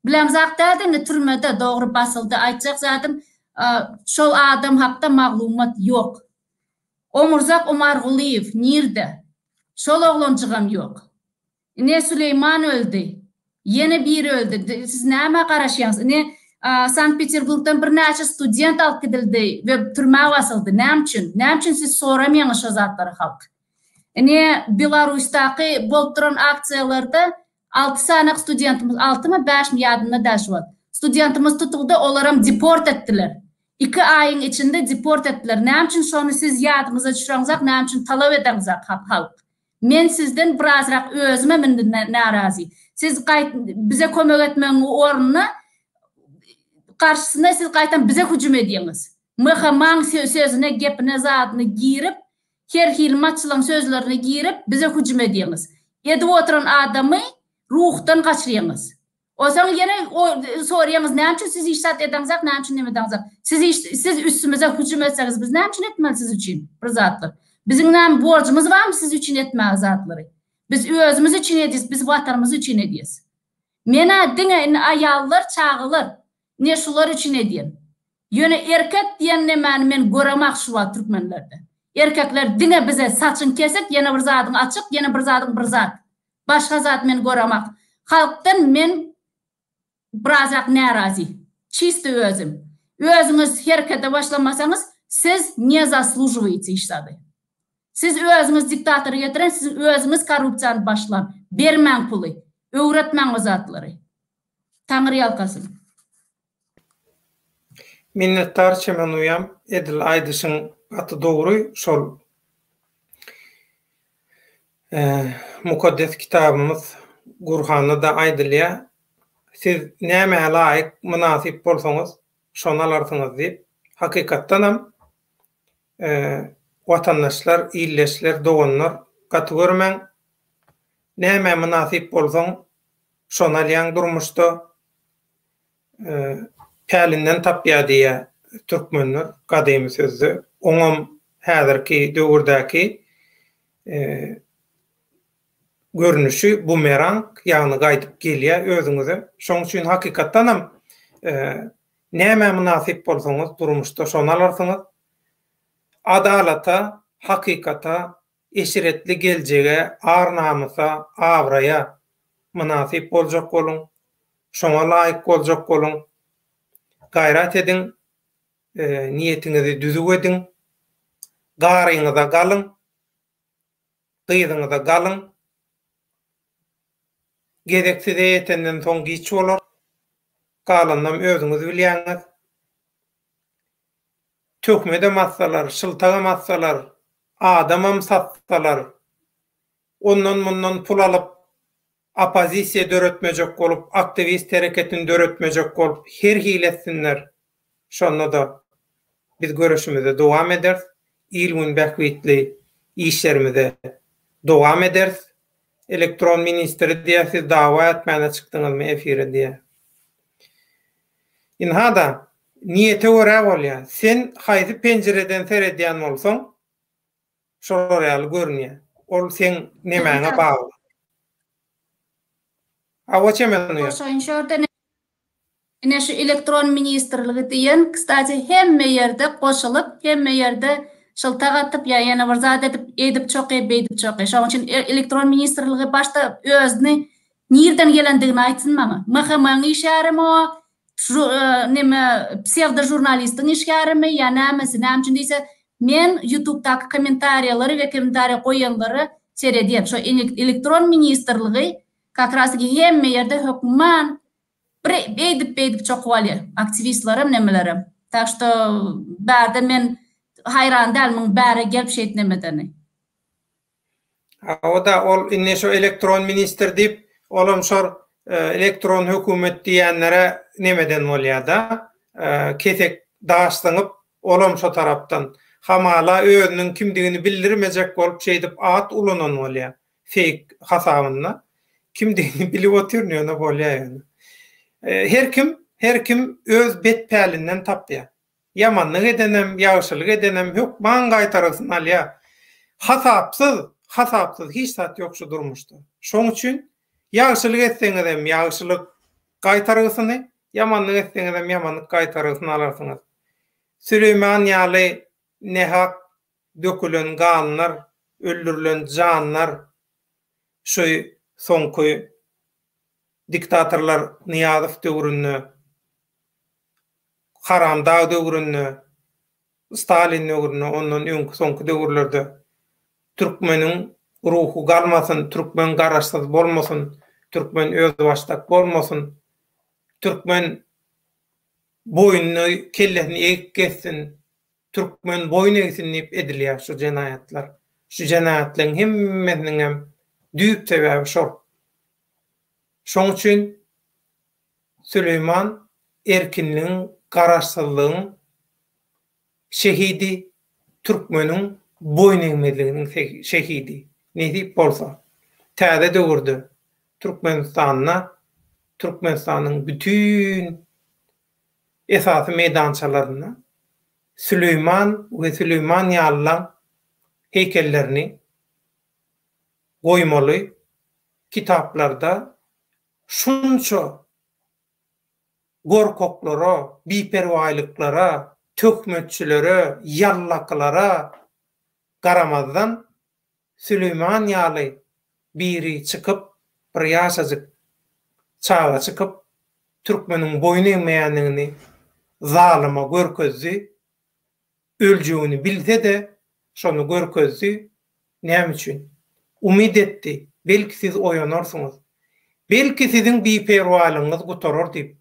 Bilemzak däldi indi türmede dogry basyldy. Aýtjak zadym şol adam hakda maglumat ýok. Omurzak Omargulyýew nirde? Şol oglanjygam ýok. Ine Süleýman öldi. Ýene biri öldi. Siz nämä garaşýaňyz? Ine Sankt-Peterburgdan birnäçe student alyp gidildi we türmä basyldy. Näme üçin? Näme üçin siz soramaýaňyz şo zatlary halk? Ine Belarusdaky bolup duran aksiýalarda alty sany studentimiz, altymy, bäşmi ýadymda däl şu wagt. Studentimiz tutuldy, olaram deport etdiler. Iki aýyň içinde deport etdiler. Näme üçin şony siz ýadyňyza düşüreňzak, näme üçin talap edeňzak halk? Men sizden birazrak özümem indi närazy. Siz gaýt bize kömek etmegiň ornuna garşysyna siz gaýtam bize hüjüm edýäňiz. MHM-iň sözüne, gepine, zadyna girip, her hili maçylaň sözlerine girip bize hüjüm edýäňiz. Edip oturan adamy ruhdan gaçyrýaňyz. Onsoň ýene soraýaňyz näme üçin siz hiç zat edeňzok, näme üçin neme edeňzok. Siz hiç siz üstümize hüjüm etseňiz biz näme üçin etmeli siz üçin bir zatlar. Biziň näme borjumyz barmy siz üçin etmäge zatlary. Biz özümiz üçin edýäs, biz watanymyz üçin edýäs. Men-ä diňe indi aýallar, çagalar, ine şular üçin edýän. Ýöne erkek diýen nemäni men göremak şu wagt türkmenlerde. Erkekler diňe bize saçyň kesik, ýene bir zadyň açyk, ýene bir zadyň bir zat. Başga zat men göremak. Halkdan men birazrak närazy. Çisto özüm. Özüňiz herkete başlamasaňyz siz ne zaslužiwaýte hiç zady. Siz özüňiz diktatory getiren siziň özüňiz korrupsiýany başlan. Bermäň puly. Öwretmäň o zatlary. Taňry ýalkasyn. Minnetdar Çemen uýam edil aýdyşyň gaty dogry şol Mukaddes kitabymyz Gurhanda-da aýdylýar, Siz nämä laýyk, mynasyp bolsaňyz, şony alarsyňyz diýip. Hakykatdanam, watandaşlar, ildeşler, doganlar, gaty görmäň, nämä mynasyp bolsaň, şony alýaň durmuşda. Pälinden tapýar diýýär türkmenler gadymy sözde. Oňam häzirki döwürdäki. görnüşi bumerang, ýagny gaýdyp gelýär özüňize. Şoň üçin hakykatdanam nämä mynasyp bolsaňyz durmuşda şony alarsyňyz. Adalata, hakykata, eşretli geljege, ar-namysa, abraýa mynasyp boljak boluň, şoňa laýyk boljak boluň. Gaýrat ediň, niýetiňizi düzüw ediň, garyňyza galyň, gyzyňyza galyň. Gezek size ýetenden soň giç bolar. Galanynam özüňiz bilýäňiz. Töhmedem atsalar, şyltagam atsalar, adamam satsalar, ondan-mundan pul alyp, oppozisiýa döretmejek bolup, aktiwist hereketini döretmejek bolup her hili etsinler, şonda-da biz göreşimize dowam ederis, il-gün bähbitli işlerimize dowam ederis. Elektron ministri diýýär, siz dawa etmäne çykdyňyzmy efire diýýär. Ynha-da, niýete görä bolýar. Sen haýsy penjireden seredýän bolsaň, şolar ýaly görünýär. Ol seň nemäňe bagly. Hawa Çemen uýa. Goşaýyn şu ýerde ine şu elektron ministrligi diýen kstati hemme ýerde goşulyp hemme ýerde şyltak atyp ýa ýene bir zat edip eýdip çoky beýdip çoky şoň üçin elektron ministrligi başda özüni nirden gelendigini aýtsyn maňa MHM-iň işgärimi o neme psewdo žurnalistiň işgärimi ýa nämesi näme üçin diýse men ýutubdaky kommentariýalary we kommentariýa goýanlary seredýän şo elektron ministrligi kak raz taky hemme ýerde hökman bir beýdip beýdip çokup alýar aktiwistlerem nemelerem tak şto bärde men haýran däl muň bäre gelip şeýt nemedeni. Hawa-da, ol indi şo elektron ministr diýip, olam şor elektron hökümet diýýänlere nemeden bolýar-da, kesek daş zyňyp, olam şo tarapdan, hamala özüniň kimdigini bildirmejek bolup şeýdip at ulanan bolýar, feýk hasabynda. Kimdigini bilip otyryn ýöne bolýar ýöne. Her kim, her kim öz bet pälinden tapýar. Ýamanlyk edenem, ýagşylyk edenem hökman gaýtargysyny alýar. Hasapsyz, hasapsyz hiç zat ýok şu durmuşda. Şoň üçin ýagşylyk etseňizem ýagşylyk gaýtargysyny, ýamanlyk etseňizem ýamanlyk gaýtargysyny alarsyňyz. Süleýman ýaly nähak dökülen ganlar, öldürilen janlar şu soňky diktatorlar Nyýazow döwründe Haramdag döwründe, Stalin döwründe, ondan öňki soňky döwürlerde türkmeniň ruhy galmasyn, türkmen garaşsyz bolmasyn, türkmen özbaşdak bolmasyn, türkmen boýnuny, kellesini egik gezsin, türkmen boýun egsin diýip edilýär şu jenaýatlar. Şu jenaýatlaryň hemmesiniňem düýp sebäbi şol. Şoň üçin Süleýman erkinligiň, garaşsyzlygyň şehidi, türkmeniň boýun egmezliginiň şehidi. Nesip bolsa, täze döwürde Türkmenistanda, Türkmenistanyň bütin esasy meýdançalarynda Süleýman we Süleýman ýalylaň heýkellerini goýmaly, kitaplarda Şunça gorkaklara, biperwaýlyklara, töhmetçilere, ýallakylara garamazdan, Süleýman ýaly biri çykyp, bir ýaşajyk çaga çykyp, türkmeniň boýun egmeýändigini zalyma görkezdi. Öljegini bilse-de, şony görkezdi. Näme üçin? Umyt etdi, belki siz oýanarsyňyz. Belki siziň biperwaýlygyňyz gutarar diýip.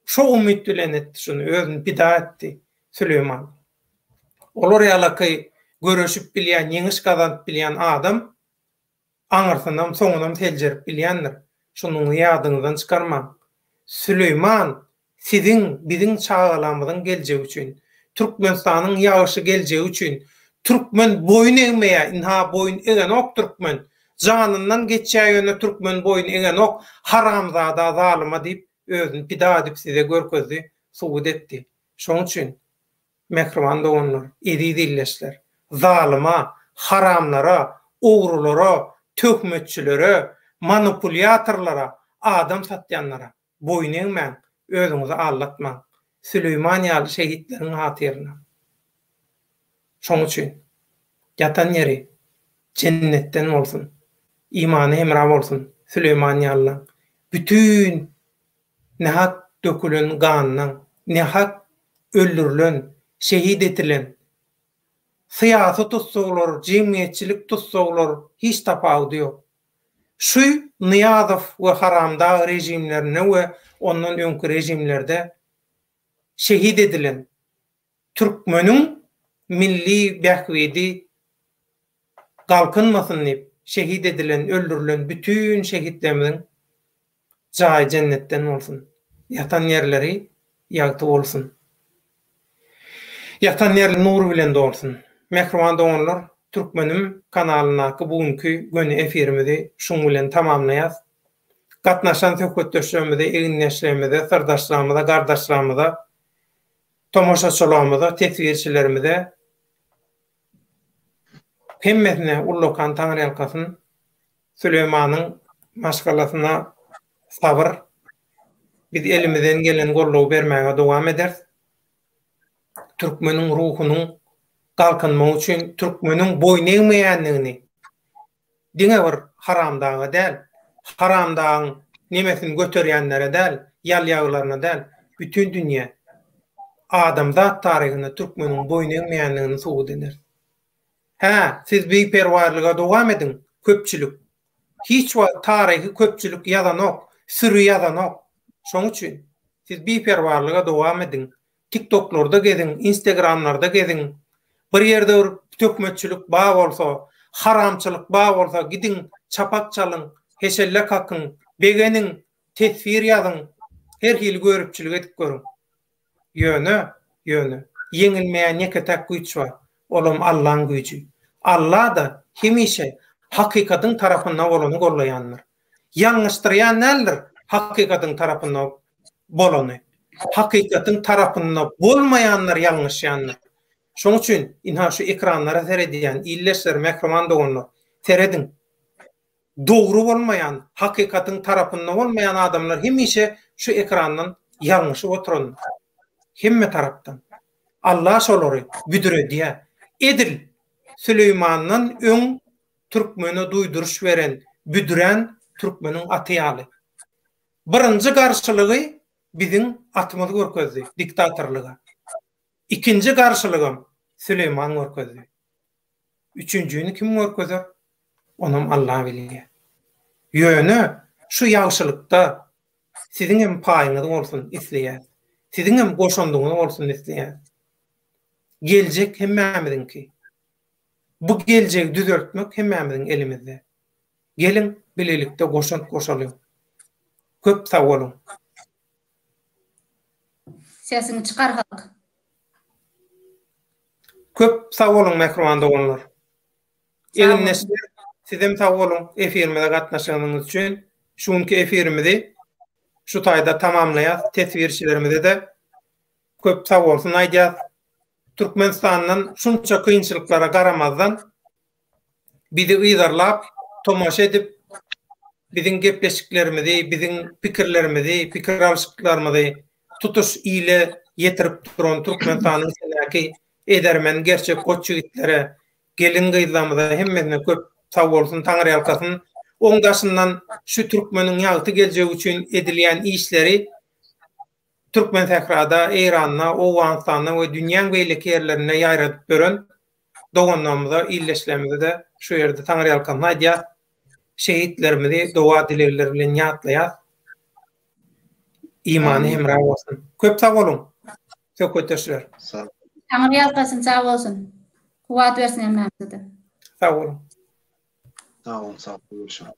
Şo umyt bilen etdi şuny, özüni pida etdi Süleýman. Olar ýalaky göreşip bilýän, ýeňiş gazanyp bilýän adam aňyrsynam, soňunam seljerip bilýändir. Şunyňy ýadyňyzdan çykarmaň. Süleýman siziň, biziň çagalarymyzyň geljegi üçin, Türkmenistanyň ýagşy geljegi üçin, türkmen boýun egmeýär, ynha boýun egenok türkmen, janyndan geçýär ýöne türkmen boýun egenok haramzada, zalyma diýip özüni pida edip size görkezdi, subut etdi. Şoň üçin Mähriban doganlar, eziz ildeşler! Zalyma, haramlara, ogrulara, töhmetçilere, manipulýatorlara, adam satýanlara boýun egmäň, özüňizi aldatmaň. Süleýman ýaly şehitleriň hatyryna. Şoň üçin, ýatan ýeri jennetden bolsun, imany hemra bolsun Süleýman ýalylaň bütin nähak dökülen ganynyň, nähak öldürilen, şehit etilen syýasy tussaglar, jemgyýetçilik tussaglar hiç tapawudy ýok. Şu Nyýazow we Haramdag režimlerinde we ondan öňki režimlerde şehit edilen türkmeniň milli bähbidi galkynmasyn diýip şehit edilen, öldürilen bütin şehitlerimiziň jaýy jennetden bolsun. Ýatan ýerleri ýagty bolsun. Ýatan ýeri nur bilen dolsun. Mähriban doganlar, Türkmenim kanalyndaky bu günki göni efirimizi şuň bilen tamamlaýas. Gatnaşan söhbetdeşlerimize, egindeşlerimize, syrdaşlarymyza, gardaşlarymyza, tomaşaçylarymyza, teswirçilerimize hemmesine ullakan taňryýalkasyn. Süleýmanyň maşgalasyna sabyr. Biz elimizden gelen goldawy bermäge dowam ederis. Türkmeniň ruhunyň galkynmagy üçin türkmeniň boýun egmeýändigini diňe bir haramdaga däl, haramdagyň nemesini göterýänlere däl, ýalýaglaryna däl, bütin dünýä, adamzat taryhynda türkmeniň boýun egmeýändigini subut ederis. Hä, siz biperwaýlyga dowam ediň, köpçülik. Hiç wagt taryhy köpçülik ýazanok, süri ýazanok. Şoň üçin, siz biperwaýlyga dowam ediň. Tiktoklarda geziň, instagramlarda geziň. Bir ýerde bir töhmetçilik bar bolsa, haramçylyk bar bolsa, gidiň, çapak çalyň, heşelle kakyň, begeniň, teswir ýazyň, her hili göripçilik edip görüň. Ýöne, ýöne, ýeňilmeýän ýeke-täk güýç bar, olam Allaň güýji. Alla-da hemişe hakykatyň tarapynda bolany gollaýandyr. Ýalňyşdyrýan däldir hakykatyň tarapynda bolany. Hakykatyň tarapynda bolmaýanlar ýalňyşýandyr. Şoň üçin, ynha şu ekranlara seredýän ildeşler, mähriban doganlar, serediň. Dogry bolmaýan, hakykatyň tarapynda bolmaýan adamlar hemişe şu ekrandan ýalňyşyp oturandyr. Hemme tarapdan. Allah şolary büdüredýär. Edil Süleýmandan öň türkmene duýduryş beren, büdürän türkmeniň aty ýaly. Birinji garşylygy biziň atymyz görkezdi diktatorlyga. Ikinji garşylygam Süleýman görkezdi. Üçünjini kim görkezer? Onam Allah bilýär. Ýöne şu ýagşylykda siziňem paýyňyz bolsun isleýäs. Siziňem goşandyňyz bolsun isleýäs. Geljek hemmämiziňki. Bu geljegi düzeltmek hemmämiziň elimizde. Geliň bilelikde goşant goşalyň. Köp sag boluň. Sesiňi çykar halk. Köp sag boluň mähriban doganlar. Egindeşler sizem sag boluň efirimize gatnaşanyňyz üçin. Şu günki efirimizi şu taýda tamamlaýas. Teswirçilerimize-de köp sag bolsun aýdýas. Türkmenistandan şunça kynçylyklara garamazdan bizi yzarlap, tomaşa edip, biziň gepleşiklerimizi, biziň pikirlerimizi, pikir alşyklarymyzy tutuş ile ýetirip duran Türkmenistanyň içindäki edermen gerçek goç ýigitlere, gelin-gyzlarymyza hemmesine köp sag bolsun, taňryýalkasyn. Oň daşyndan şu türkmeniň ýagty geljegi üçin edilýän işleri Türkmensährada, Eýranda, Owganystanda we dünýäň beýleki ýerlerinde ýaýradyp ýören doganlarymyza, ildeşlerimize-de şu ýerde taňryýalkasyn aýdýas. Şehitlerimizi doga-dilegler bilen ýatlaýas. Imany hemra bolsun. Köp sag boluň, söhbetdeşler. Taňryýalkasyn, sag bolsun. Kuwwat bersin hemmämize-de. Sag boluň. Sag boluň, sag boluň. Görüşmek.